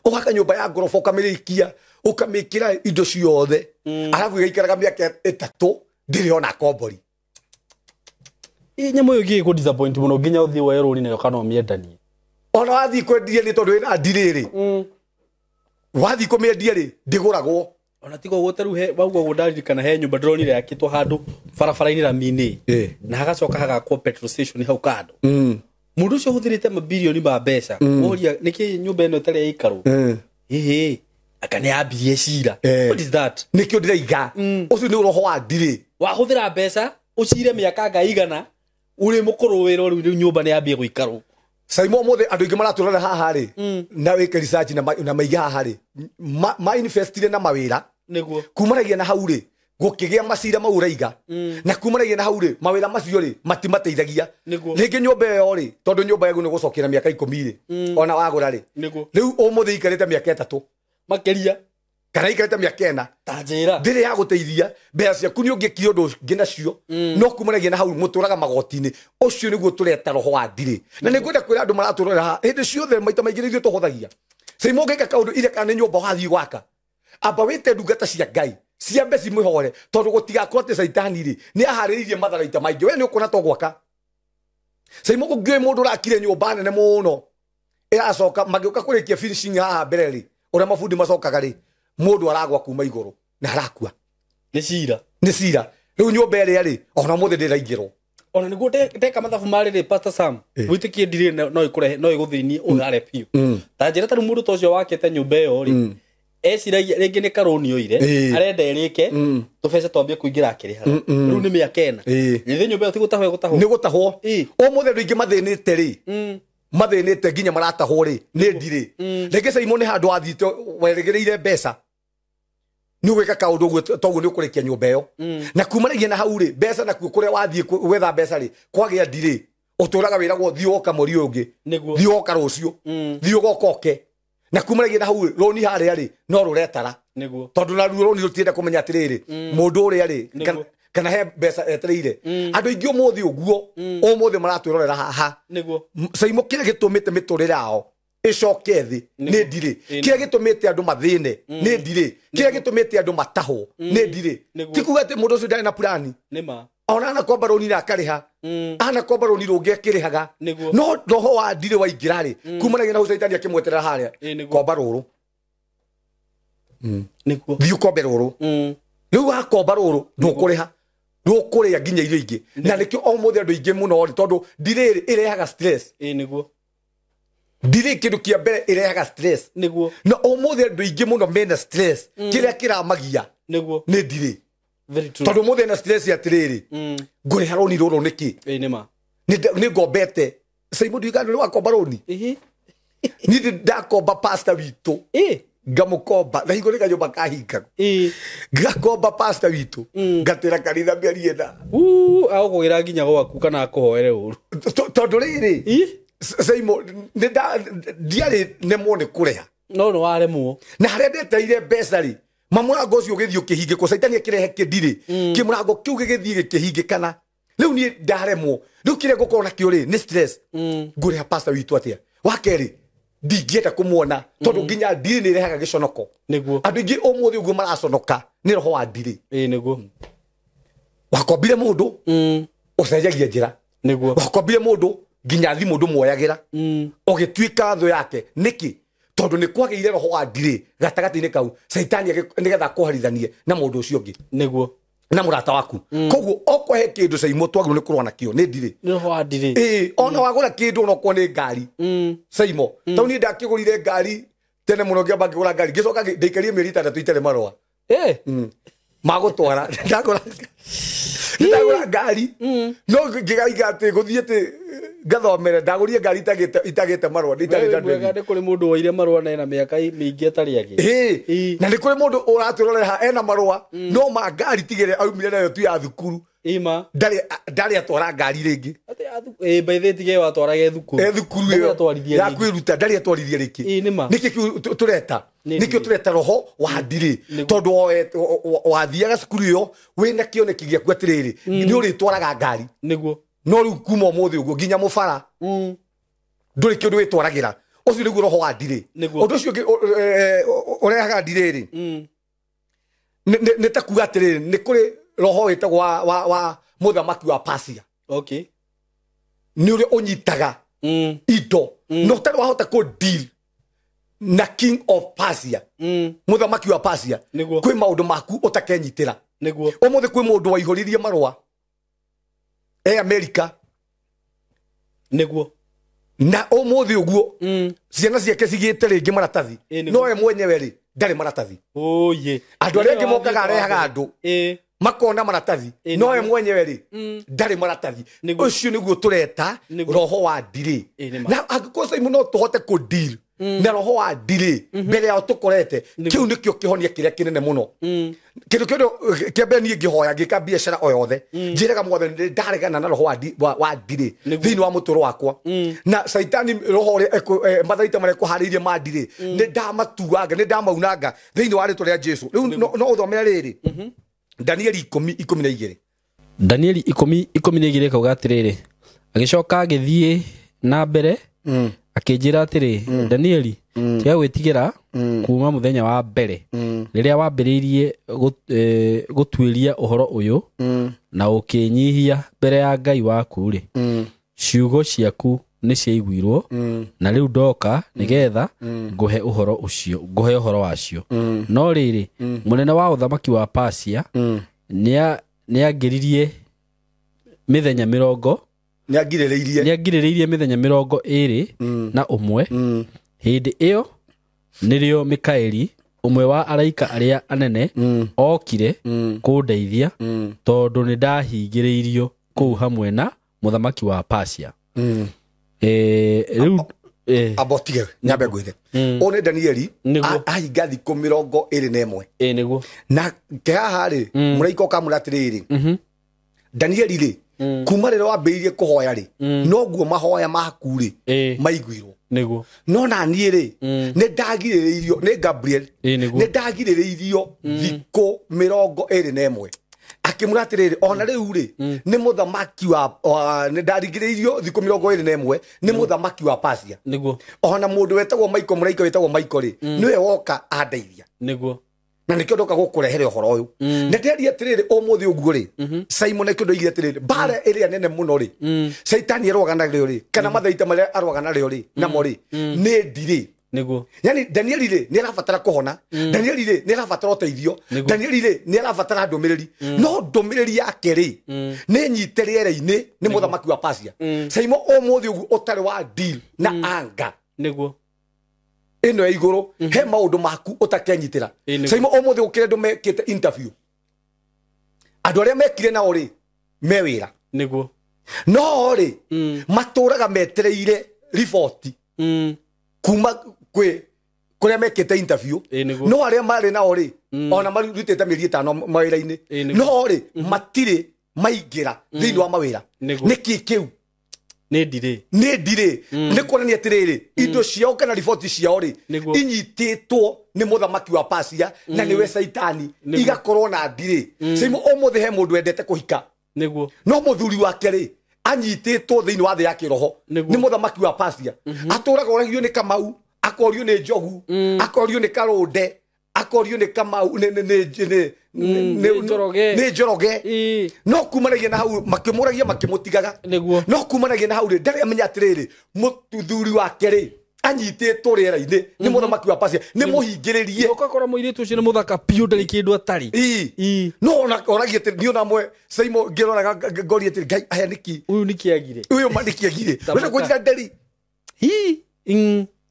ũgaka nyũmba ya ngoroba ũkamĩrĩkia ũkamĩkĩra indo ciothe arabu ĩgaikaraga mĩaka 3 ndĩrĩ ona kombori nyamũ ĩyo ĩngĩgĩkũ disappoint mũno nginya ũthiĩ woe rũni nayo kana ũmĩendanie ona wathiĩ kwendia nĩ tondũ wĩna ndirĩ rĩ wathiĩ kũmĩendia rĩ ndĩgũragwo ona tiga ũguo ta rĩu wauga ũguo ndaririkana he nyũmba ndĩronire yakĩtwo handũ barabara-inĩ rami-inĩ na hagacoka hagakwo petrol station hau kando mũndũ ũcio ũhũthĩrĩte mabirioni ma mbeca woria nĩkĩ nyũmba ĩno ĩtarĩ yaikarwo ĩhĩ aka nĩ yambirie cira what is that nĩkĩo ndĩraiga ũcio nĩ roho wa ndirĩ wahũthĩra mbeca ũcire mĩaka ngai igana ũrĩ mũkũrũ wĩra rĩu nyũmba nĩ yambie gũikarwo Saimo ũmũthĩ andũ aingĩ maratũrora haha rĩ na wĩke research na maige haha rĩ ma investire na mawĩra nĩguo kumanagia na hau rĩ gũkĩgĩa macira mau ũraiga na kumanagia na hau rĩ mawĩra macio rĩ matimateithagia rĩngĩ nyũmba ĩyo rĩ tondũ nyũmba yaku nĩ gũcokia na mĩaka 10 rĩ ona wagũra rĩ rĩu ũmũthĩ ikarĩte mĩaka 3 makĩria kana ikarĩte mĩaka 4 ta njĩra ndĩrĩ ya gũteithia mbeca ciaku nĩ ũngĩkire ũndũ ũngĩ nacio no kumanagia na hau mũtũraga magoti-inĩ ũcio nĩguo tũreta roho wa ndirĩ na nĩngwenda kwĩra andũ maratũrora haha hĩndĩ ciothe maita maingĩ nĩ ithuĩ tũhũthagia Saimo ũngĩka kaũndũ ire kana nĩ nyũmba ũgathiĩ gwaka amba wĩte ndungata cia Ngai ciambe cimũhore tondũ gũtigakorwo atĩ caitani rĩ nĩ aharĩrĩirie matharaita maingĩ we nĩ ũkuona to gwaka Saimo kũngĩũĩ mũndũ ũrakire nyũmba nene mũno ĩracoka magĩũka kũrĩkia finishing haha mbere rĩ ũrĩa mabundi macokaga rĩ mũndũ aragwa kuma igũrũ na arakua nĩ cira nĩ cira rĩu nyũmba ĩrĩa rĩ ona ũmũthĩ ndĩraingĩrwo Ona niguo ndeka mathabu marĩ Pastor Sam wĩtĩkie ndirĩ no ĩkũrehe no ĩgũthĩnie ũthare biũ. Ta njĩra ta rĩu mũndũ ta ũcio wakĩte nyũmba ĩyo rĩ, eciragia rĩngĩ nĩ karũni oire, arenda ĩrĩke, tũbeca twambie kũingĩra akĩrĩhaga. Rĩu nĩ mĩaka ĩna. Githĩ nyũmba ĩyo ti gũtahwo ĩgũtahwo? Nĩ gũtahwo. Ũmũthĩ andũ aingĩ mathĩnĩte rĩ, mathĩnĩte nginya maratahwo rĩ, nĩ ndirĩ. Rĩngĩ Saimo nĩ handũ wathiĩte werĩgĩrĩire mbeca, nĩ ũgwĩka kaũndũ ũguo toguo nĩ ũkũrĩkia nyũmba ĩyo. Na kumanagia na hau rĩ, mbeca nakuo kũrĩa wathiĩ gwetha mbeca rĩ, kwagĩa ndirĩ, ũtũraga wĩragwo thiĩ woka mweri ũyũ ũngĩ, thiĩ woka rũciũ, thiĩ ũgoka ũke. Na kumanagia na hau rĩ, rũni harĩa rĩ, no rũretara. Tondũ naruo rũni rũtienda kũmenya atĩrĩrĩ, mũndũ ũrĩa rĩ, kana he mbeca etereire. Andũ aingĩ ũmũthĩ ũguo, ũmũthĩ maratwĩrorera haha. Saimo kĩrĩa gĩtũmĩte mĩtũrĩre yao ĩcoke thĩ nĩ ndirĩ. Kĩrĩa gĩtũmĩte andũ mathĩne nĩ ndirĩ. Kĩrĩa gĩtũmĩte andũ matahwo nĩ ndirĩ. Ti kuga atĩ mũndũ ũcio ndarĩ na purani. Ona anakomba rũni na akarĩha, anakomba rũni rũngĩ akĩrĩhaga. No roho wa ndirĩ waingĩra rĩ, kumanagia na hau Caitani akĩmweterera harĩa, komba rũrũ, thiĩ ũkombe rũrũ. Rĩu wakomba rũrũ ndũkũrĩha, ndũkũrĩa nginya irio ingĩ. Na nĩkĩo ũmũthĩ andũ aingĩ mũno rĩ, tondũ ndirĩ ĩrehaga stress. Ndirĩ kĩndũ kĩa mbere ĩrehaga stress. Na ũmũthĩ andũ aingĩ mũno mena stress, kĩrĩa kĩramagia nĩ ndirĩ. Tondũ ũmũthĩ ena stress atĩrĩrĩ, ngũrĩha rũni rũrũ nĩkĩ? Nĩ ngombete. Saimo ndiuga nĩ wakomba rũni. Niĩ ndakomba pastor witũ, ngamũkomba na hingo nĩ kanyũmba kahingaga, ngakomba pastor witũ, ngatĩra kanitha mĩeri ĩna. Agũkũgĩra nginya gwaku kana akũhoere ũru. Tondũ rĩrĩ, Saimo ndiarĩ nemwo nĩ kũrĩha. No nĩ waremwo. Na harĩa ndetereire mbeca rĩ, mamũrango ũcio ũgĩthiĩ ũkĩhingĩkwo, Caitani akĩrehe kĩndirĩ, kĩmũrango kĩu gĩgĩthiĩ gĩkĩhingĩkana. Rĩu niĩ ndaremwo. Rĩu kĩrĩa ngũkorwo nakĩo rĩ, nĩ stress. Ngũrĩha pastor witũ atĩa? Wa kerĩ, ndingĩenda kũmuona tondũ nginya ndirĩ nĩ ĩrehaga gĩconoko. Andũ aingĩ ũmũthĩ ũguo maraconoka nĩ roho wa ndirĩ. Wakombire mũndũ, ũcenjagia njĩra. Wakombire mũndũ, nginya thimũ ndũmuoyagĩra, ũgĩtuĩka thũ yake. Nĩkĩ? Tondũ nĩ kwagĩire roho wa ndirĩ gatagatĩ-inĩ kau, Caitani nĩgetha akũharithanie na mũndũ ũcio ũngĩ. Na mũrata waku. Koguo okorwo he kĩndũ Saimo twagĩrĩirwo nĩ kũrũa nakĩo nĩ ndirĩ. Nĩ roho wa ndirĩ. Ona wagũra kĩndũ onokorwo nĩ ngari. Saimo, tondũ niĩ ndakĩgũrire ngari tene mũno, ngĩamba ngĩgũra ngari, ngĩcoka ndaikarire mĩeri 6 itarĩ marũa. Magũtwara. Ndagũra ngari, no ngĩgaiga atĩ gũthiĩ atĩ ngathomere, ndagũrire ngari itagĩte marũa, itarĩ na ndweri. Nĩ kũrĩ mũndũ woire marũa na ena mĩaka mĩingĩ atarĩ agĩ. Na nĩ kũrĩ mũndũ ũratwĩrorera ena marũa, no ma ngari tigĩre aumire nayo tu ya thukuru. Ndarĩ atwara ngari rĩngĩ. By the way, tige watwarage thukuru. Thukuru ĩyo ya kwĩruta ndarĩ atwarithie rĩngĩ. Nĩkĩ kĩu tũreta? Nĩkĩo tũreta roho wa ndirĩ. Tondũ wathiaga cukuru ĩyo wĩna kĩoneki gĩaku atĩrĩrĩ, nĩ ũrĩtwaraga ngari. No rĩu kuma ũmũthĩ ũguo nginya mũbara ndũrĩ kĩndũ wĩtwaragĩra. Ũcio nĩguo roho wa ndirĩ. Ũndũ ũcio ũngĩ ũrehaga ndirĩ rĩ, nĩ ta kuga atĩrĩrĩ, nĩ kũrĩ roho wĩtagwo wa mũthamaki wa Persia. Nĩ ũrĩa ũnyitaga indo, na ũtarĩ wahota kũ deal na king of Persia, mũthamaki wa Persia, kwĩ maũndũ maku ũtakenyitĩra. Ũmũthĩ kwĩ mũndũ waihũririe marũa America. Na ũmũthĩ ũguo ciana ciake cigĩte rĩngĩ maratathi, no we mwenyewe rĩ ndarĩ maratathi. Andũ arĩa angĩ mokaga arehaga andũ makona maratathi, no we mwenyewe rĩ ndarĩ maratathi. Ũcio nĩguo tũreta roho wa ndirĩ. Na angĩkorwo Saimo no tũhote kũ deal na roho wa ndirĩ mbere yao tũkorete, kĩu nĩkĩo kĩhonia kĩrĩa kĩnene mũno. Kĩndũ kĩa mbere niĩ ngĩhoya ngĩka biacara o yothe, njĩraga Mwathani ndaregana na roho wa ndirĩ thĩinĩ wa mũtũũro wakwa. Na Caitani roho ũrĩa matharaita marĩa ekũharĩirie ma ndirĩ, nĩ ndamatuanga, nĩ ndamaunanga thĩinĩ wa rĩtwa rĩa Jesũ. Rĩu no ũthomere rĩrĩ Danieli 10:12. Danieli 10:12 kauga atĩrĩrĩ, agĩcoka agĩthiĩ na mbere akĩnjĩra atĩrĩ, Danieli, tiga gwĩtigĩra kuma mũthenya wa mbere rĩrĩa wambĩrĩirie gũtuĩria ũhoro ũyũ na ũkĩnyihia mbere ya Ngai waku rĩ, ciugo ciaku nĩ ciaiguirwo, na rĩu ndoka nĩgetha ngũhe ũhoro ũcio, ngũhe ũhoro wacio. No rĩrĩ, mũnene wa ũthamaki wa Persia nĩangĩririe mĩthenya mĩrongo nĩangirĩrĩirie nĩangirĩrĩirie mĩthenya 21. Hĩndĩ ĩyo nĩrĩo Mikaeli ũmwe wa araika arĩa anene okire kũndeithia tondũ nĩndahingĩrĩirio kũu hamwe na mũthamaki wa Persia. Rĩu abotige nyambe ngwĩre ũyũ nĩ Danieli ahinga thikũ 21. Nĩguo na ke haha rĩ mũraika ũkamwĩra atĩrĩrĩ Danieli rĩ kuma rĩrĩa wambĩrĩirie kũhoya rĩ noguo mahoya maku rĩ maiguirwo. Nĩguo no na niĩ rĩ nĩ ndagirĩrĩirio nĩ Gabriel nĩ ndagirĩrĩirio thikũ 21. Akĩmwĩra atĩrĩrĩ ona rĩu rĩ nĩ mũthamaki wa nĩ ndarigĩrĩirio thikũ 21 nĩ mũthamaki wa Persia. Nĩguo ona mũndũ wetagwo Michael mũraika wetagwo Michael rĩ nĩwe woka andeithia. Nĩguo na nĩkĩo ndoka gũkũrehere ũhoro ũyũ. Na ndĩaria atĩrĩrĩ ũmũthĩ ũguo rĩ Simon nĩkĩo ndoigire atĩrĩrĩ mbara ĩrĩa nene mũno rĩ Caitani arũaga narĩo rĩ kana mathaita marĩa arũaga narĩo rĩ namo rĩ nĩ ndirĩ. Nĩguo yani Danieli rĩ nĩ arabatara kũhona, Danieli rĩ nĩ arabatara ũteithio, Danieli rĩ nĩ arabatara ndũmĩrĩri, no ndũmĩrĩri yake rĩ nĩ nyite rĩera-inĩ nĩ mũthamaki wa Persia. Simon ũmũthĩ ũguo ũtarĩ wa deal na anga. Nĩguo ĩno ya igũrũ he maũndũ maku ũtakenyitĩra. Simon ũmũthĩ ũkĩre andũ mekĩte interview andũ arĩa mekire nao rĩ me wĩra. Nĩguo no rĩ matũraga metereire riboti kuma kwĩ kũrĩa mekĩte interview, no arĩa marĩ nao rĩ ona marutĩte mĩeri 5 mawĩra-inĩ no rĩ matirĩ maingĩra thĩinĩ wa mawĩra. Nĩkĩ kĩu nĩ ndirĩ nĩ ndirĩ nĩ kuonania atĩrĩrĩ indo ciao kana riboti ciao rĩ inyitĩtwo nĩ mũthamaki wa Persia na nĩwe Caitani igakorwo na ndirĩ. Simon ũmũthĩ he mũndũ wendete kũhika. Nĩguo no mũthuri wake rĩ anyitĩtwo thĩinĩ wa thĩ ya kĩroho nĩ mũthamaki wa Persia. Atũraga oragio nĩ Kamau, akorio nĩ Njogu, akorio nĩ Karũnde, akorio nĩ Kamau nĩ nĩ Njoroge. No kumanagia na hau makĩmũragia makĩmũtigaga. No kumanagia na hau rĩ ndarĩ amenya atĩrĩrĩ mũthuri wake rĩ anyitĩtwo rĩera-inĩ nĩ mũthamaki wa Persia nĩ mũhingĩrĩrie. Ũgakora mũirĩtu ũcio nĩ mũthaka biũ ndarĩ kĩndũ atarĩ. No ona oragia atĩ niĩ ona mwe Simon ngĩroraga ngoria atĩrĩ Ngai aya nĩkĩ ũyũ nĩkĩ agire ũyũ ma nĩkĩ agire ũrenda kũnjĩra nderi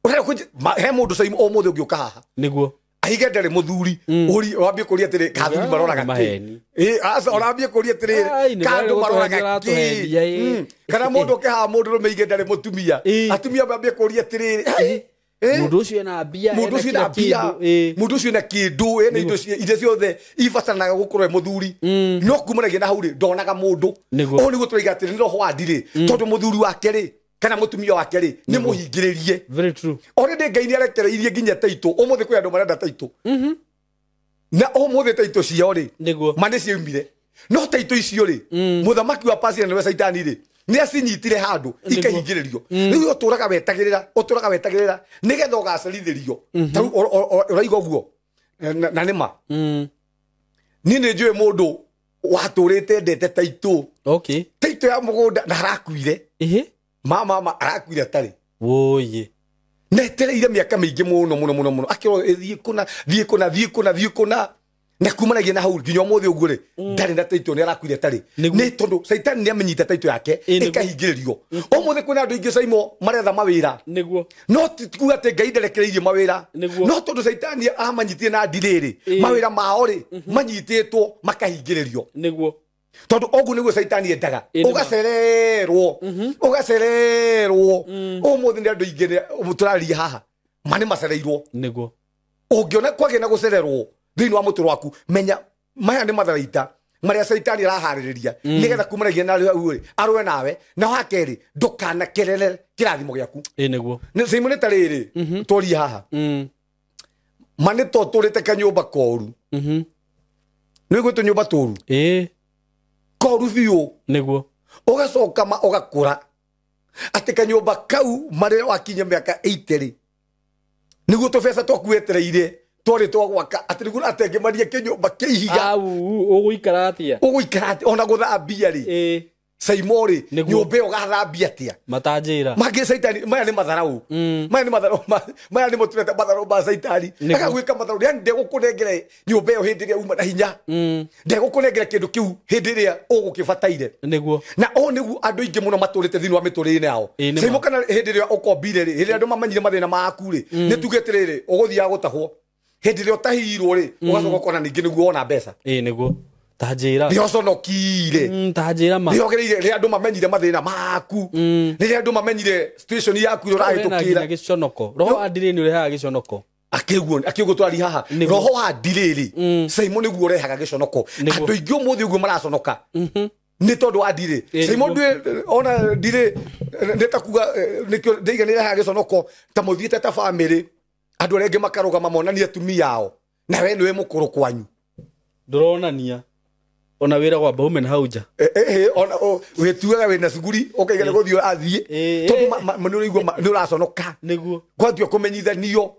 ũrenda kũnjĩra he mũndũ Simon ũmũthĩ ũngĩũka haha. Nĩguo aige ndarĩ mũthuri ũri wambie kũria atĩrĩ kathuri maroraga kĩ aca ũrambie kũria atĩrĩrĩ kandũ maroraga kĩ kana mũndũ ũke haha mũndũ rũme aige ndarĩ mũtumia atumia mambie kũria atĩrĩrĩ mũndũ ũcio ena mbia mũndũ ũcio ena mbia mũndũ ũcio ena kĩndũ ena indo iria ciothe ibatanaga gũkorwo e mũthuri no kumanagia na hau rĩ ndonaga mũndũ. Ũũ nĩguo tũraiga atĩrĩ nĩ roho wa ndirĩ tondũ mũthuri wake rĩ kana mũtumia wake rĩ nĩ mũhingĩrĩrie. Very true. Already Ngai nĩ arekereirie nginya taitũ ũmũthĩ kwĩ andũ marenda taitũ na ũmũthĩ taitũ ciao rĩ ma nĩ ciaumire no taitũ icio rĩ mũthamaki wa Persia nĩwe Caitani rĩ nĩ acinyitire handũ ikahingĩrĩrio. Rĩu ũtũraga wetagĩrĩra ũtũraga wetagĩrĩra nĩgetha ũgacerithĩrio ta rĩu ũraiga ũguo na nĩ ma niĩ nĩ njũĩ mũndũ watũrĩte ndete taitũ taitũ ya mũgũnda na arakuire mama arakuire atarĩ woye netereire mĩaka mĩingĩ mũno mũno mũno mũno akĩrwo thiĩ kũna thiĩ kũna thiĩ kũna thiĩ kũna na kumanagia na hau nginya ũmũthĩ ũguo rĩ ndarĩ na taitũ nĩ arakuire atarĩ nĩ tondũ Caitani nĩ amenyite taitũ yake ĩkahingĩrĩrio. Ũmũthĩ kwĩna andũ aingĩ Simon maretha mawĩra. Nĩguo no ti kuga atĩ Ngai ndarekereirie mawĩra no tondũ Caitani amanyitire na ndirĩ rĩ mawĩra mao rĩ manyitĩtwo makahingĩrĩrio. Nĩguo tondũ ũguo nĩguo Caitani endaga ũgacererwo ũgacererwo. Ũmũthĩ nĩ andũ aingĩ tũraria haha ma nĩ macereirwo. Nĩguo ũngĩona kwagĩa na gũcererwo thĩinĩ wa mũtũrũ waku menya maya nĩ matharaita marĩa Caitani araharĩrĩria nĩgetha kumanagia na hau rĩ arũe nawe na wakerĩ ndũkanakerere kĩrathimo gĩaku. Nĩguo Simon nĩ ta rĩrĩ twarie haha ma nĩ to tũrĩte kanyũmba koru nĩ gwĩtwo nyũmba tũru koru biũ. Nĩguo ũgacoka ma ũgakũra atĩ kanyũmba kau marĩa wakinya mĩaka 80 rĩ nĩguo tũbeca twaku wetereire twarĩ twa gwaka atĩ nĩguo ũratengemaria kĩnyũmba kĩa ihiga. Ũgũikara atĩa ũgũikara atĩa ona gũthambia rĩ Saimori Nĩguo. nyũmba ĩyo ũgathambia atĩa Matanjĩra. mangĩ caitani maya nĩ matharau maya nĩ matharau maya nĩ mũturete matharau ma caitani Nĩguo. agagwĩka matharau yani ndegũkũnengera nyũmba ĩyo hĩndĩ ĩrĩa uma na hinya ndegũkũnengera kĩndũ kĩu hĩndĩ ĩrĩa ũgũkĩbataire Nĩguo. na ũũ nĩguo andũ aingĩ mũno matũrĩte thĩinĩ wa mĩtũrĩre yao Ĩĩ, nĩ ma. Saimo kana hĩndĩ ĩrĩa ũkombire rĩ hĩndĩ ĩrĩa andũ mamenyire mathĩna maku rĩ nĩ tuge atĩrĩrĩ ũgũthiaga gũtahwo hĩndĩ ĩrĩa ũtahirwo rĩ ũgacoka ũkona ningĩ nĩguo wona mbeca Ĩĩ nĩguo. Tanjĩra. rĩrĩa ũconokire Tanjĩra ma. rĩrĩa ũgereire rĩrĩa andũ mamenyire mathĩna maku rĩrĩa andũ mamenyire situation yaku ĩrĩa Ũrĩ na nginya ũrahĩtũkĩra gĩconoko. Roho wa ndirĩ nĩ ũrehaga gĩconoko. akĩguo twari haha Nĩguo. roho wa ndirĩrĩ Saimo nĩguo ũrehaga gĩconoko Nĩguo. andũ aingĩ ũmũthĩ ũguo maraconoka nĩ tondũ wa ndirĩ Ĩĩ, Saimo nĩguo. ndwĩ ona ndirĩ nĩ ta kuga nĩkĩo ndaiga nĩ ĩrehaga gĩconoko ta mũthiĩte ta bamĩrĩ andũ arĩa angĩ makarũgama monanie atumia ao na we nĩwe mũkũrũ kwanyu Ndũronania. Ona wĩra gwa baume na hau nja. Ona wĩtuaga wĩna cuguri ũkaiga nĩ gũthiĩ ũrathiĩ Ĩĩ. tondũ nĩ ũraigua nĩ ũraconoka Nĩguo. gwatua kũmenyithanio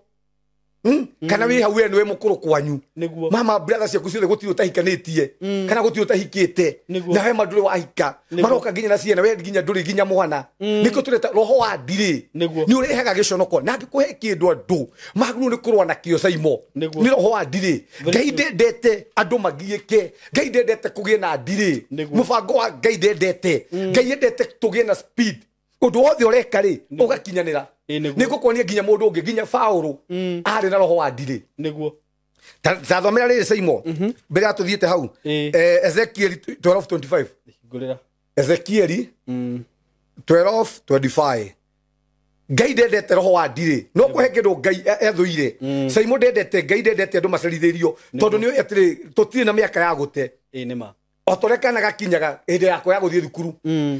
kana wĩ hau we nĩwe mũkũrũ kwanyu Nĩguo. mama brother ciaku ciothe gũtirĩ ũtahikanĩtie kana gũtirĩ ũtahikĩte Nĩguo. na we ma ndũrĩ wahika Nĩguo. maroka nginya na ciana we nginya ndũrĩ nginya mwana nĩkĩo tũreta roho wa ndirĩ Nĩguo. nĩ ũrehaga gĩconoko na angĩkũhe kĩndũ andũ magĩrĩirwo nĩ kũrũa nakĩo Saimo Nĩguo. nĩ roho wa ndirĩ Ngai ndendete andũ magiĩke Ngai ndendete kũgĩe na ndirĩ Nĩguo. mũbango wa Ngai ndendete Ngai endete tũgĩe na speed ũndũ wothe ũreka rĩ ũgakinyanĩra Ĩĩ, nĩguo. nĩ ngũkuonia nginya mũndũ ũngĩ nginya Paũlũ arĩ na roho wa ndirĩ Nĩguo. ta thomera rĩrĩ Saimo mbere ya tũthiĩte hau Ĩĩ. Ezekieli 12:25 Hingũrĩra. Ezekieli 12:25 Ngai ndendete roho wa ndirĩ no kũhe kĩndũ Ngai ethũire Saimo ndendete Ngai ndendete andũ macerithĩrio tondũ nĩ atĩrĩ tũtirĩ na mĩaka ya gũte Ĩĩ nĩ ma. o ta ũrĩa kana gakinyaga hĩndĩ yakwa ya gũthiĩ thukuru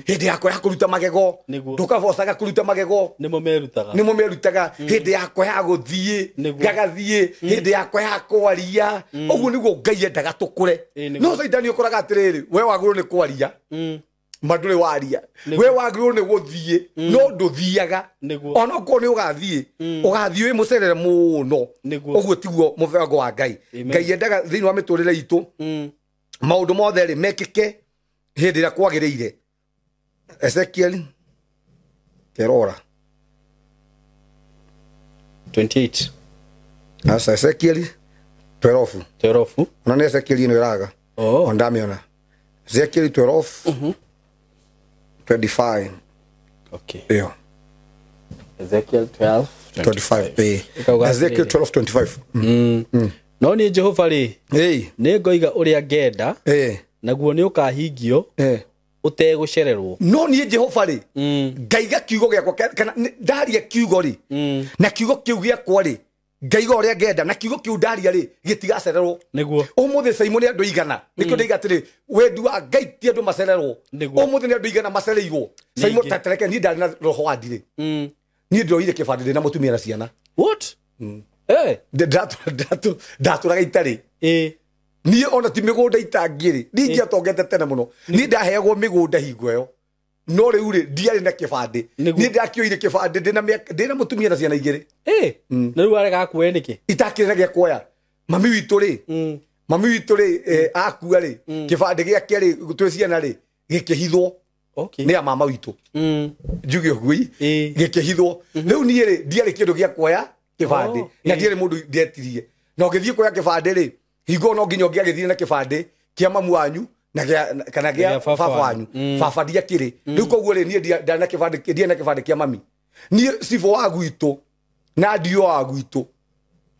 hĩndĩ yakwa ya kũruta magego Nĩguo. ndũkabocaga kũruta magego Nĩmo merutaga. nĩmo merutaga hĩndĩ yakwa ya gũthiĩ Nĩguo. ngagathiĩ hĩndĩ yakwa ya kwaria ũguo nĩguo Ngai endaga tũkũre Ĩĩ, nĩguo. no caitani ũkoraga atĩrĩrĩ we wagĩrĩirwo nĩ kwaria ma ndũrĩ waria Nĩguo. we wagĩrĩirwo nĩ gũthiĩ no ndũthiaga Nĩguo. onokorwo nĩ ũgathiĩ ũgathiĩ wĩ mũcerere mũno Nĩguo. ũguo tiguo mũbango wa Ngai Amen. Ngai endaga thĩinĩ wa mĩtũrĩre itũ maũndũ mothe rĩ mekĩke hĩndĩ ĩrĩa kwagĩrĩire Ezekiel kerora 28. aca Ezekiel 12 12. ona nĩ Ezekiel ĩno ĩraga Oh. ona ndamĩona Ezekiel 12 25 Okay. ĩyo Ezekiel 12. 25 ĩĩ. Ĩkauga Ezekiel atĩrĩrĩ. 12 25 No niĩ Jehova rĩ ĩĩ nĩ ngoiga ũrĩa ngenda ĩĩ naguo nĩ ũkahingio ĩĩ ũtegũcererwo. no niĩ Jehova rĩ ngaiga kiugo gĩakwa kana ndaria kiugo rĩ na kiugo kĩu gĩakwa rĩ ngaiga ũrĩa ngenda na kiugo kĩu ndaria rĩ gĩtigacererwo Nĩguo. ũmũthĩ Saimo nĩ andũ igana nĩkĩo ndaiga atĩrĩ wendi wa Ngai ti andũ macererwo Nĩguo. ũmũthĩ nĩ andũ igana macereirwo Saimo Ningĩ. ta tereke niĩ ndarĩ na roho wa ndirĩ niĩ ndĩroire kĩbandĩ ndĩ na mũtumia na ciana What? Eh. Ndatũraga itarĩ Ĩĩ. niĩ ona ti mĩgũnda itangĩrĩ niĩ ingĩatongete tene mũno niĩ ndaheagwo mĩgũnda hingo ĩyo no rĩu rĩ ndiarĩ na kĩbandĩ Nĩguo. niĩ ndakĩoire kĩbandĩ ndĩ na mũtumia na ciana igĩrĩ Ĩĩ. Na rĩu arega kuoya nĩkĩ? itakĩrĩ na gĩa kuoya mami witũ rĩ mami witũ rĩ akua rĩ kĩbandĩ gĩake rĩ twĩ ciana rĩ gĩkĩhithwo Okay. nĩ ya mama witũ njuge ũguo Ĩĩ. gĩkĩhithwo rĩu niĩ rĩ ndiarĩ kĩndũ gĩa kuoya kĩbandĩ Oh, na ĩĩ. ndiarĩ mũndũ ndetirie na ũngĩthiĩ kuoya kĩbandĩ rĩ hingo no nginya ũngĩagĩthire na kĩbandĩ kĩa mamu wanyu na gĩa kana Gĩa gĩa baba baba wanyu. wanyu baba ndiakĩrĩ rĩu koguo rĩ niĩ ndarĩ na kĩbandĩ ndiarĩ na kĩbandĩ kĩa mami niĩ cibũ wa gwitũ na ndio wa gwitũ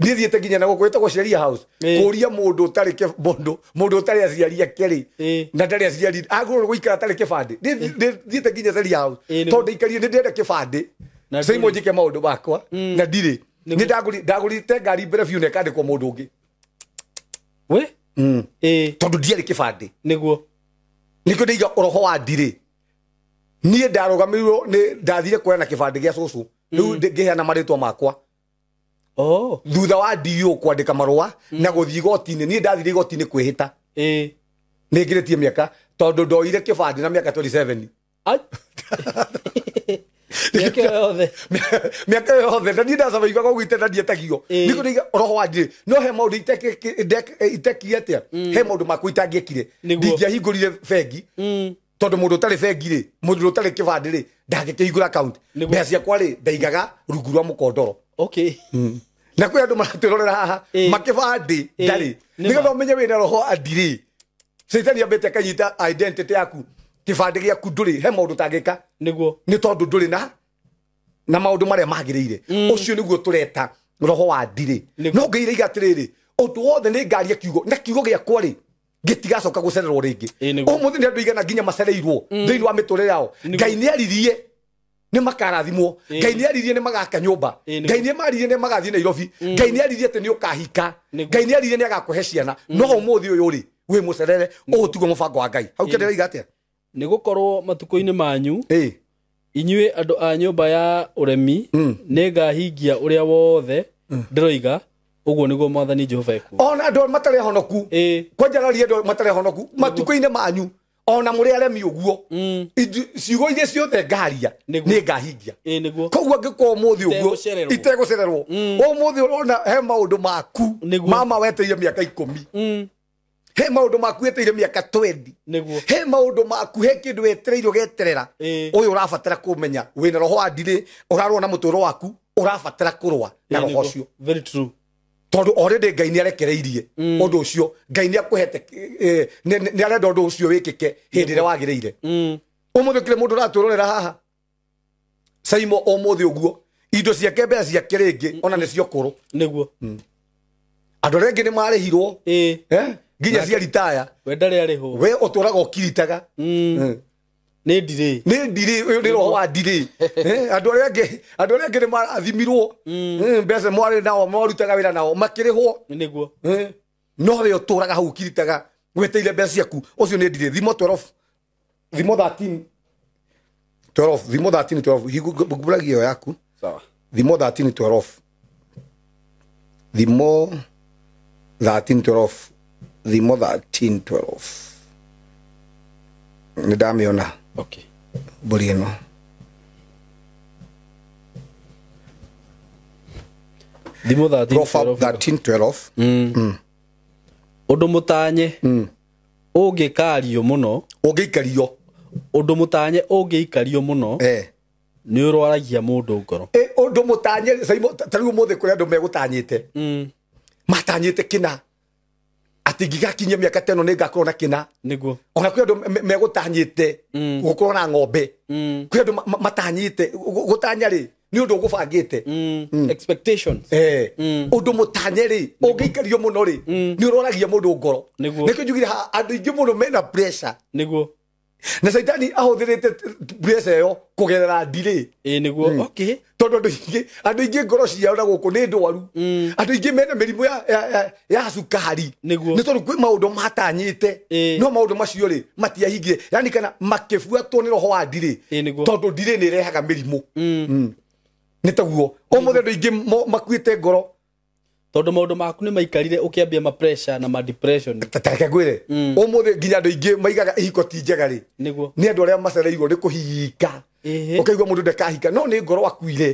niĩ thiĩte nginya na gũkũ ĩtagwo Sheria House Ĩĩ. kũria mũndũ ũtarĩ mũndũ mũndũ ũtarĩ aciari ake rĩ Ĩĩ. na ndarĩ aciari agĩrĩirwo nĩ gũikara atarĩ kĩbandĩ Niĩ thiĩte nginya Sheria House Ĩĩ, nĩguo. tondũ ndaikarire nĩ ndĩrenda kĩbandĩ Na Saimo ndũrĩ. njĩke maũndũ makwa na ndirĩ Nĩguo. nĩ ndagũrĩte ngari mbere biũ na ĩkandĩkwo mũndũ ũngĩ We? Ĩĩ. tondũ ndiarĩ kĩbandĩ Nĩguo. nĩkĩo ndaiga roho wa ndirĩ niĩ ndarũgamĩrĩirwo nĩ ndathire kuoya na kĩbandĩ gĩa cũcũ rĩu ngĩheana marĩtwa makwa Oh. thutha wa DO kwandĩka marũa na gũthiĩ igoti-inĩ niĩ ndathire igoti-inĩ kwĩhĩta Ĩĩ. nĩ ngĩrĩtie mĩaka tondũ ndoire kĩbandĩ na mĩaka 27 Ai. Mĩaka ĩyo yothe. Mĩaka ĩyo yothe na niĩ ndacabaigaga ũguo ite na ndietagio Ĩĩ. nĩkĩo ndaiga roho wa ndirĩ no he maũndũ itekire atĩa he maũndũ makwa itangĩekire Nĩguo. ndingĩahingũrire bengi Tondu mundu utari bengi ri, mundu utari kibandi ri, ndangikihingura account. Mbeca ciakwa ri ndaigaga rungu rwa mukondoro. Okay. Na kwi andu maratwirorera haha makibandi ndari. Nigetha umenye wina roho andiri. Caitani ambite akanyita identity yaku, kibandi giaku nduri, he maundu utangika. Niguo. Ni tondu nduri na maundu maria magiriire. Ucio niguo tureta roho wa ndiri. No ngeire igatiriri, undu wothe ni ngaria kiugo, na kiugo giakwa ri gitigacoka gucererwo ringi. Umuthi ni andu igana nginya macereirwo thiini wa miturire yao. Ngai ni aririe ni makarathimwo, Ngai ni aririe ni magaka nyumba, Ngai ni maririe ni magathie Nairobi, Ngai ni aririe ati ni ukahika, Ngai ni aririe ni agakuhe ciana. No umuthi uyu ri wi mucerere, uyu tiguo mubango wa Ngai. Hau kendera iga atia? Ni gukorwo matuko-ini manyu inyuĩ andũ a nyũmba ya ũremi nĩ ngahingia ũrĩa wothe ndĩroiga, ũguo nĩguo Mwathani Jehova ekuuga. Ona andũ matarĩ ahonoku, kwanjararia andũ matarĩ ahonoku matukũ-inĩ manyu, ona mũrĩ aremi ũguo, ciugo iria ciothe ngaria nĩ ngahingia. Koguo angĩkorwo ũmũthĩ ũguo itegũcererwo, ũmũthĩ ũrona he maũndũ maku mama wetereire mĩaka 10, he maũndũ maku wetereire mĩaka 20, he maũndũ maku, he kĩndũ wetereire ũgeterera. Ũyũ ũrabatara kũmenya wĩna roho wa ndirĩ, ũrarũa na mũtũrĩre waku, ũrabatara kũrũa na roho ũcio. Very true. Tondu already Ngai ni arekereirie undu ucio, Ngai ni akuhete, ni arenda undu ucio wikike hindi ria wagiriire. Umuthi kire mundu uratwirorera haha Saimo umuthi uguo indo ciake mbeca ciake ringi ona ni cio kuru. Niguo. Andu aria angi ni marihirwo nginya cia ritaya, we ndari arihwo, we uturaga ukiritaga. Ni ndirĩ, ni ndirĩ, uyu ni roho wa ndirĩ. Andu aria angi ni marathimirwo mbeca mwarĩ nao, mwarutaga wĩra nao makĩrĩhwo. Niguo. No we ũtũraga hau ũkiritaga weteire mbeca ciaku, ũcio nĩ ndirĩ. Thimo 12, thimo 13 12, thimo 13 12, hingũragia ĩyo yaku. Sawa. Thimo 13 12, thimo 13 12, thimo 13 12. Nĩ ndamĩona. Okay. Mbũri ĩno. Thimo 13 13 12. Ũndũ mũtanye ũngĩkario mũno, ũngĩikario, ũndũ mũtanye ũngĩikario mũno nĩ ũrwaragia mũndũ ngoro. Ũndũ mũtanye, ta rĩu ũmũthĩ kũrĩ andũ megũtanyĩte, matanyĩte kĩna ati ngigakinyia mĩaka 10 nĩ ngakorwo na kĩna. Niguo. Ona kwĩ andũ megũtanyĩte gũkorwo na ng'ombe, kwĩ andũ matanyĩte gũtanya rĩ nĩ ũndũ ũgũbangĩte. Expectations. Ũndũ mũtanye rĩ ũngĩikario mũno rĩ nĩ ũroragia mũndũ ngoro. Nĩkĩo njugire andũ aingĩ mũno mena pressure. Niguo. Na Caitani ahũthĩrĩte pressure ĩyo kũgerera ndirĩ. Niguo. Okay. Tondu andũ aingĩ ngoro ciao na gũkũ nĩ ndwaru. Andũ aingĩ mena mĩrimũ ya cukari. Nĩ tondũ kwĩ maũndũ matanyĩte, no maũndũ macio rĩ matiahingire, yani kana makĩbuatwo nĩ roho wa ndirĩ, tondũ ndirĩ nĩ ĩrehaga mĩrimũ. Nĩ taguo ũmũthĩ andũ aingĩ makuĩte ngoro tondu maundu maku ni maikarire ukiambia ma pressure na ma depression. Tareke ngwire umuthi nginya andu aingi maigaga ihiko ti njega ri, niguo ni andu aria macereirwo ni kuhika, ukaigua mundu ndakahika no ni ngoro akuire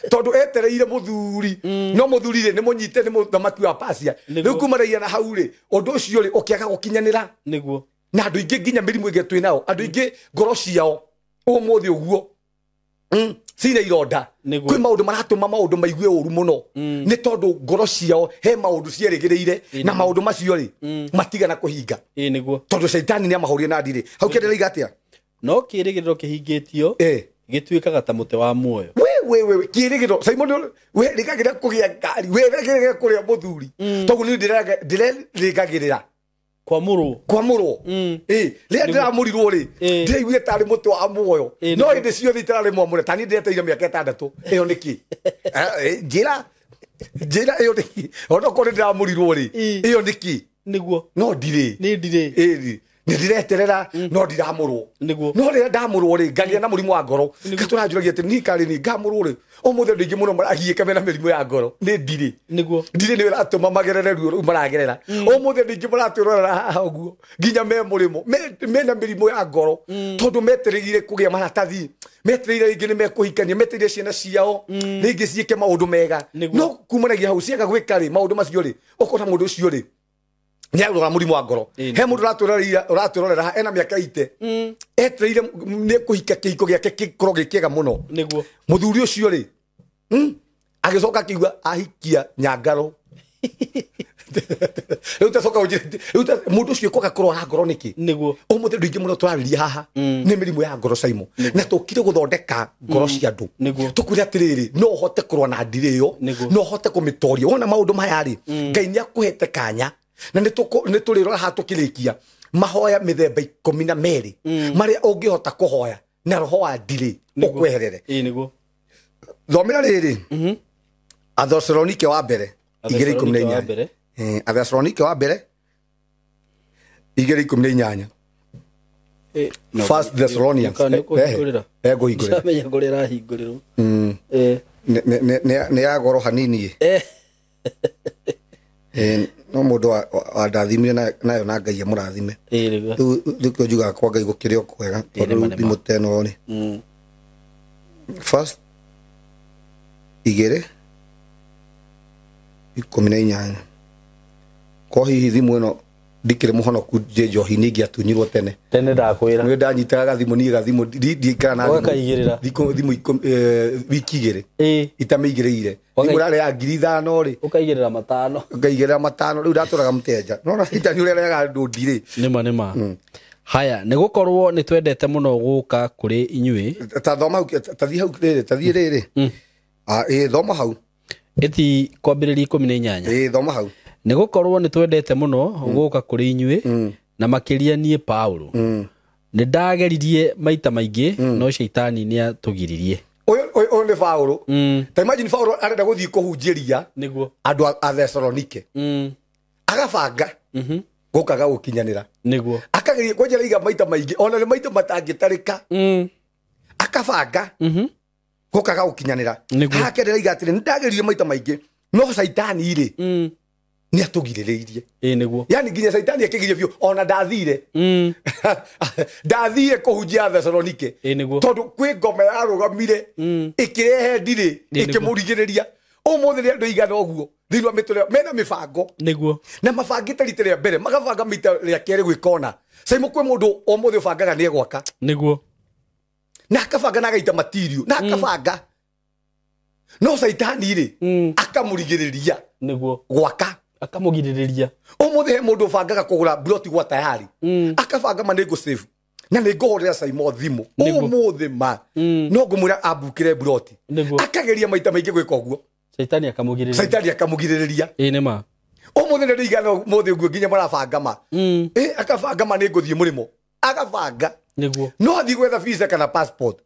tondu etereire muthuri, no muthuri ri ni munyite ni muthamaki wa Persia. Riu kumaragia na hau ri undu ucio ri ukiaga gukinyanira. Niguo. Na andu aingi nginya mirimu ingi twi nao, andu aingi ngoro ciao umuthi uguo cina ironda, kwi maundu maratuma maundu maigue uru muno ni tondu ngoro ciao he maundu cierigiriire na maundu macio ri matigana kuhinga. Niguo. Tondu caitani ni amahurie na ndirĩ. Hau kĩenderea iga atia? No kĩrĩgĩrĩro kĩhingĩtio gĩtuĩkaga ta mũtĩ wa muoyo. We we we kĩrĩgĩrĩro Simon, we rĩgagĩrĩra kũgĩa ngari, we rĩgagĩrĩra kũrĩa mũthuri, toguo ni ndĩrerĩgagĩrĩra kwamũrwo. Rĩrĩa ndĩramũrirwo rĩ ndĩraiguire tarĩ mũtĩ wa muoyo, no hĩndĩ ciothe itararĩ mwamũre, ta niĩ ndĩreteire mĩaka 6. Ĩyo nĩkĩ? Njĩra ĩyo nĩkĩ? Onokorwo nĩndĩramũrirwo rĩ ĩyo nĩkĩ? Niguo. No ndirĩ. Nĩ ndirĩ. Nĩ ndireterera no ndiramũrwo. Niguo. No rĩrĩa ndamũrwo rĩ ngagĩa na mũrimũ wa ngoro. Ngatũranjũragia atĩ niĩ karĩ ni ngamũrwo rĩ ũmũthĩ andũ aingĩ mũno maragiĩka mena mĩrimũ ya ngoro nĩ ndirĩ. Niguo. Ndirĩ nĩ ĩratũma magerere ruo rũu maragerera. Ũmũthĩ andũ aingĩ maratwĩrorera haha ũguo nginya me mũrĩmo mena mĩrimũ ya ngoro tondũ metereire kũgĩa maratathi, metereire rĩngĩ nĩ mekũhikania, metereire ciana ciao rĩngĩ ciĩke maũndũ mega, no kumanagia hau ciaga gwĩka rĩ maũndũ macio rĩ ũkona mũndũ ũcio rĩ Nĩ arwara mũrimũ wa ngoro. He mũndũ ũratwĩrorera ena mĩaka ite. Etereire nĩ kũhika kĩhiko gĩake gĩkorwo gĩ kĩega mũno. Nĩguo. Mũthuri ũcio rĩ, agĩcoka akiuga ahikia nyangaro. Rĩu tacoka ũnjĩre, mũndũ ũcio kwaga kũrwara ngoro nĩkĩ? Nĩguo. Ũmũthĩ andũ aingĩ mũno tũrarĩria haha nĩ mĩrimũ ya ngoro Saimo. Na tũkire gũthondeka ngoro cia andũ. Nĩguo. Tũkwĩre atĩrĩrĩ, no ũhote kũrũa na ndirĩ ĩyo, no ũhote kũmĩtoria. Wona maũndũ maya rĩ, Ngai nĩ akũhete kanya. Na nĩ tũrĩrora haha tũkĩrĩkia mahoya mĩthemba 12 marĩa ũngĩhota kũhoya na roho wa ndirĩ ũkweherere. Nĩguo. Thomera rĩrĩ. Athesalonike wa mbere 2:18. Athesalonike wa mbere 2:18. First Thessalonians. Ngũhingũrĩra. Ndamenya kũrĩa ĩrahingũrĩrwo. Nĩ ya goro hanini. No mũndũ wandathimire nayo na Ngai amũrathime. Rĩu nĩkĩo njugaga kwa Ngai gũkĩrĩ o kwega tondũ thimũ ta ĩno rĩ. First 2:18. Ko hihi thimũ ĩno ndikĩrĩ mũhonoku njĩ njohi-inĩ ingĩatunyirwo tene. Tene ndakwĩra. Nĩ ndanyitaga gathimũ niĩ gathimũ ndiikara na thimũ. Ũgakaigĩrĩra. Thimũ wiki 2. Itamĩigĩrĩire. Thimũ ĩrarĩ ya 5,000 rĩ. Ũkaigĩrĩra 5. Ũkaigĩrĩra 5 rĩu ndatũraga mũtenja. No na itani ũrĩa ũrehaga andũ ndirĩ. Nĩma nĩma. Haya, nĩ gũkorwo nĩ twendete mũno gũka kũrĩ inyuĩ. Ta thoma hau, ta thiĩ hau rĩrĩ, ta thiĩ rĩrĩ. Thoma hau. Ĩti kwambĩrĩria 18. Thoma hau. Nĩ gũkorwo nĩ twendete mũno gũka kũrĩ inyuĩ na makĩria niĩ Paulo. Nĩ ndageririe maita maingĩ no caitani nĩ atũgiririe. Ũyũ nĩ Paulo. Ta imagine Paulo arenda gũthiĩ kũhunjĩria nĩguo andũ a Thessalonike. Agabanga gũkaga gũkinyanĩra. Nĩguo. Akageria kwanjĩra iga maita maingĩ ona nĩ maita matangĩtarĩka. Akabanga gũkaga gũkinyanĩra. Hakerera iga atĩrĩ nĩ ndageririe maita maingĩ no caitani rĩ nĩ atũgirĩrĩirie. Nĩguo. Yani nginya caitani akĩgiria biũ ona ndathire. Ndathire kũhunjia Thessalonike. Nĩguo. Tondũ kwĩ ngoma yarũgamire ĩkĩrehe ndirĩ ĩkĩmũrigĩrĩria. Ũmũthĩ nĩ andũ aigana ũguo thĩinĩ wa mĩtũrĩre mena mĩbango. Nĩguo. Na mabangĩte rita rĩa mbere magabanga mita rĩa kerĩ gwĩka ona. Caimo kwĩ mũndũ ũmũthĩ ũbangaga nĩ egwaka. Nĩguo. Na akabanga na agaita matirio na akabanga. No caitani rĩ akamũrigĩrĩria. Nĩguo. Gwaka. Akamũgirĩrĩria. Ũmũthĩ he mũndũ ũbangaga kũgũra broti gwa tayari. Akabanga ma nĩ ngũ save. Na nĩ ngũhũrĩra Saimo thimũ. Ũmũthĩ ma. No ngũmwĩra ambukĩre broti. Akageria maita maingĩ gwĩka ũguo. Caitani akamũgirĩrĩria. Caitani akamũgirĩrĩria. Nĩ ma. Ũmũthĩ nĩ ndĩigana ũmũthĩ ũguo nginya marabanga ma. Akabanga ma nĩ ngũthiĩ mũrĩmo. Agabanga. Nĩguo. No athiĩ gwetha visa kana passport.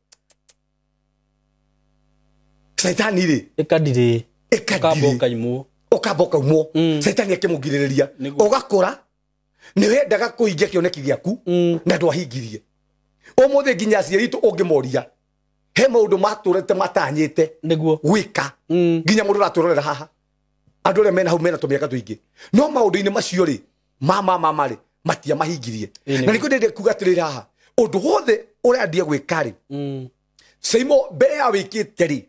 Caitani rĩ. Ĩkandirĩ. Ĩkandirĩ. Ũkamba ũkamba ũkaumwo. Caitani akĩmũgirĩrĩria. Ũgakũra nĩ wendaga kũhingia kĩoneki gĩaku na ndwahingirie. Ũmũthĩ nginya aciari aitũ ũngĩmoria he maũndũ matũrĩte matanyĩte nĩguo gwĩka nginya mũndũ ũratũrorera haha andũ arĩa mena hau mena tũmĩaka tũingĩ no maũndũ-inĩ macio rĩ mama rĩ matiamahingirie. Na nĩkĩo ndĩrenda kuga atĩrĩrĩ haha ũndũ wothe ũrendia gwĩka rĩ Saimo mbere ya wĩkĩte rĩ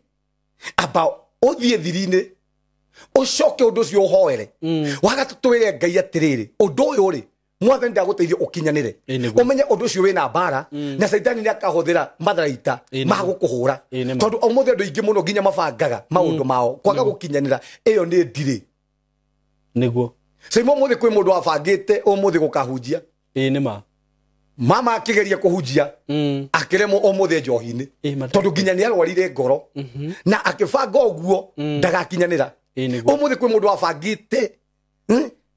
amba ũthiĩ thiri-inĩ ũcoke ũndũ ũcio ũhoere. Wagatũ twĩre Ngai atĩrĩrĩ ũndũ ũyũ rĩ mwathani ndagũteithia ũkinyanĩre. Ũmenye ũndũ ũcio wĩna mbara na caitani nĩ akahũthĩra matharaita ma gũkũhũra. Tondũ ũmũthĩ andũ aingĩ mũno nginya mabangaga maũndũ mao kwaga gũkinyanĩra ĩyo nĩ ndirĩ. Nĩguo. Saimo ũmũthĩ kwĩ mũndũ wabangĩte ũmũthĩ gũkahunjia. Nĩ ma. Mama akĩgeria kũhunjia akĩremwo ũmũthĩ njohi-inĩ tondũ nginya nĩ arwarire ngoro na akĩbanga ũguo ndagakinyanĩra. Ũmũthĩ kwĩ mũndũ wabangĩte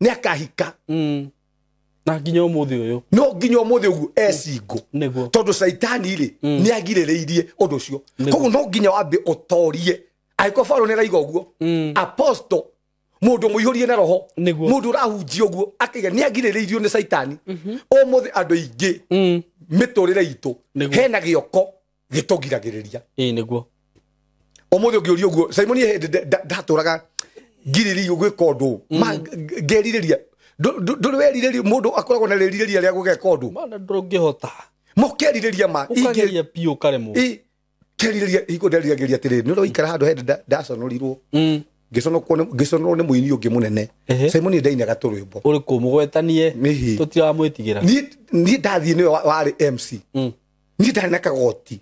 nĩ akahika na nginya ũmũthĩ ũyũ no nginya ũmũthĩ ũguo ecingo tondũ caitani rĩ nĩ agirĩrĩirie ũndũ ũcio. Koguo no nginya wambe ũtorie. Angĩkorwo Paulo nĩ araiga ũguo apostle mũndũ mũihũrie na roho mũndũ ũrahunjia ũguo akaiga nĩ agirĩrĩirio nĩ caitani. Ũmũthĩ andũ aingĩ mĩtũrĩre itũ hena gĩoko gĩtũgiragĩrĩria. Nĩguo. Ũmũthĩ ũngĩũria ũguo Simon hĩndĩ ndatũraga ngirĩrĩirio gwĩka ũndũ ngerirĩria ndũrĩ werirĩria mũndũ akoragwo na rĩrirĩria rĩa gũgeka ũndũ mana ndũngĩhota mũkerirĩria ma ũkageria biũ ũkaremwo. Kerirĩria hingo nderiragĩria atĩrĩrĩ nĩ ũroikara handũ hĩndĩ ndaconorirwo Ngĩconorwo nĩ mũini ũngĩ mũnene. Simon ndainaga tũrwĩmbo. Ũrĩkũ mũgwetanie tũtiramwĩtigĩra. Niĩ ndathiĩ nĩwe warĩ MC. Niĩ ndarĩ na kagoti.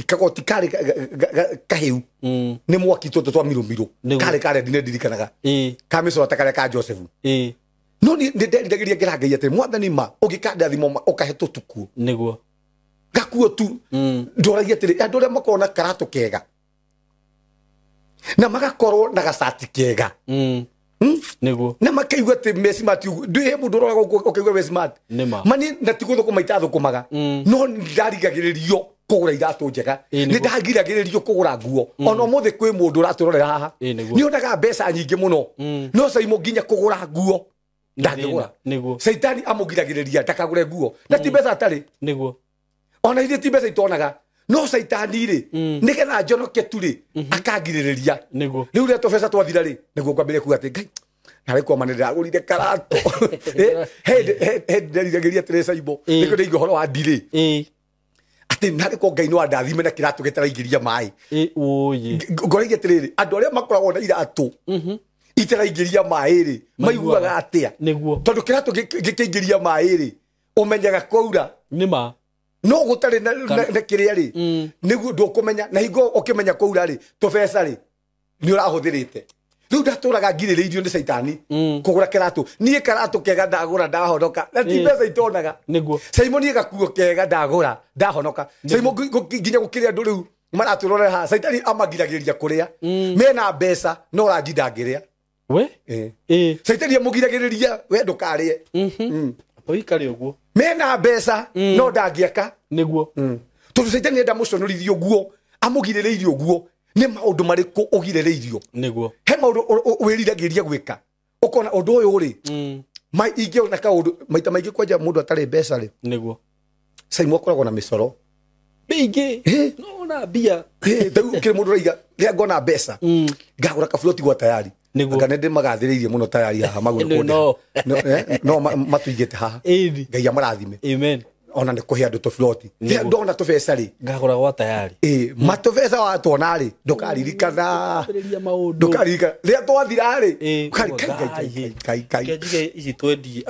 Kagoti karĩ kahĩu. Nĩ mwaki tũtũ twa mirũmirũ. Karĩ karĩ ndine ndirikanaga. Ka mĩcoro ta karĩa ka Joseph. No nĩ nderiragĩria ngĩra Ngai atĩ mwathani ma ũngĩkandathimo ma ũkahe tũtukuo. Nĩguo. Gakuo tu. Ndoragia atĩrĩ andũ arĩa makoragwo na karatũ kega na magakorwo na gacati kega. Nĩguo. Na makaigua atĩ me smart ũguo. Ndũĩ he mũndũ ũroraga ũkaigua we smart. Mani na ti gũthũkũma itathũkũmaga. No ndarigagĩrĩrio kũgũra iratũ njega. Nĩ ndagiragĩrĩrio kũgũra nguo. Ona ũmũthĩ kwĩ mũndũ ũratũrorera haha. Nĩ onaga mbeca nyingĩ mũno. No Simon nginya kũgũra nguo ndangĩgũra. Caitani amũgiragĩrĩria ndakagũre nguo. Na ti mbeca atarĩ. Nĩguo. Ona ithuĩ ti mbeca itonaga. No caitani rĩ nĩgetha njonoke tu rĩ akangirĩrĩria. Nĩguo. Rĩu rĩrĩa tũbeca twathira rĩ nĩguo ngwambĩrĩria kuga atĩ Ngai narĩ kwama nĩndĩragũrire karatũ. He nderiragĩria atĩrĩ Simon nĩkĩo ndĩraigua ũhoro wa ndirĩ. Atĩ narĩ kwa Ngai no andathime na kĩratũ gĩtaraingĩria maĩ. Ngoragia atĩrĩrĩ andũ arĩa makoragwo na iratũ itaraingĩria maĩ rĩ maiguaga atĩa? Nĩguo. Tondũ kĩratũ gĩkĩingĩria maĩ rĩ ũmenyaga kwaura. Nĩma. No gũtarĩ na kĩrĩa rĩ nĩguo ndũkũmenya na hingo ũkĩmenya kwaura rĩ tũbeca rĩ nĩ ũrahũthĩrĩte. Rĩu ndatũraga ngirĩrĩirio nĩ caitani kũgũra kĩratũ. Niĩ karatũ kega ndagũra ndahonoka na ti mbeca itonaga. Nĩguo. Simon niĩ gakuo kega ndagũra ndahonoka. Simon nginya gũkĩrĩa andũ rĩu maratũrorera haha caitani amagiragĩrĩria kũrĩa. Mena mbeca no ranji ndangĩrĩa. We? Caitani amũgiragĩrĩria we ndũkarĩe. Ũikare ũguo. Mena mbeca no ndangĩaka. Nĩguo. Tondũ caitani enda mũconorithie ũguo amũgirĩrĩirie ũguo. Nĩ maũndũ marĩkũ ũgirĩrĩirio? Nĩguo. He maũndũ wĩriragĩria gwĩka ũkona ũndũ ũyũ rĩ ingĩona kaũndũ maita maingĩ kwanja mũndũ atarĩ mbeca rĩ. Nĩguo. Simon akoragwo na mĩcoro mĩingĩ. No na mbia. Rĩu kĩrĩ mũndũ ũraiga rĩrĩa ngona mbeca ngagũra kaburoti gwa tayari. Anga nĩ ndĩmagathĩrĩirie mũno tayari haha magũrũ kũndĩ. No matuigĩte haha. Ngai amarathime. Amen. Ona nĩ kũhe andũ tũburoti. Rĩrĩa ndona tũbeca rĩ ngagũra gwa tayari. Matũbeca watwona rĩ ndũkaririkana. Ndũkaririkana. Rĩrĩa twathira rĩ Ngai ici twendie.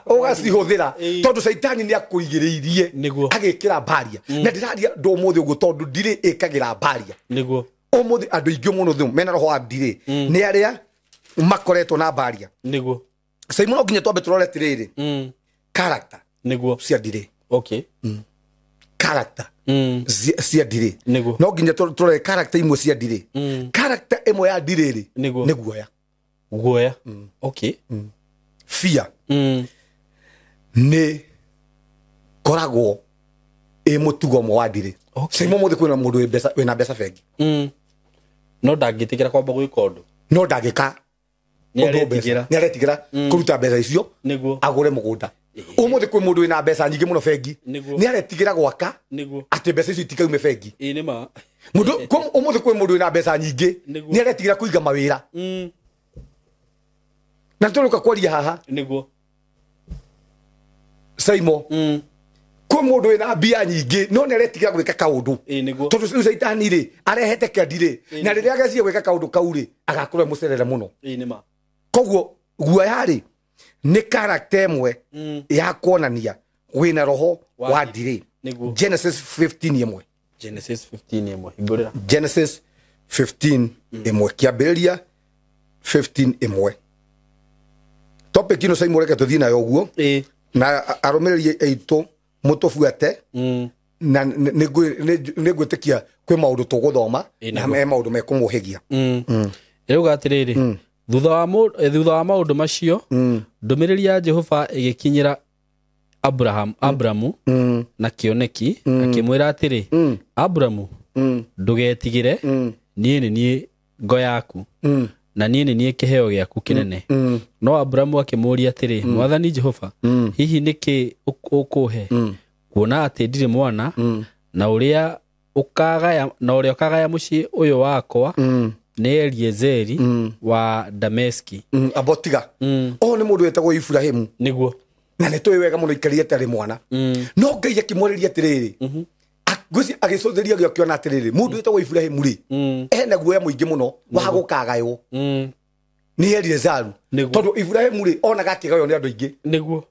Ũgacihũthĩra tondũ caitani nĩ akũigĩrĩirie agĩkĩra mbaria. Na ndĩraria andũ ũmũthĩ ũguo tondũ ndirĩ ĩkagĩra mbaria. Nĩguo. Ũmũthĩ andũ aingĩ mũno thĩ mena roho wa ndirĩ nĩ arĩa makoretwo na mbaria. Nĩguo. Simon no nginya twambe tũrore atĩrĩrĩ character Nĩguo. cia ndirĩ. Okay. Character cia ndirĩ. Nĩguo. No nginya tũrore character imwe cia ndirĩ. Character ĩmwe ya ndirĩ rĩ nĩ guoya. Guoya. Okay. Fear. Nĩ koragwo ĩ mũtugo ũmwe wa ndirĩ. Simon mũthĩ kwĩna mũndũ wĩna mbeca bengi. No ndangĩtĩkĩra kwamba gwĩka ũndũ. No ndangĩka. Nĩ aretigĩra kũruta mbeca icio agũre mũgũnda. Ũmũthĩ kwĩ mũndũ wĩna mbeca nyingĩ mũno bengi. Nĩ aretigĩra gwaka atĩ mbeca icio itikaume bengi. Nĩma. Mũndũ ũmũthĩ kwĩ mũndũ wĩna mbeca nyingĩ nĩ aretigĩra kũiga mawĩra. Na tũrũka kwaria haha. Nĩguo. Simon. Kwĩ mũndũ wĩna mbia nyingĩ no nĩ aretigĩra gwĩka kaũndũ. Tondũ rĩu caitani rĩ arehete kĩandi rĩ na rĩrĩa agecia gwĩka kaũndũ kau rĩ agakorwo mũcerere mũno. Nĩma. Koguo guoya rĩ nĩ character ĩmwe ya kuonania wĩna roho wa ndirĩ. Genesis 15 ĩmwe. Genesis 15 ĩmwe. Hingũrĩra. Genesis 15 ĩmwe. Kĩambĩrĩria 15 ĩmwe. Topic ĩno Simon reke tũthiĩ nayo ũguo. Na arũmĩrĩri aitũ mũtũbuate na nĩ ngwĩtĩkia kwĩ maũndũ tũgũthoma na he maũndũ mekũmũhĩgia. Ĩrauga atĩrĩrĩ thutha wa maũndũ macio ndũmĩrĩri ya Jehova ĩgĩkinyĩra Abrahamu na kĩoneki akĩmwĩra atĩrĩ Abrahamu ndũgetigĩre niĩ nĩ niĩ ngo yaku na niĩ nĩ niĩ kĩheo gĩaku kĩnene. No Abrahamu akĩmũũria atĩrĩ Mwathani Jehova hihi nĩkĩ ũkũhe kuona atĩ ndirĩ mwana na ũrĩa ũkagaya mũciĩ ũyũ wakwa nĩ Eliezeri wa Dameski. Abotiga. O nĩ mũndũ wetagwo Ibrahimu. Nĩguo. Na nĩ tũĩ wega mũno ikarire atarĩ mwana. No Ngai akĩmwarĩria atĩrĩrĩ Ngwĩciria agĩcũthĩria gĩakĩona atĩrĩrĩ, mũndũ wĩtagwo Iburahĩmu rĩ, ena guoya mũingĩ mũno wa gũkagaywo nĩ Eliezaru, tondũ Iburahĩmu rĩ onaga akĩgaywo nĩ andũ aingĩ. Nĩguo.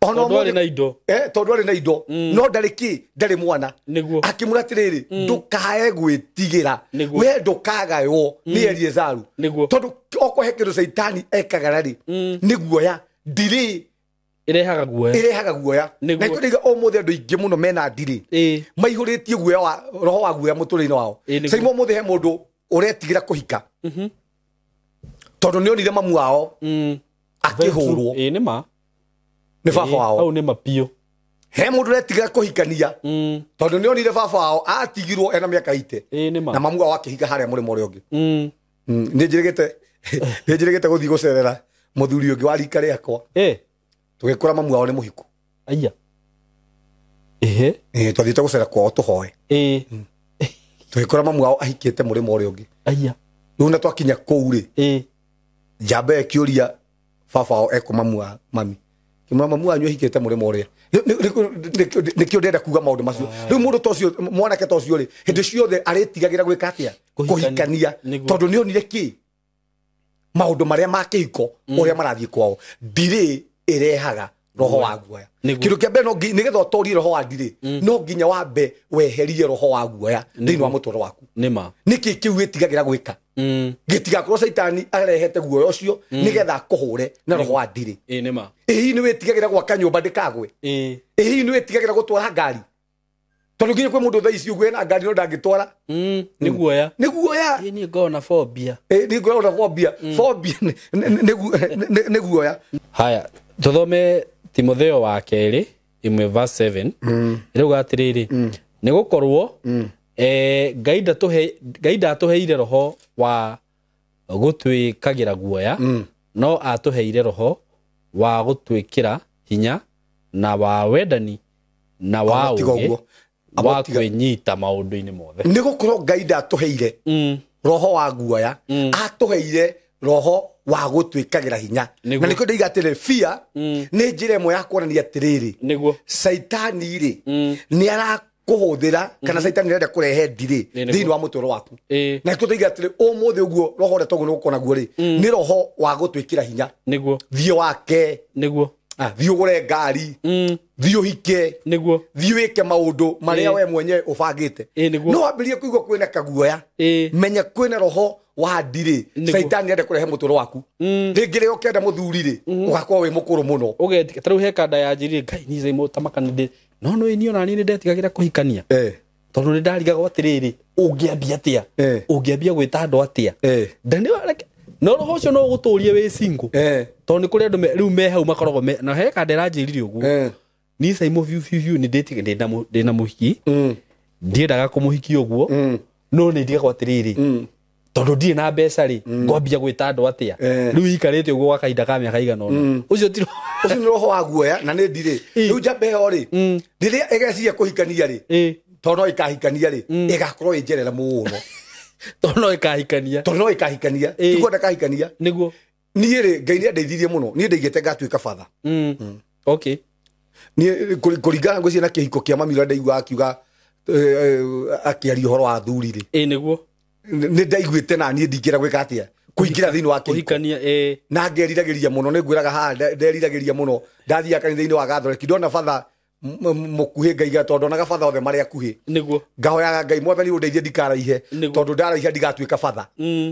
Tondũ arĩ na indo. Tondũ arĩ na indo, no ndarĩ kĩ, ndarĩ mwana. Nĩguo. Akĩmwĩra atĩrĩrĩ, ndũkae gwĩtigĩra, we ndũkagaywo nĩ Eliezaru. Nĩguo. Tondũ okorwo he kĩndũ Caitani ekaga rĩ, nĩ guoya, ndirĩ irehaga guoya. Irehaga guoya. Na ikũrĩga ũmũthĩ andũ aingĩ mũno mena ndirĩ. Maihũrĩtie guoya wa roho wa guoya mũtũrĩre-inĩ wao. Caimo ũmũthĩ he mũndũ ũretigĩra kũhika. Tondũ nĩ onire mamu wao akĩhũrwo. Nĩ ma. Nĩ baba wao. Hau nĩ ma biũ. He mũndũ ũretigĩra kũhikania. Tondũ nĩ onire baba wao atigirwo ena mĩaka 80. Nĩ ma. Na mamu wao akĩhika harĩa mũrĩmo ũrĩa ũngĩ. Nĩ njĩrĩgĩte gũthiĩ gũcerera mũthuri ũngĩ wa rika rĩakwa. Tũgĩkora mamu wao nĩ mũhiku. Aya. Ehe. Twathiĩte gũcera kwao tũhoe. Tũgĩkora mamu wao ahikĩte mũrĩmo ũrĩa ũngĩ. Aya. Rĩu na twakinya kũu rĩ. Njamba ĩkĩũria baba wao ekũ mamu wa mami. Kĩmwĩra mamu wanyu ahikĩte mũrĩmo ũrĩa. Nĩkĩo ndĩrenda kuga maũndũ macio. Rĩu mũndũ ta ũcio, mwanake ta ũcio rĩ, hĩndĩ ciothe arĩtigagĩra gwĩka atĩa? Kũhikania. Tondũ nĩ onire kĩ? Maũndũ marĩa ma kĩhiko ũrĩa marathiĩ kwao. Ndirĩ ĩrehaga roho wa guoya. Kĩndũ kĩa mbere no nĩgetha ũtorie roho wa ndirĩ, no nginya wambe weherie roho wa guoya thĩinĩ wa mũtũũrĩre waku. Nĩ ma. Nĩkĩ kĩu wĩtigagĩra gwĩka? Gĩtigakorwo Caitani arehete guoya ũcio nĩgetha akũhũre na roho wa ndirĩ. Nĩ ma. Ĩ hihi nĩ wĩtigagĩra gwaka nyũmba ndĩkagwe? Ĩ hihi nĩ wĩtigagĩra gũtwara ngari? Tondũ nginya kwĩ mũndũ thaa ici ũguo ena ngari no ndangĩtwara. Nĩ guoya. Nĩ guoya. Niĩ ngoragwo na phobia. Niĩ ngoragwo na phobia. Phobia nĩ guoya. Haya, tuthome Timotheo wa kerĩ 1 verse 7. Ĩrauga atĩrĩrĩ, nĩ gũkorwo Ngai ndatũheire roho wa gũtwĩkagĩra guoya, no atũheire roho wa gũtwĩkĩra hinya na wa wendani na wa ũũgĩ wa kwĩnyita maũndũ-inĩ mothe. Nĩ gũkorwo Ngai ndatũheire roho wa guoya, atũheire roho wa gũtwĩkagĩra hinya. Na nĩkĩo ndĩiga atĩrĩ, fear nĩ njĩra ĩmwe ya kuonania atĩrĩrĩ, Caitani rĩ nĩ arakũhũthĩra kana Caitani nĩarenda kũrehe ndirĩ thĩinĩ wa mũtũũrĩre waku. Na nĩkĩo ndĩiga atĩrĩ, ũmũthĩ ũguo roho ũrĩa twaguo nĩ gũkorwo naguo rĩ, nĩ roho wa gũtwĩkĩra hinya. Nĩguo. Thiĩ wake. Nĩguo. Thiĩ ũgũre ngari. Thiĩ ũhike. Nĩguo. Thiĩ wĩke maũndũ marĩa we mwenyewe ũbangĩte. Nĩguo. No wambĩrĩrie kũigua kwĩna kaguoya. Menya kwĩna roho wa ndirĩ. Caitani nĩarenda kũrehe mũtũũrĩre waku. Rĩngĩ rĩrĩa ũkĩenda mũthuri rĩ, ũgakorwo wĩ mũkũrũ mũno. Ũgetika ta rĩu he kanda ya njĩrire, Ngai niĩ Caimo ta maka nĩ no no niĩ ona niĩ nĩndetigagĩra kũhikania. Tondũ nĩndarigagwo atĩrĩrĩ, ũngĩambia atĩa? Ũngĩambia gwĩta andũ atĩa? No roho ũcio no ũgũtũrie wĩ single. Tondũ nĩ kũrĩ andũ rĩu me hau makoragwo me na he kanda ĩranjĩrire ũguo. Niĩ Caimo biũ biũ biũ nĩ ndĩna mũhiki. Ndiendaga kũmũhikia ũguo. No nĩ ndigagwo atĩrĩrĩ, tondũ ndirĩ na mbeca rĩ, ngwambia gwĩta andũ atĩa? Rĩu ikarĩte ũguo gwa kahinda ka mĩaka igana ũna. Ũcio ti ũcio nĩ roho wa guoya na nĩ ndirĩ. Rĩu njamba ĩyo rĩ, rĩrĩa ĩgeciria kũhikania rĩ, tondũ no ĩkahikania rĩ, ĩgakorwo ĩ njerera mũno. Tondũ no ĩkahikania. Tondũ no ĩkahikania. Ti kwenda kahikania. Nĩguo. Niĩ rĩ, Ngai nĩ andeithirie mũno. Niĩ ndaigĩte ngatuĩka batha. Okay. Niĩ kũringana ngwĩciria na kĩhiko kĩa mami ũrĩa ndaiguaga akiuga akĩaria ũhoro wa athuri rĩ. Nĩguo. Nĩ ndaiguĩte na niĩ ndingĩenda gwĩka atĩa? Kũingĩra thĩinĩ wa kĩhiko. Kũhikania, Na ngeriragĩria mũno, nĩ ngwĩraga haha nderiragĩria mũno. Ndathiaga kanitha-inĩ wa Gathoreki, ndona batha mũkuhĩ ngaiga tondũ ndonaga batha othe marĩ akuhĩ. Nĩguo. Ngahoyaga Ngai mwathani ũndeithie ndikaraihe, tondũ ndaraiha ndigatuĩka batha.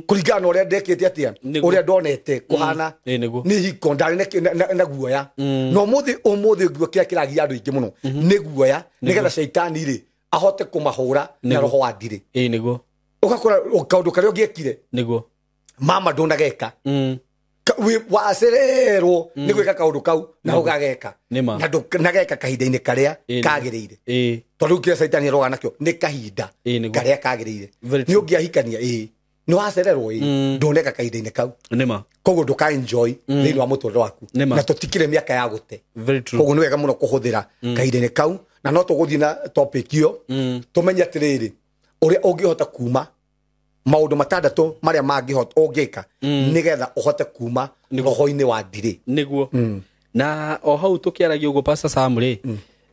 Kũringana na ũrĩa ndekĩte atĩa, ũrĩa ndonete kũhana nĩ hiko, ndarĩ na guoya. Na ũmũthĩ nguo kĩrĩa kĩragia andũ aingĩ mũno nĩ guoya, nĩgetha Caitani rĩ ahote kũmahũra na roho wa ndirĩ. Nĩguo. Ũgakora kaũndũ karĩa ũngĩekire. Nĩguo. Mama ndũnageka. Wacererwo nĩ gwĩka kaũndũ kau na ũgageka. Na ndũnageka kahinda-inĩ karĩa kagĩrĩire. Tondũ kĩrĩa Caitani aroga nakĩo nĩ kahinda karĩa kagĩrĩire. Nĩ ũngĩahikania, nĩ wacererwo, ndũneka kahinda-inĩ kau. Nĩ Koguo ndũka enjoy thĩinĩ wa mũtũũrĩre waku. Na tũtikĩrĩ mĩaka ya gũte. Koguo nĩ wega mũno kũhũthĩra kahinda-inĩ kau. Na no tũgũthiĩ na topic ĩyo, tũmenye atĩrĩrĩ, ũrĩa ũngĩhota kuma maũndũ matandatũ marĩa mangĩhota ũngĩka nĩgetha ũhote kuma roho-inĩ wa ndirĩ. Nĩguo. Na o hau tũkĩaragia ũguo Pastor Sam rĩ,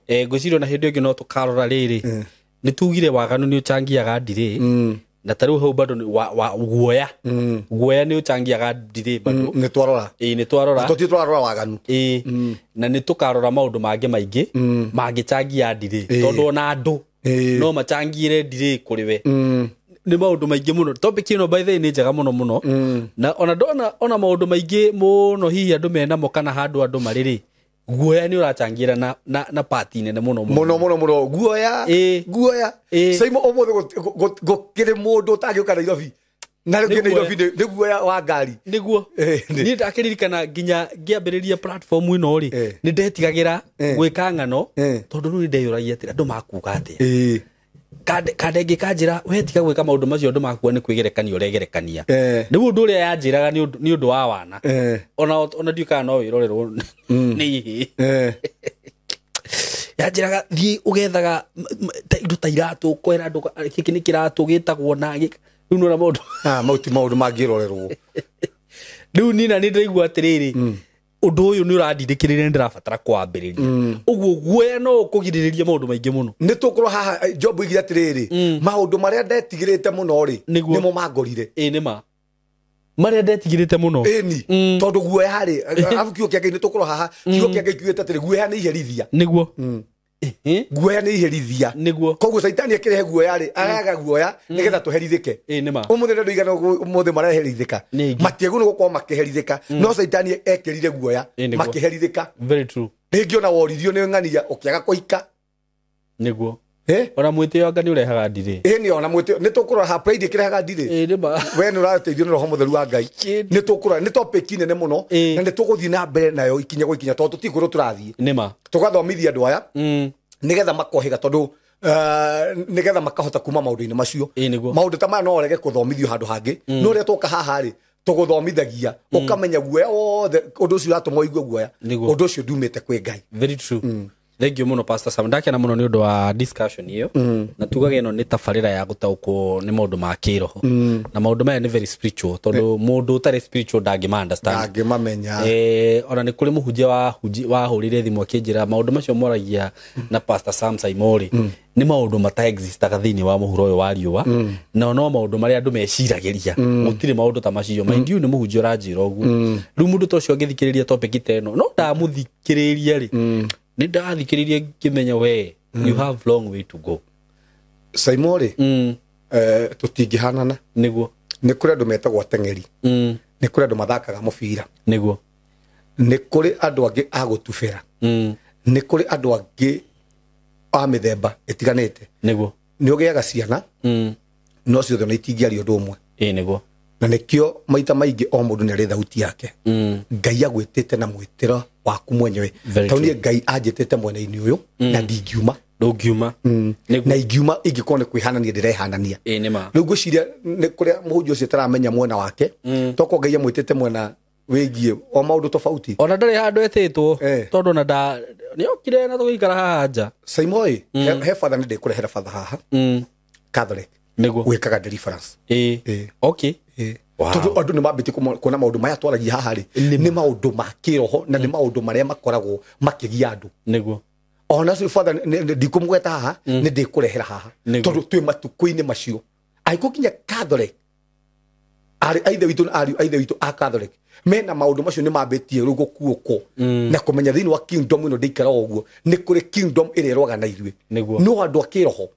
ngwĩciria ona hĩndĩ ĩngĩ no tũkarora rĩrĩ, Nĩ tugire waganu nĩ ũchangiaga delay. Na ta rĩu hau bado nĩ wa guoya. Guoya nĩ ũchangiaga delay bado. Nĩ twarora. Ĩĩ, nĩ twarora. Tũtirĩ twarora waganu. Ĩĩ, na nĩ tũkarora maũndũ mangĩ maingĩ mangĩchangia delay, tondũ ona andũ no machangire delay kũrĩ we. Nĩ maũndũ maingĩ mũno. Topic ĩno by the way nĩ njega mũno mũno. Na ona ndona ona maũndũ maingĩ mũno hihi andũ menamo kana handũ andũ marĩ rĩ, guoya nĩ ũrachangira na party nene mũno mũno. Mũno mũno mũno guoya. Guoya. Saimo ũmũthĩ gũkĩrĩ mũndũ ũtangĩũka Nairobi. Na rĩu Nairobi nĩ guoya wa ngari. Nĩguo. Niĩ ndakĩririkana nginya ngĩambĩrĩria platform ĩno rĩ, nĩ ndetigagĩra gwĩka ng'ano, tondũ rĩu nĩ ndeyũragia atĩrĩ, andũ makuga atĩa? Kandenge kanjĩra we tiga gwĩka maũndũ macio andũ makuga nĩ kwĩgerekania ũregerekania. Rĩu ũndũ ũrĩa yanjĩraga nĩ ũndũ wa wana. Ona ndiũĩ kana no wĩrorerwo nĩ ihĩĩ. Yanjĩraga thiĩ ũgethaga indo ta iratũ, ũkoera andũ gĩkĩ nĩ kĩratũ gĩtagwo na gĩkĩ. Rĩu nĩwona maũndũ. Mau ti maũndũ mangĩrorerwo. Rĩu niĩ na nĩ ndĩraigua atĩrĩrĩ, ũndũ ũyũ nĩ ũrandindĩkĩrĩria, nĩ ndĩrabatara kwambĩrĩria. Ũguo guoya no ũkũgirĩrĩrie maũndũ maingĩ mũno. Nĩ tũkũrwo haha Job oigire atĩrĩrĩ, maũndũ marĩa ndetigĩrĩte mũno rĩ, nĩmo mangorire. Ĩĩ, nĩ ma. Marĩa ndetigĩrĩte mũno. Ĩni, tondũ guoya rĩ, arabu kiugo kĩa Ngai nĩ tũkũrwo haha, kiugo kĩa Ngai kiugĩte atĩrĩ, guoya nĩ iherithia. Nĩguo. Guoya nĩ iherithia. Nĩguo. Koguo Caitani akĩrehe guoya rĩ, arehaga guoya nĩgetha tũherithĩke. Ĩĩ, nĩ ma. Ũmũthĩ nĩ andũ aigana ũmũthĩ mareherithĩka. Matiagĩrĩirwo nĩ gũkorwo makĩherithĩka, no Caitani ekĩrire guoya makĩherithĩka. Very true. Rĩngĩ ona woririo nĩ ng'ania ũkĩaga kũhika. Nĩguo. Ona mwĩtĩo anga nĩ ũrehaga ndirĩ. Ĩĩ, ona mwĩtĩo nĩ tũkũrora ha pride ĩkĩrehaga ndirĩ. Ĩĩ, nĩ ma. We nĩ ũrateithio nĩ Roho Mũtheru wa Ngai. Nĩ tũkũrora, nĩ topic nene mũno, na nĩ tũgũthiĩ na mbere nayo ikinya gwa ikinya, tondũ tũtikũrwo tũrathiĩ. Nĩ ma. Tũgathomithia andũ aya nĩgetha makohĩga, tondũ nĩgetha makahota kuma maũndũ-inĩ macio. Maũndũ ta maya no ũrege kũthomithio handũ hangĩ, no rĩrĩa twoka haha rĩ, tũgũthomithagia ũkamenya guoya wothe, ũndũ ũcio ũratũma ũigue guoya, ũndũ ũcio ndumĩte kwĩ Ngai. Very true. Thank you mũno Pastor Sam. Ndakena mũno nĩ ũndũ wa discussion ĩyo. Na tugaga ĩno nĩ tabarĩra ya gũtaũkwo nĩ maũndũ ma kĩroho. Na maũndũ maya nĩ very spiritual, tondũ mũndũ ũtarĩ spiritual ndangĩma understand. Ndangĩmamenya. Ona nĩ kũrĩ mũhunjia wahũrire thimũ akĩnjĩra maũndũ macio moragia na Pastor Sam Saimori nĩ maũndũ mata existaga thĩinĩ wa mũhuro ũyũ wa riũa, na no maũndũ marĩa andũ meciragĩria. Gũtirĩ maũndũ ta macio. Mind you, nĩ mũhunjia ũranjĩra ũguo. Rĩu mũndũ ta ũcio angĩthikĩrĩria topic ta ĩno, no ndamũthikĩrĩria rĩ, nĩ ndathikĩrĩria ngĩmenya we you have long way to go. Saimori, tũtingĩhanana. Nĩguo. Nĩ kũrĩ andũ metagwo ateng'eri. Nĩ kũrĩ andũ mathakaga mũbira. Nĩguo. Nĩ kũrĩ andũ angĩ a gũtubĩra. Nĩ kũrĩ andũ angĩ a mĩthemba ĩtiganĩte. Nĩguo. Nĩ ũgĩaga ciana, no ciothe nĩ itingĩaria ũndũ ũmwe. Ĩĩ, nĩguo. Na nĩkĩo maita maingĩ o mũndũ nĩ arĩ thauti yake. Ngai agwĩtĩte na mwĩtĩro waku mwenyewe. Tondũ niĩ Ngai anjĩtĩte mwena-inĩ ũyũ, na ndingiuma. Ndũngiuma. Na ingiuma ingĩkorwo nĩ kwĩhanania ndĩrehanania. Ĩĩ, nĩ ma. Rĩu ngwĩciria nĩ kũrĩa mũhunjia ũcio ũtaramenya mwena wake, tokorwo Ngai amwĩtĩte mwena wĩgiĩ o maũndũ tofauti. Ona ndarĩ handũ etĩtwo, tondũ ona nĩokire na tũgĩikara haha nja. Saimoi, he father nĩ ndĩkũrehera father haha. Catholic. Nĩguo. Wĩkaga deliverance. Ĩĩ. Okay. Wow. Tondũ andũ nĩ mambĩtie kuona maũndũ maya twaragia haha rĩ, nĩ maũndũ ma kĩroho na nĩ maũndũ marĩa makoragwo makĩgia andũ. Nĩguo. Ona cio father ndikũmũgweta haha, nĩ ndĩkũrehera haha. Tondũ twĩ matukũ-inĩ macio. Angĩkorwo nginya Catholic, arĩ a ithe witũ na ariũ a ithe witũ a Catholic, mena maũndũ macio nĩ mambĩtie rĩu gũkuũkwo. Na kũmenya thĩinĩ wa kingdom ĩno ndĩikaraga ũguo, nĩ kũrĩ kingdom ĩrĩa ĩrũaga na ithuĩ. Nĩguo. No andũ a kĩroho,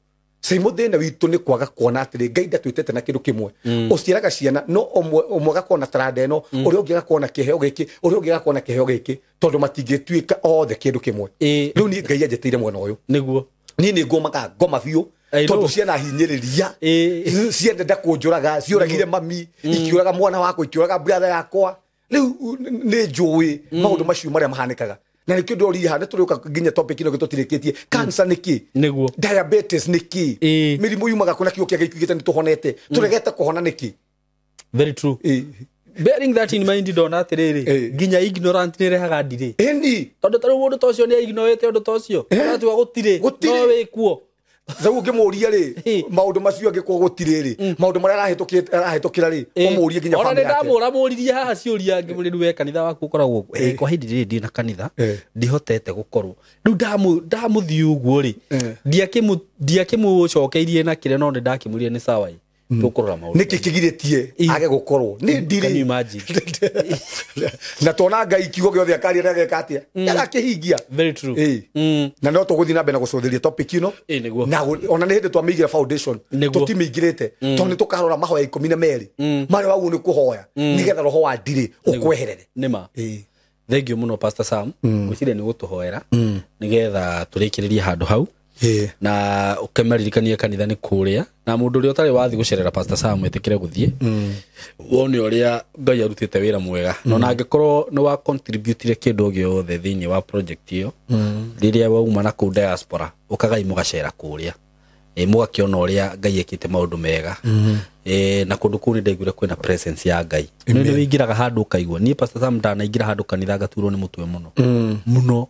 Saimo thĩna witũ nĩ kwaga kuona atĩrĩ, Ngai ndatwĩtĩte na kĩndũ kĩmwe. Ũciaraga ciana, no ũmwe agakorwo na taranda ĩno, ũrĩa ũngĩ agakorwo na kĩheo gĩkĩ, ũrĩa ũngĩ agakorwo na kĩheo gĩkĩ, tondũ matingĩtuĩka othe kĩndũ kĩmwe. Rĩu niĩ Ngai anjĩtĩire mwena ũyũ. Nĩguo. Niĩ nĩ ngomaga ngoma biũ, tondũ ciana hinyĩrĩria, ciendete kũnjũraga, ciũragire mami, ikĩũraga mwana wakwa, ikĩũraga brother yakwa. Rĩu nĩ njũĩ maũndũ macio marĩa mahanĩkaga. Na nĩkĩo ndĩrorire haha, nĩ tũrĩũka nginya topic ĩno tũtirĩkĩtie. Cancer nĩ kĩ? Nĩguo. Diabetes nĩ kĩ? Mĩrimũ yumaga kũ na kiugo kĩa Ngai kiugĩte nĩ tũhonete? Tũregete kũhona nĩkĩ? Very true. Bearing that in mind, ndona atĩrĩrĩ, nginya ignorant nĩ ĩrehaga ndirĩ. Ĩni. Tondũ ta rĩu mũndũ ta ũcio nĩ ignorĩte ũndũ ta ũcio. Aratuga gũtirĩ, no wĩkuo. Rĩu ũngĩmũria rĩ maũndũ macio angĩkorwo gũtirĩ rĩ maũndũ marĩa arahĩtũkĩra rĩ ũmũrie nginya ona family nĩ yake. ndamũramũririe haha ciũria ngĩmũrĩru we kanitha waku ũkoragwo kwa hĩndĩ rĩrĩ ndĩ na kanitha ndihotete gũkorwo rĩu ndamũthiĩ ũguo rĩ ndiakĩmũcokeirie na kĩrĩa no nĩ ndakĩmũrire nĩ sawa ĩ tũkũrora maũndũ nĩkĩ kĩgirĩtie age gũkorwo nĩ Can you ndiri imagine? Na tona Ngai kiugo gĩothe akaria nĩageka atĩa agakĩhingia. Very true. Na no tũgũthiĩ na mbere na gũcũthĩrĩria topic ĩno. Nĩguo. Na ona nĩ hĩndĩ twamĩigĩra foundation Nĩguo. tũtimĩingĩrĩte tondũ nĩ tũkarora mahoya 12 marĩa waguo nĩ kũhoya nĩgetha roho wa ndirĩ ũkweherere. Nĩma. Thank you mũno Pastor Sam. Ngwĩciria nĩ gũtũhoera nĩgetha tũrĩkĩrĩrie handũ hau na ũkĩmaririkanie kanitha nĩ kũrĩa na mũndũ ũrĩa ũtarĩ wathiĩ gũcerera Pastor Sam ĩtĩkĩre gũthiĩ wone ũrĩa Ngai arutĩte wĩra mwega na ona angĩkorwo nĩ wa contributire kĩndũ gĩothe thĩinĩ wa project ĩyo rĩrĩa wauma na kũu diaspora ũkagai mũgacera kũrĩa mũgakĩona ũrĩa Ngai ekĩte maũndũ mega na kũndũ kũu nĩ ndaiguire kwĩna presence ya Ngai nĩ wĩingĩraga handũ ũkaigua niĩ Pastor Sam ndanaingĩra handũ kanitha ngaturwo nĩ mũtwe mũno mũno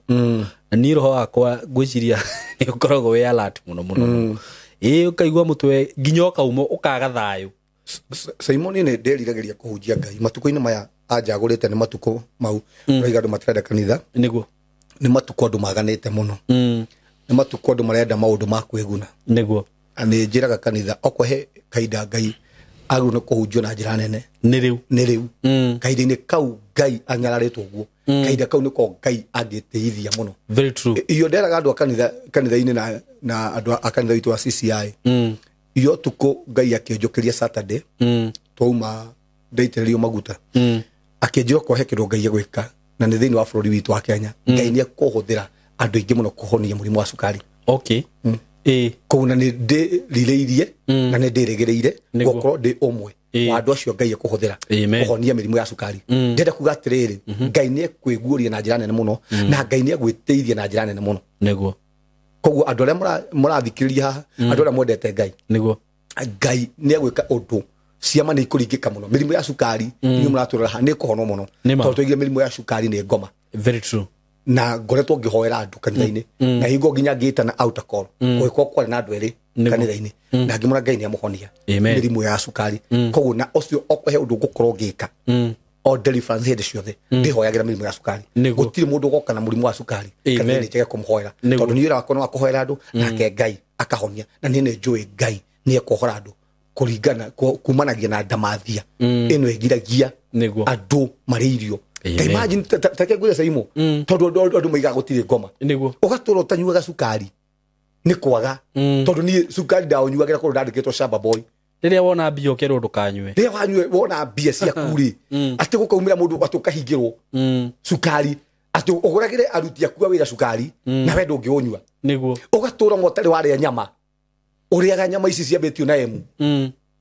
na niĩ roho wakwa ngwĩciria nĩ ũkoragwo wĩ alert mũno mũno ũkaigua mũtwe nginya ũkauma ũkaga thayũ. Simon nĩ ndĩriragĩria kũhunjia Ngai matukũ-inĩ maya anjagũrĩte nĩ matukũ mau ũraiga andũ matirenda kanitha nĩguo nĩ matukũ andũ maganĩte mũno nĩ matukũ andũ marenda maũndũ ma kwĩguna nĩguo na nĩ njĩraga kanitha okorwo he kahinda Ngai agĩrĩirwo nĩ kũhunjio na njĩra nene nĩ rĩu nĩ rĩu kahinda-inĩ kau Ngai anyararĩtwo ũguo kahinda kau nĩko Ngai angĩtĩithia mũno. Very true. Iyo nderaga andũ a kanitha kanitha-inĩ na andũ a kanitha witũ wa CCI iyo tukũ Ngai akĩnjũkĩria Saturday twauma ndaitĩrĩrio maguta akĩnjĩra okorwo he kĩndũ Ngai egwĩka na nĩ thĩinĩ wa bũrũri witũ wa Kenya Ngai nĩ ekũhũthĩra andũ aingĩ mũno kũhonia mũrimũ wa cukari. Okay. Koguo na nĩ ndĩrirĩirie na nĩ ndĩrĩgĩrĩire Nĩguo. gũkorwo ndĩ ũmwe wa andũ acio Ngai ekũhũthĩra kũhonia mĩrimũ ya cukari. Ndĩrenda kuga atĩrĩrĩ Ngai nĩ ekwĩguũria na njĩra nene mũno na Ngai nĩ egwĩteithia na njĩra nene mũno. Nĩguo. Koguo andũ arĩa mũrathikĩrĩria haha andũ arĩa mwendete Ngai nĩguo Ngai nĩ egwĩka ũndũ ciama nĩ ikũringĩka mũno mĩrimũ ya cukari inyuĩ mũratũrora haha nĩ ĩkũhonwo mũno tondũ twaigire mĩrimũ ya cukari nĩ ngoma. Very true. Na ngoretwo ngĩhoera andũ kanitha-inĩ na hingo nginya ngĩtana outer call gũgĩkorwo kwarĩ na andũ erĩ kanitha-inĩ na ngĩmwĩra Ngai nĩ amũhonia mĩrimũ ya cukari. Koguo na ũcio okorwo he ũndũ ngũkorwo ngĩka o deliverance hĩndĩ ciothe ndĩhoyagĩra mĩrimũ ya cukari. Gũtirĩ mũndũ ũgoka na mũrimũ wa cukari kanitha-inĩ njage kũmũhoera tondũ niĩ wĩra wakwa nĩ wa kũhoera andũ nake Ngai akahonia na niĩ nĩ njũĩ Ngai nĩ ekũhora andũ kũringana kumanagia na ndamathia ĩno ĩgiragia andũ marĩ irio. Ta imagine take ngwĩre Saimo tondũ andũ maigaga gũtirĩ ngoma nĩguo ũgatũra ũtanyuaga cukari nĩ kwaga tondũ niĩ cukari ndaũnyuagĩra kũndũ ndandĩkĩtwo shamba boy rĩrĩa wona mbia ũkerwo ndũkanyue rĩrĩa wanyue wona mbia ciaku rĩ atĩ gũkaumĩra mũndũ atĩ ũkahingĩrwo cukari atĩ ũgũragĩre aruti aku a wĩra cukari na we ndũngĩũnyua nĩguo ũgatũra ma ũtarĩ warĩa nyama ũrĩaga nyama ici ciambĩtio na emu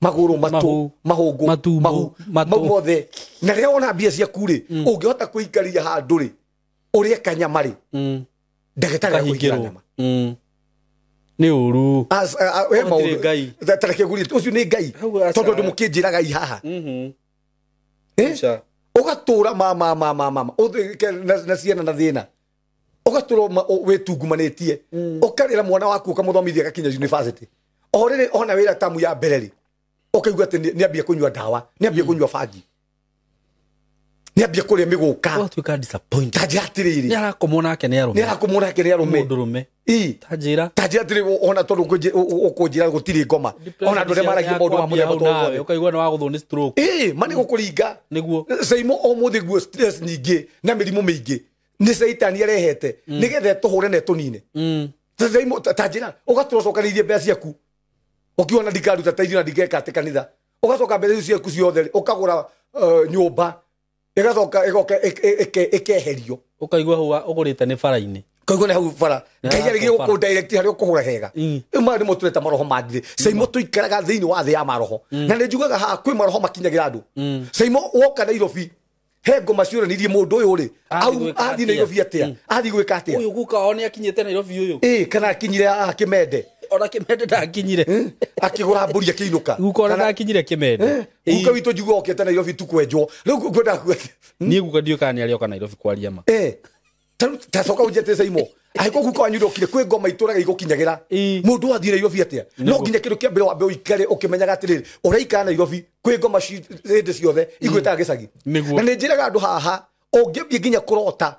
magũrũ matũ mahũngũ mahu mau mothe na rĩrĩa wona mbia ciaku rĩ ũngĩhota kũikaria handũ rĩ ũrĩe kanyama rĩ ndagĩtarĩ akũhingĩra nyama nĩ ũru he maũndũ tareke ngũrie ũcio nĩ Ngai tondũ andũ mũkĩnjĩraga i haha ũgatũra ma na ciana na thĩna ũgatũra wĩtungumanĩtie ũkarĩra mwana waku ũkamũthomithia agakinya university o rĩrĩ ona wĩra tamu ya mbere rĩ ũkaigua atĩ nĩ ambia kũnyua ndawa nĩ ambia kũnyua bangi nĩ ambia kũrĩa mĩgũka ũgatuĩka disappointed ta njĩra atĩrĩrĩ nĩ arakomwo nake nĩ arũme nĩ arakomwo nake nĩ arũme mũndũrũme ta njĩra atĩrĩ ona tondũ ũkũnjĩra gũtirĩ ngoma ona andũ arĩa maragia maũndũ ma mũthemba ta wothe ũkaigua nĩ wagũthwo nĩ stroke ma nĩ gũkũringa nĩguo Saimo ũmũthĩ guo stress nyingĩ na mĩrimũ mĩingĩ nĩ caitani arehete nĩgetha ĩtũhũre na ĩtũnine. Saimo ta njĩra ũgatũra ũcokanĩirie mbeca ciaku ũkiona ndikaruta teithio na ndingeka atĩ kanitha ũgacoka mbeca ciaku ciothe ũkagũra nyũmba ĩgacoka ĩgoka ĩkeherio ũkaigua hau ũgũrĩte nĩ bara-inĩ kaigua nĩ hau bara Ngai arĩgire gũkũ direct harĩa ũkũhũra hega rĩu maya nĩmo tũreta maroho ma ndirĩ Saimo tũikaraga thĩinĩ wa thĩ ya maroho na nĩ njugaga haha kwĩ maroho makinyagĩra andũ Saimo woka Nairobi he ngoma ciũranirie mũndũ ũyũ rĩ athiĩ Nairobi atĩa athiĩ gwĩka atĩa ũyũ guka wao nĩ akinyĩte Nairobi ũyũ kana akinyire haha Kĩmende ona Kĩmende ndakinyire akĩgũra mbũri akĩinũka guka ona ndakinyire Kĩmende guka witũ njigua okĩte Nairobi tu kwenjwo rĩu ngwendaga kuga niĩ guka ndiũĩ kana nĩ arĩoka Nairobi kwaria ma Tacoka ũnjĩte Saimo angĩkorwo guka wanyu ndokire kwĩ ngoma itũraga igũkinyagĩra mũndũ athiĩ Nairobi atĩa? No nginya kĩndũ kĩa mbere wambe ũikare ũkĩmenyaga atĩrĩrĩ, ũraikara Nairobi kwĩ ngoma hĩndĩ ciothe igwĩtaga gĩcagi. Na nĩ njĩraga andũ haha ũngĩambia nginya kũrota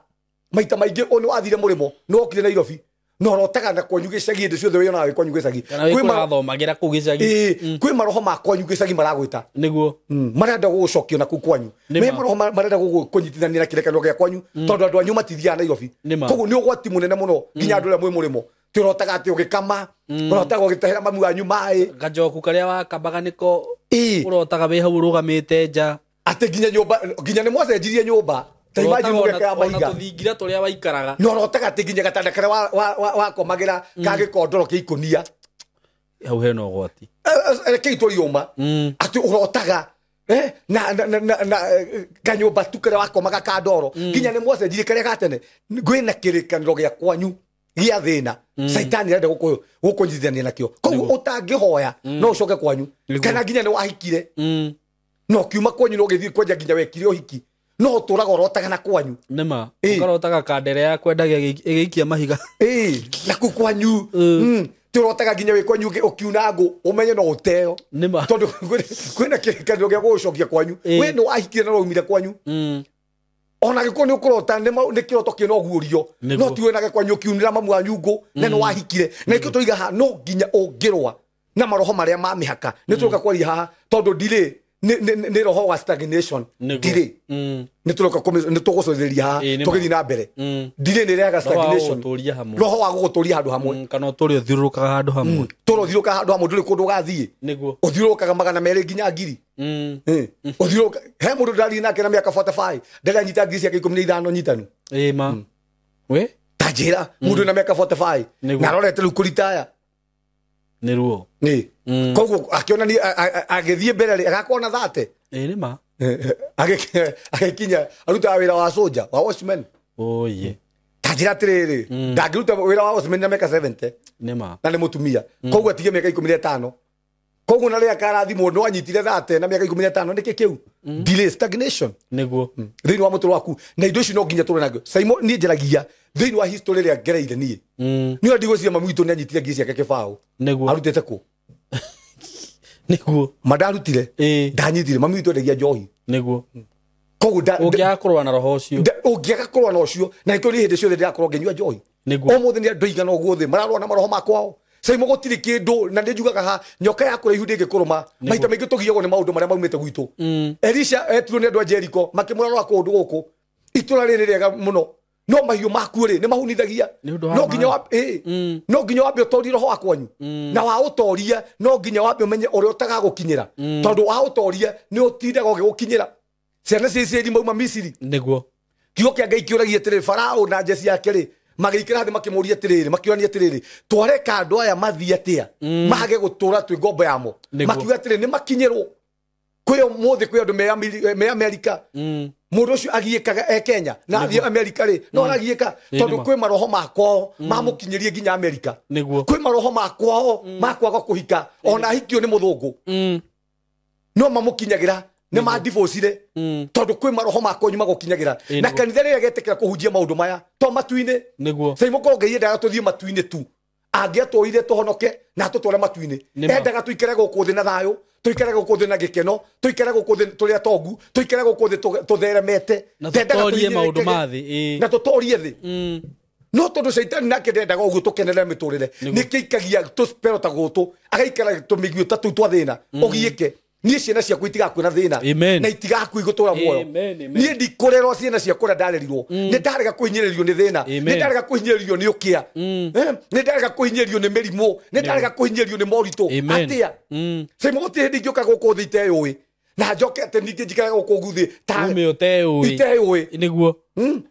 maita maingĩ nĩ wathire mũrĩmo nĩ wokire Nairobi no ũrotaga na kwanyu gĩcagi hĩndĩ ciothe wĩyonaga wĩ kwanyu gĩcagi. Kwĩ kũu gĩcagi. Kwĩ maroho ma kwanyu gĩcagi maragwĩta. Nĩguo. Marenda gũgũcokia na kũu kwanyu. Me maroho marenda gũkũnyitithania na kĩrĩkanĩro gĩa kwanyu tondũ andũ anyu matithiaga Nairobi. Koguo nĩ ũgwati mũnene mũno nginya andũ arĩa mwĩ mũrĩmo. Ti ũrotaga atĩ ũgĩkama, ũrotaga ũgĩtahĩra mamu wanyu maĩ. Gajoku karĩa wakambaga nĩko ũrotaga wĩ hau ũrũgamĩte nja. Atĩ nginya nyũmba, nginya nĩ mwacenjirie nyũmba. Ta imagine mũgeka mahiga. Tũthingira tũrĩa waikaraga. No ũrotaga atĩ nginya gatanda karĩa wakomagĩra ka gĩkondoro kĩa ikũnia. Hau hena ũgwati. Rekei tũriũma. Atĩ ũrotaga na kanyũmba tu karĩa wakomaga ka ndoro. Nginya nĩ mwacenjirie karĩa ga tene. Kwĩna kĩrĩkanĩro gĩa kwanyu gĩa thĩna. Caitani arenda gũkũnyitithania nakĩo. Koguo ũtangĩhoya no ũcoke kwanyu. Kana nginya nĩ wahikire. No kiuma kwanyu no ũgĩthiĩ kwenja nginya wekire ũhiki. No ũtũraga ũrotaga na kwanyu. Nĩma. Ũkarotaga kandere ya kwendagia ĩgĩikia mahiga. Na kũu kwanyu. Ti ũrotaga nginya wĩ kwanyu ũkiuna ngũ ũmenye no ũteo. Nĩma. Tondũ kwĩna kĩrĩkanĩro gĩa gũgũcokia kwanyu. We nĩ wahikire na waumire kwanyu. Ona gĩkorwo nĩ ũkũrota nĩ kĩroto kĩna ũguũrio. No ti wĩnage kwanyu ũkiunĩra mamu wanyu ngũ na nĩ wahikire. Na nĩkĩo tũiga haha no nginya ũngĩrũa na maroho marĩa ma mĩhaka. Nĩ tũroka kwaria haha tondũ ndirĩ nĩ roho wa stagnation. Ndirĩ. Nĩ tũroka nĩ tũgũcotheria haha tũgĩthiĩ na mbere. Ndirĩ nĩ ĩrehaga stagnation. Roho wa gũgũtũria handũ hamwe. Kana ũtũre ũthiũrũrũkaga handũ hamwe. Tũre ũthiũrũrũkaga handũ hamwe ndũrĩ kũndũ ũgathiĩ. Nĩguo. Ũthiũrũrũkaga 200 nginya 1000. Ũthiũrũrũka he mũndũ ndĩrathiĩ nake na mĩaka 45 ndarĩ anyita ngiri ciake 15 nyitanu. Ma. We? Ta njĩra mũndũ wĩna mĩaka 45 na arorete rĩu kũritaya. Nĩ ruo. Nĩ. Koguo akĩonania agĩthiĩ mbere rĩ agakorwo na 30. Nĩ ma. Agĩkinya arutaga wĩra wa soldier wa watchman. Oye. Ta njĩra atĩrĩrĩ ndangĩruta wĩra wa watchman na mĩaka 70. Nĩ ma. Na nĩ mũtumia. Koguo atige mĩaka 15. Koguo na rĩrĩa karathimwo no anyitire 30 na mĩaka 15 nĩkĩ kĩu? Delay stagnation. Nĩguo. Thĩinĩ wa mũtũrĩre waku na indo ici no nginya tũrũe nakĩo. Saimo niĩ njaragia thĩinĩ wa history ĩrĩa ngereire niĩ. Nĩ ndigwĩciria mami witũ nĩ anyitire ngiri ciake kĩbaũ. Nĩguo. Arutĩte kũ? Nĩguo. Ma ndarutire. Ndanyitire mami witũ endagia njohi. Nĩguo. Koguo ũngĩaga kũrũa na roho ũcio. Ũngĩaga kũrũa na ũcio na nĩkĩo niĩ hĩndĩ ciothe ndĩrakorwo ngĩnyua njohi. Nĩguo. Ũmũthĩ nĩ andũ aigana ũguo thĩ mararũa na maroho ma kwao. Saimo gũtirĩ kĩndũ na nĩ njugaga ha nyoka ya kũraihu ndĩngĩkũrũma. Maita maingĩ tũgiagwo nĩ maũndũ marĩa maumĩte gwitũ. Elisha etirwo nĩ andũ a Jericho makĩmũrora kũndũ gũkũ. Itũra rĩrĩ rĩega mũno. No mahiũ maku rĩ nĩ mahunithagia. No nginya no nginya wambe ũtorie roho wa kwanyu. Na wa ũtoria no nginya wambe ũmenye ũrĩa ũtagagũkinyĩra. Tondũ wa ũtoria nĩ ũtindaga ũgĩgũkinyĩra. Ciana cia Isiraeli mauma Misiri. Nĩguo. Kiugo kĩa Ngai kĩũragia atĩrĩrĩ Farao na njeci yake rĩ magĩikara thĩ makĩmũria atĩrĩrĩ makĩũrania atĩrĩrĩ twareka andũ aya mathiĩ atĩa mage gũtũra twĩ ngombo yamo. Makiuga atĩrĩ nĩ makinyĩrwo. Kwĩ ũmũthĩ kwĩ andũ me Amerika. Mũndũ ũcio agiĩkaga e Kenya na athiĩ Amerika rĩ no aragiĩka tondũ kwĩ maroho ma kwao mamũkinyĩrie nginya Amerika. Nĩguo. Kwĩ maroho ma kwao ma kwaga kũhika ona ahikio nĩ mũthũngũ. No mamũkinyagĩra nĩ mandivocire tondũ kwĩ maroho ma kwanyu magũkinyagĩra. Na kanitha rĩrĩa getĩkĩra kũhunjia maũndũ maya to matu-inĩ. Nĩguo. Saimo korwo Ngai endaga tũthiĩ matu-inĩ tu angĩatwoire tũhonoke na atũtware matu-inĩ. Endaga tũikare gũkũ thĩ na thayũ, tũikare gũkũ thĩ na gĩkeno, tũikare gũkũ thĩ tũrĩ atongu, tũikare gũkũ thĩ tũtheremete. Na tũtorie maũndũ ma thĩ. Na tũtorie thĩ. No tondũ caitani nake ndendaga ũguo tũkenere mĩtũrĩre nĩkĩikagia tũspero ta gũtũ agaikara tũmĩguĩ ta tũu twa thĩna ũgiĩke. Niĩ ciana ciakwa itigakuona thĩna na itigakua igũtũra muoyo. Niĩ ndikũrerwo ciana ciakwa ũrĩa ndarerirwo. Nĩ ndarega kũhinyĩrĩrio nĩ thĩna, nĩ ndarega kũhinyĩrĩrio nĩ ũkĩa, nĩ ndarega kũhinyĩrĩrio nĩ mĩrimũ, nĩ ndarega kũhinyĩrĩrio nĩ moritũ. Atĩa? Saimo gũtirĩ hĩndĩ ingĩũka gũkũ thĩ iteyũĩ na njoke atĩ ningĩ njikare gũkũ ũguo thĩ ta ume ũteyũĩ. Iteyũĩ. Nĩguo.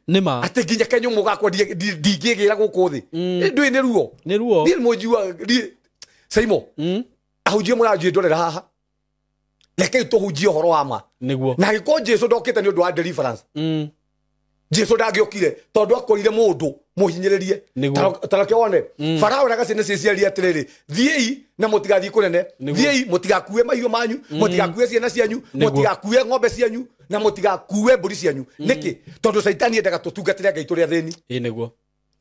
Nĩ ma. Atĩ nginya kanyũmũ gakwa ndingĩgĩra gũkũ thĩ. Ndũĩ nĩ ruo. Nĩ ruo. Niĩ mũnjigua Saimo ahunjia mũranjie ndorera haha. Rekei tũhunjie ũhoro wa ma. Nĩguo. Na angĩkorwo Jesũ ndokĩte nĩ ũndũ wa deliverance. Jesũ ndangĩokire tondũ akorire mũndũ Mũhinyĩrĩrie. Tareke wone Farao na gacene ciaria atĩrĩrĩ, thiĩi na mũtigathiĩ kũnene, thiĩi mũtigakue mahiũ manyu, mũtigakue ciana cianyu, mũtigakue ng'ombe cianyu, na mũtigakue mbũri cianyu. Nĩkĩ? Tondũ Caitani endaga tũtungatĩre Ngai tũrĩ athĩni. Ĩĩ nĩguo.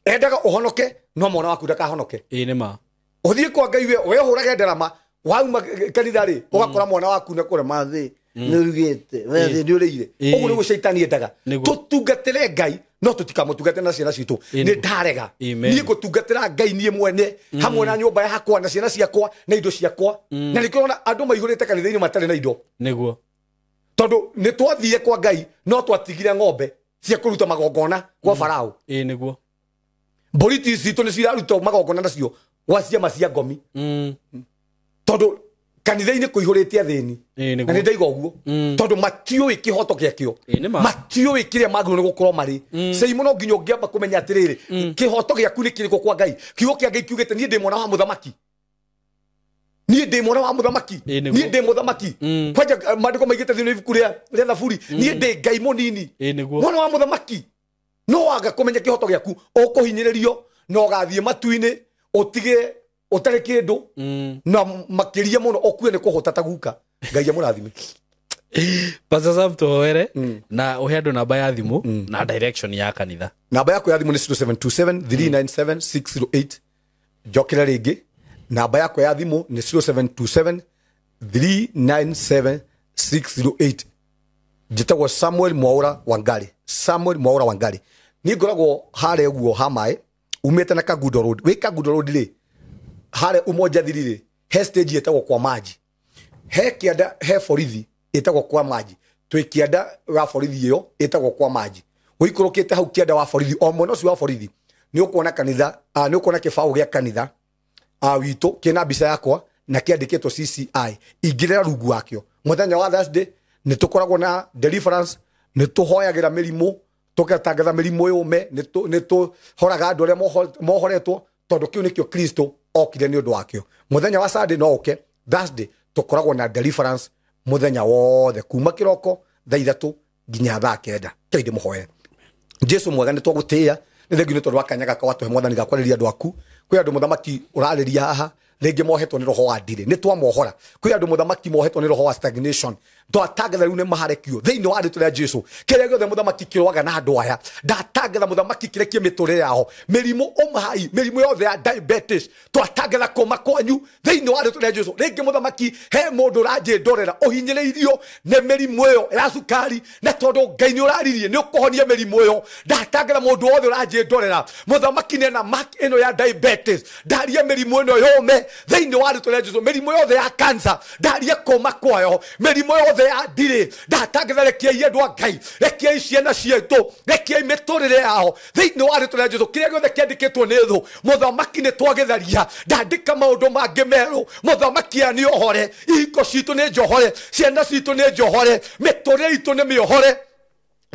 Endaga ũhonoke no mwana waku ndakahonoke. Ĩĩ nĩ ma. Ũthiĩ kwa Ngai we ũhũrage ndarama, wauma kanitha rĩ, ũgakora mwana waku nĩ kũrema thĩ, nĩ ũrugĩte, thĩ nĩ ũrĩire. Ũguo nĩguo Caitani endaga. Tũtungatĩre Ngai no tũtikamũtungatĩre na ciana citũ. Nĩ ndarega. Niĩ ngũtungatĩra Ngai niĩ mwene, hamwe na nyũmba yakwa na ciana ciakwa na indo ciakwa. Na nĩkĩo ũrona andũ maihũrĩte kanitha-inĩ matarĩ na indo. Nĩguo. Tondũ nĩ twathiire kwa Ngai no twatigire ng'ombe cia kũruta magongona kwa Farao. Ĩĩ nĩguo. Mbũri citũ nĩ cirarutwo magongona nacio gwa ciama cia ngomi. Tondũ kanitha-inĩ kũihũrĩte athĩni. Na nĩ ndaiga ũguo. Tondũ matiũĩ kĩhoto gĩakĩo. Matiũĩ kĩrĩa magĩrĩirwo nĩ gũkorwo marĩ. Cei mũno nginya ũngĩamba kũmenya atĩrĩrĩ, kĩhoto gĩaku nĩ kĩrĩkũ kwa Ngai. Kiugo kĩa Ngai kiugĩte niĩ ndĩ mwana wa mũthamaki. Niĩ ndĩ mwana wa mũthamaki. Niĩ ndĩ mũthamaki. Kwanja maandĩko maigĩte thĩinĩ wa ibuku rĩa Thaburi, niĩ ndĩ Ngai mũnini. Mwana wa mũthamaki. No waga kũmenya kĩhoto gĩaku, ũkũhinyĩrĩrio na ũgathiĩ matu-inĩ ũtige ũtarĩ kĩndũ na makĩria mũno ũkue nĩ kũhũta ta guka. Ngai amũrathime. Pastor Sam tũhoere na ũhe andũ namba ya thimũ na direction ya kanitha. Namba yakwa ya thimũ nĩ 0727 397 608. Njokere rĩngĩ, namba yakwa ya thimũ nĩ 0727 397 608. Njĩtagwo Samuel Mwaura Wangari. Samuel Mwaura Wangari. Niĩ ngoragwo harĩa ũguo ha maĩ, umĩte na Kangundo Road. Wĩ Kangundo Road rĩ, harĩa Umoja Thiri rĩ, he stage ĩtagwo kwa maji. He kĩanda, he borithi ĩtagwo kwa maji. Twĩ kĩanda wa borithi ĩyo ĩtagwo kwa maji. Ũikũrũkĩte hau kĩanda wa borithi, o mwena ũcio wa borithi, nĩ ũkuona kanitha, nĩ ũkuona kĩbaũ gĩa kanitha witũ kĩna mbica yakwa na kĩandĩkĩtwo CCI. Ingĩrĩra rungu wakĩo. Mũthenya wa Thursday nĩ tũkoragwo na deliverance, nĩ tũhoyagĩra mĩrimũ, tũgatangatha mĩrimũ yũme, nĩ tũhoraga andũ arĩa mohoretwo, tondũ kĩu nĩkĩo Kristo okire nĩ ũndũ wakĩo. Mũthenya wa Sunday no ũke, Thursday tũkoragwo na deliverance mũthenya wothe kuma kĩroko thaa 3 nginya thaa 9. Kei ndĩmũhoere. Jesu mwega, nĩ twagũtĩĩa, nĩ thengiũ nĩ tondũ wa kanya gaka watũhe mwathani ga kwarĩria andũ aku. Kwĩ andũ mũthamaki ũrarĩria haha, rĩngĩ mohetwo nĩ roho wa ndirĩ, nĩ twamohora. Kwĩ andũ mũthamaki mohetwo nĩ roho wa stagnation, twatangatha rĩu nĩ maharekio thĩinĩ wa rĩtwa rĩa Jesu. Kĩrĩa gĩothe mũthamaki kĩrũaga na andũ aya, ndatangatha mũthamaki kĩrekie mĩtũrĩre yao. Mĩrimũ ũmahai, mĩrimũ yothe ya diabetes, twatangatha kũma kwanyu thĩinĩ wa rĩtwa rĩa Jesu. Rĩngĩ mũthamaki he mũndũ ũranjĩndorera ũhinyĩrĩirio nĩ mĩrimũ ĩyo ya cukari, na tondũ Ngai nĩ ũraririe nĩ ũkũhonia mĩrimũ ĩyo, ndatangatha mũndũ wothe ũranjĩndorera mũthamaki nena mark ĩno ya diabetes, ndaria mĩrimũ ĩno yũme thĩinĩ wa rĩtwa rĩa Jesu. Mĩrimũ yothe ya cancer, ndaria kũma kwayo. Mĩrimũ yothe ya ndirĩ, ndatangatha rekiai andũ a Ngai, rekiai ciana ciitũ, rekiai mĩtũrĩre yao thĩinĩ wa rĩtwa rĩa Jesu. Kĩrĩa gĩothe kĩandĩkĩtwo nĩ thũ mũthamaki nĩ twagĩtharia. Ndandĩka maũndũ mangĩ merũ mũthamaki, aya nĩ ohore, ihiko citũ nĩ njohore, ciana citũ nĩ njohore, mĩtũrĩre itũ nĩ mĩohore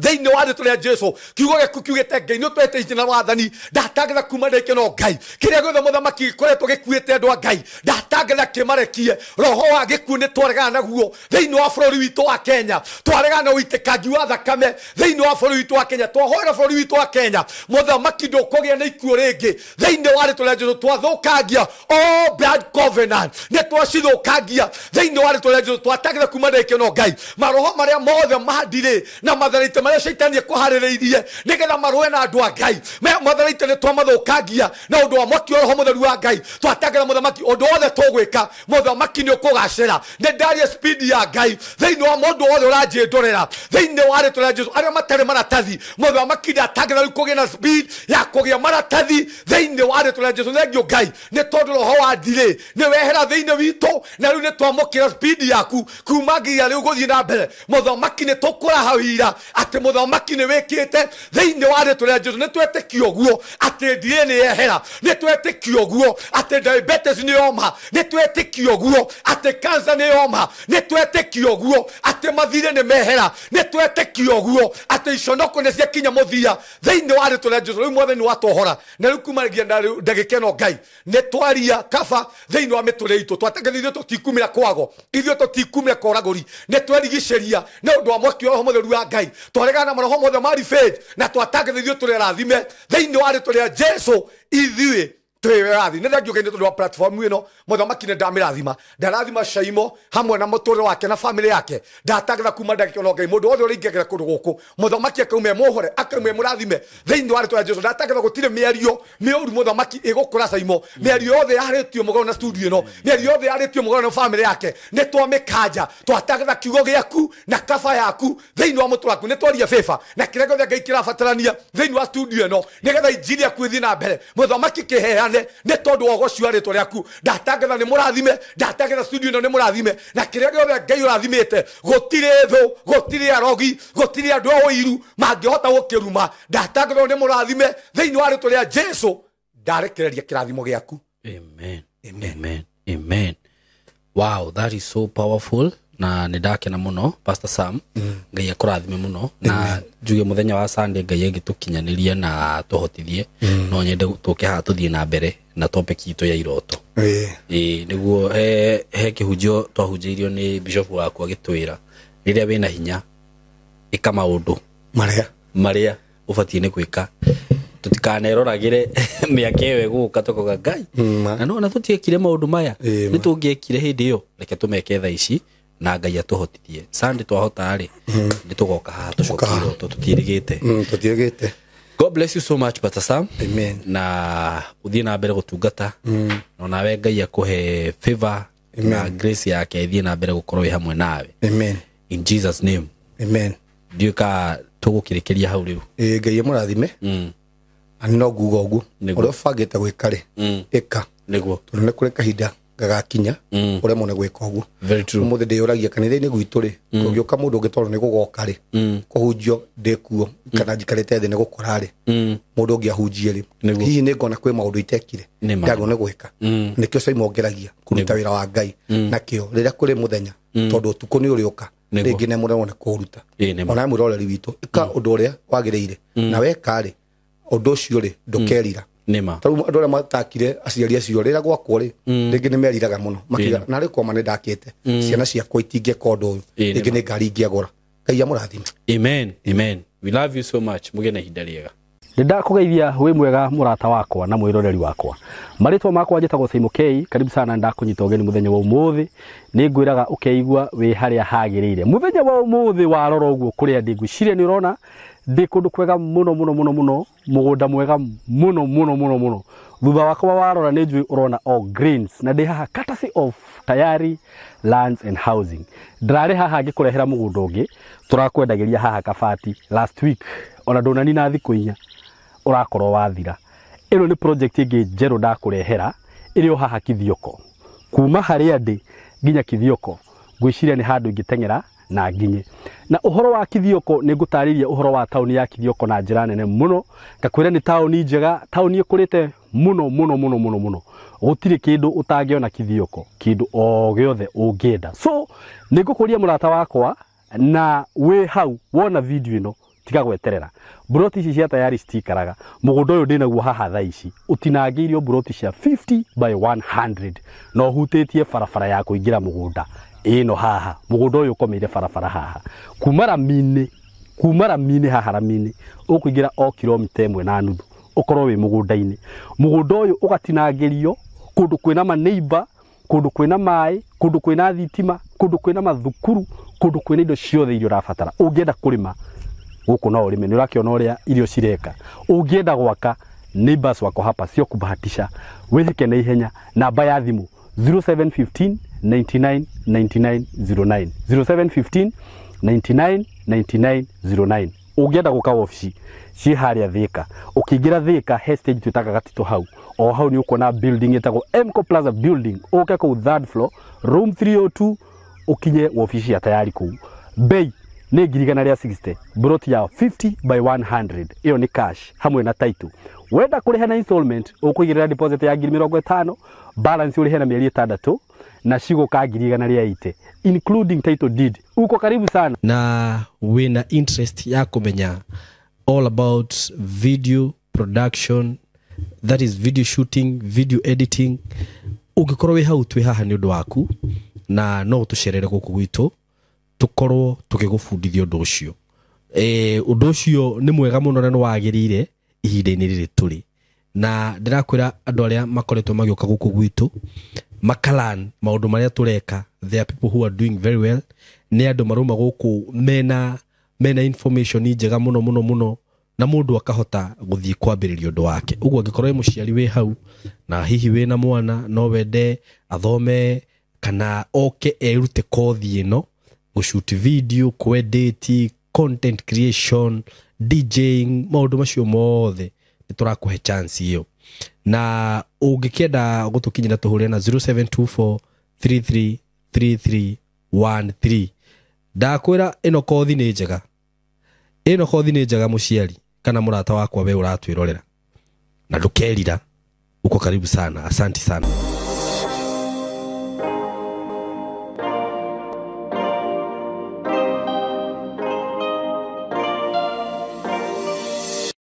thĩinĩ wa rĩtwa rĩa Jesu. Kiugo gĩaku kiugĩte Ngai nĩ ũtwete hinya na wathani, ndatangatha kuma ndĩke no Ngai. Kĩrĩa gĩothe mũthamaki gĩkoretwo gĩkuĩte andũ a Ngai, ndatangatha kĩmarekie. Roho wa gĩkuũ nĩ twaregana naguo thĩinĩ wa bũrũri witũ wa Kenya, twaregana na ũitĩkangi wa thakame thĩinĩ wa bũrũri witũ wa Kenya, twahoera bũrũri witũ wa Kenya mũthamaki ndũkũgĩa na ikuũ rĩngĩ thĩinĩ wa rĩtwa rĩa Jesu. Twathũkangia all blood covenant, nĩ twacithũkangia thĩinĩ wa rĩtwa rĩa Jesu. Twatangatha kuma ndĩke no Ngai, maroho marĩa mothe mandirĩ na matharaita marĩa Caitani ekũharĩrĩirie nĩgetha marũe na andũ a Ngai, matharaita nĩ twamathũkangia na ũndũ wa mwaki wa Roho Mũtheru wa Ngai. Twatangatha mũthamaki ũndũ wothe tũgwĩka mũthamaki nĩ ũkũgacĩra. Nĩ ndaria speed ya Ngai thĩinĩ wa mũndũ wothe ũranjĩndorera thĩinĩ wa rĩtwa rĩa Jesu. Arĩa matarĩ maratathi mũthamaki ndatangatha rĩu kũgĩa na speed ya kũgĩa maratathi thĩinĩ wa rĩtwa rĩa Jesu. Thengiũ Ngai nĩ tondũ roho wa ndirĩ nĩ wehera thĩinĩ witũ, na rĩu nĩ twamũkĩra speed yaku kuma nginya rĩu gũthiĩ na mbere. Mũthamaki nĩ tũkũraha wĩira atĩ mũthamaki nĩ wĩkĩte thĩinĩ wa rĩtwa rĩa Jesu. Nĩ twetĩkia ũguo atĩ ndirĩ nĩ yehera, nĩ twetĩkia ũguo atĩ diabetes nĩ yoma, nĩ twetĩkia ũguo atĩ cancer nĩ yoma, nĩ twetĩkia ũguo atĩ mathirĩ nĩ mehera, nĩ twetĩkia ũguo atĩ iconoko nĩ ciakinya mũthia thĩinĩ wa rĩtwa rĩa Jesu. Rĩu mwathani watohora na rĩu kumagia na rĩu ndagĩka ĩno Ngai nĩ twaria kaba thĩinĩ wa mĩtũrĩre itũ. Twatangatha ithuĩ tũtikumĩra kwago, ithuĩ tũtikumĩra koragũri, nĩ twerigicĩria nĩ ũndũ wa mwaki wa Roho Mũtheru wa Ngai. Twaregana na maroho mothe ma revenge na twatangatha ithuĩ tũrĩ arathime thĩinĩ wa rĩtwa rĩa Jesu. Ithuĩ twĩrathi nĩ thengiũ Ngai nĩ tondũ wa platform ĩno. Mũthamaki nĩ ndamĩrathima, ndarathima Caimo hamwe na mũtũrĩre wake na famĩlĩ yake. Ndatangatha kuma ndagĩka ĩno Ngai mũndũ wothe ũrĩa ingĩagera kũndũ gũkũ mũthamaki akaume mũhore, akaume mũrathime thĩinĩ wa rĩtwa rĩa Jesu. Ndatangatha gũtirĩ mĩario mĩũru mũthamaki ĩgũkũra Caimo, mĩario yothe yarĩtio mũgarũ na studio ĩno, mĩario yothe yarĩtio mũgarũ na famĩlĩ yake nĩ twamĩkanja. Twatangatha kiugo gĩaku na kaba yaku thĩinĩ wa mũtũrĩre waku. Nĩ twaria favor na kĩrĩa gĩothe Ngai kĩrabatarania thĩinĩ wa studio ĩno nĩgetha injiri yaku ĩthiĩ na mbere. Mũthamaki kĩheane nĩ tondũ wa ũgoci wa rĩtwa rĩaku. Ndatangatha nĩ mũrathime, ndatangatha studio ĩno nĩ mũrathime na kĩrĩa gĩothe Ngai ũrathimĩte gũtirĩ thũ, gũtirĩ arogi, gũtirĩ andũ a ũiru mangĩhota gũkĩruma. Ndatangatha nĩ mũrathime thĩinĩ wa rĩtwa rĩa Jesu. Ndarekereria kĩrathimo gĩaku. Amen. Amen. Amen. Wow, that is so powerful. Na nĩ ndakena mũno Pastor Sam. Ngai akũrathime mũno. Na njuge mũthenya wa Sunday Ngai agĩtũkinyanĩria na tũhotithie. No nyende tũke haha tũthiĩ na mbere na topic itũ ya iroto. Ĩĩ nĩguo he kĩhunjio twahunjĩirio nĩ bishop waku agĩtwĩra rĩrĩa wĩna hinya ĩka maũndũ marĩa ũbatiĩ nĩ gwĩka. Tũtikaneroragĩre mĩaka ĩyo ĩgũka tũkauga Ngai na no na tũtiekire maũndũ maya nĩ tũngĩekire hĩndĩ ĩyo, reke tũmeke thaa ici na Ngai atũhotithie. Sunday twahota rĩ nĩ tũgoka haha tũcokie iroto tũtiĩrĩgĩte. Tũtiĩrĩgĩte. God bless you so much Pastor Sam. Amen. Na ũthiĩ na mbere gũtungata na onawe Ngai akũhe favor na grace yake ĩthiĩ na mbere gũkorwo ĩ hamwe nawe. Amen. In Jesus name. Amen. Ndiũĩ ka tũgũkĩrĩkĩria hau rĩu. Ngai amũrathime. Na no nguga ũguo ũrĩa ũbangĩte gwĩka rĩ ĩka nĩguo, tondũ nĩ kũrĩ kahinda gagakinya ũremwo nĩ gwĩka ũguo. Very true. Ũmũthĩ ndĩyũragia kanitha-inĩ gwitũ rĩ kũngĩũka mũndũ ũngĩ tondũ nĩ gũgoka rĩ kũhunjio ndĩkuo kana njikarĩte thĩ nĩ gũkora rĩ mũndũ ũngĩ ahunjie rĩ hihi nĩ ngona kwĩ maũndũ itekire ndagwo nĩ gwĩka. Nĩkĩo Caimo ngeragia kũruta wĩra wa Ngai nakĩo rĩrĩa kũrĩ mũthenya tondũ ũtukũ nĩ ũrĩũka rĩngĩ nĩ mũremwo nĩ kũũruta. Ona mwĩroreri witũ ĩka ũndũ ũrĩa wagĩrĩire na weka rĩ ũndũ ũcio rĩ ndũkerira. Tarĩu andũ arĩa matakire aciari acio rĩrĩa gwakwo rĩ rĩngĩ nĩ meriraga mũno makiuga narĩ kwama nĩ ndakĩte ciana ciakwa itingĩka ũndũ ũyũ rĩngĩ nĩ ngari ingĩagũra. Ngai amũrathime. Amen. Amen. We love you so much. Mũgĩe na ihinda rĩega. Nĩ ndakũgeithia wĩ mwega mũrata wakwa na mwĩroreri wakwa. Marĩtwa makwa njĩtagwo Saimo K. Karibu sana, ndakũnyita ũgeni mũthenya wa ũmũthĩ. Nĩ ngwĩraga ũkeigua wĩ harĩa hagĩrĩire. Mũthenya wa ũmũthĩ warora ũguo kũrĩa ndĩ ngwĩciria nĩ ũrona ndĩ kũndũ kwega mũno mũno mũno mũno, mũgũnda mwega mũno mũno mũno mũno. Thutha wakwa warora nĩ njũĩ ũrona all greens na ndĩ haha courtesy of Tayari Lands and Housing. Ndĩrarĩ haha ngĩkũrehera mũgũnda ũngĩ tũrakwendagĩria haha Kabati last week, ona ndũnanina thikũ inya ũrakorwo wathira. Ĩno nĩ project ĩngĩ njerũ ndakũrehera ĩrĩ o haha Kithioko. Kuma harĩa ndĩ nginya Kithioko ngwĩciria nĩ handũ ingĩteng'era na nginye. Na ũhoro wa Kithioko nĩ ngũtarĩria ũhoro wa taũni ya Kithioko na njĩra nene mũno. Ngakwĩra nĩ taũni njega, taũni ĩkũrĩte mũno mũno mũno mũno mũno. Gũtirĩ kĩndũ ũtangĩona Kithioko, kĩndũ o gĩothe ũngĩenda. So nĩ ngũkũria mũrata wakwa na wĩ hau wona video ĩno tiga gweterera. Mburoti ici cia Tayari citikaraga. Mũgũnda ũyũ ndĩnaguo haha thaa ici ũtinangĩirio mburoti cia 50 by 100 na ũhutĩtie barabara ya kũingĩra mũgũnda ĩno haha. Mũgũnda ũyũ ũkomeire barabara haha kuma rami-inĩ haha rami-inĩ ũkũingĩra o kilomita 1.5 ũkorwo wĩ mũgũnda-inĩ. Mũgũnda ũyũ ũgatinangĩrio kũndũ kwĩna maneiba, kũndũ kwĩna maĩ, kũndũ kwĩna thitima, kũndũ kwĩna mathukuru, kũndũ kwĩna indo ciothe iria ũrabatara. Ũngĩenda kũrĩma gũkũ no ũrĩme, nĩ ũrakĩona ũrĩa irio cireka. Ũngĩenda gwaka, neighbors wako hapa sio kubahatisha. Wĩhĩke na ihenya. Namba ya thimũ 0715 99 99 09 0715 99 99 09. Ũngĩenda gũka wabici ciĩ harĩa Thika, ũkĩingĩra Thika he stage twĩtaga Gatito hau, o hau nĩ ũkuona building ĩtagwo Mco Plaza building. Ũke kũu third floor room 302 ũkinye wabici ya Tayari kũu. Bei nĩ 160,000, broti ya 50 by 100 ĩyo nĩ cash hamwe na title. Wenda kũrĩha na installment ũkũigĩrĩra deposit ya 50,000, balance ũrĩhe na mĩeri 6 na cigũka 180,000 including title deed. Uko karibu sana na wina interest ya kũmenya all about video production, that is video shooting, video editing. Ũngĩkorwo wĩ hau twĩ haha nĩ ũndũ waku na no ũtũcerere gũkũ gwitũ tũkorwo tũgĩgũbundithia ũndũ ũcio. Ũndũ ũcio nĩ mwega mũno na nĩ wagĩrĩire ihinda-inĩ rĩrĩ tũrĩ. Na ndĩrakwĩra andũ arĩa makoretwo magĩũka gũkũ gwitũ makalan maũndũ marĩa tũreka, there are people who are doing very well. Nĩ andũ marauma gũkũ mena information njega mũno mũno mũno, na mũndũ akahota gũthiĩ kwambĩrĩria ũndũ wake. Ũguo angĩkorwo wĩ mũciari wĩ hau na hihi wĩna mwana no wende athome kana oke erute kothi ĩno, gũshoot video, kwedit, content creation, DJing, maũndũ macio mothe nĩ tũrakũhe chance ĩyo. Na ũngĩkĩenda gũtũkinyĩra tũhũrĩre na 0724 333313. Ndakwĩra ĩno kothi nĩ njega, ĩno kothi nĩ njega mũciari kana mũrata wakwa we ũratwĩrorera, na ndũkerira. Uko karibu sana, asanti sana.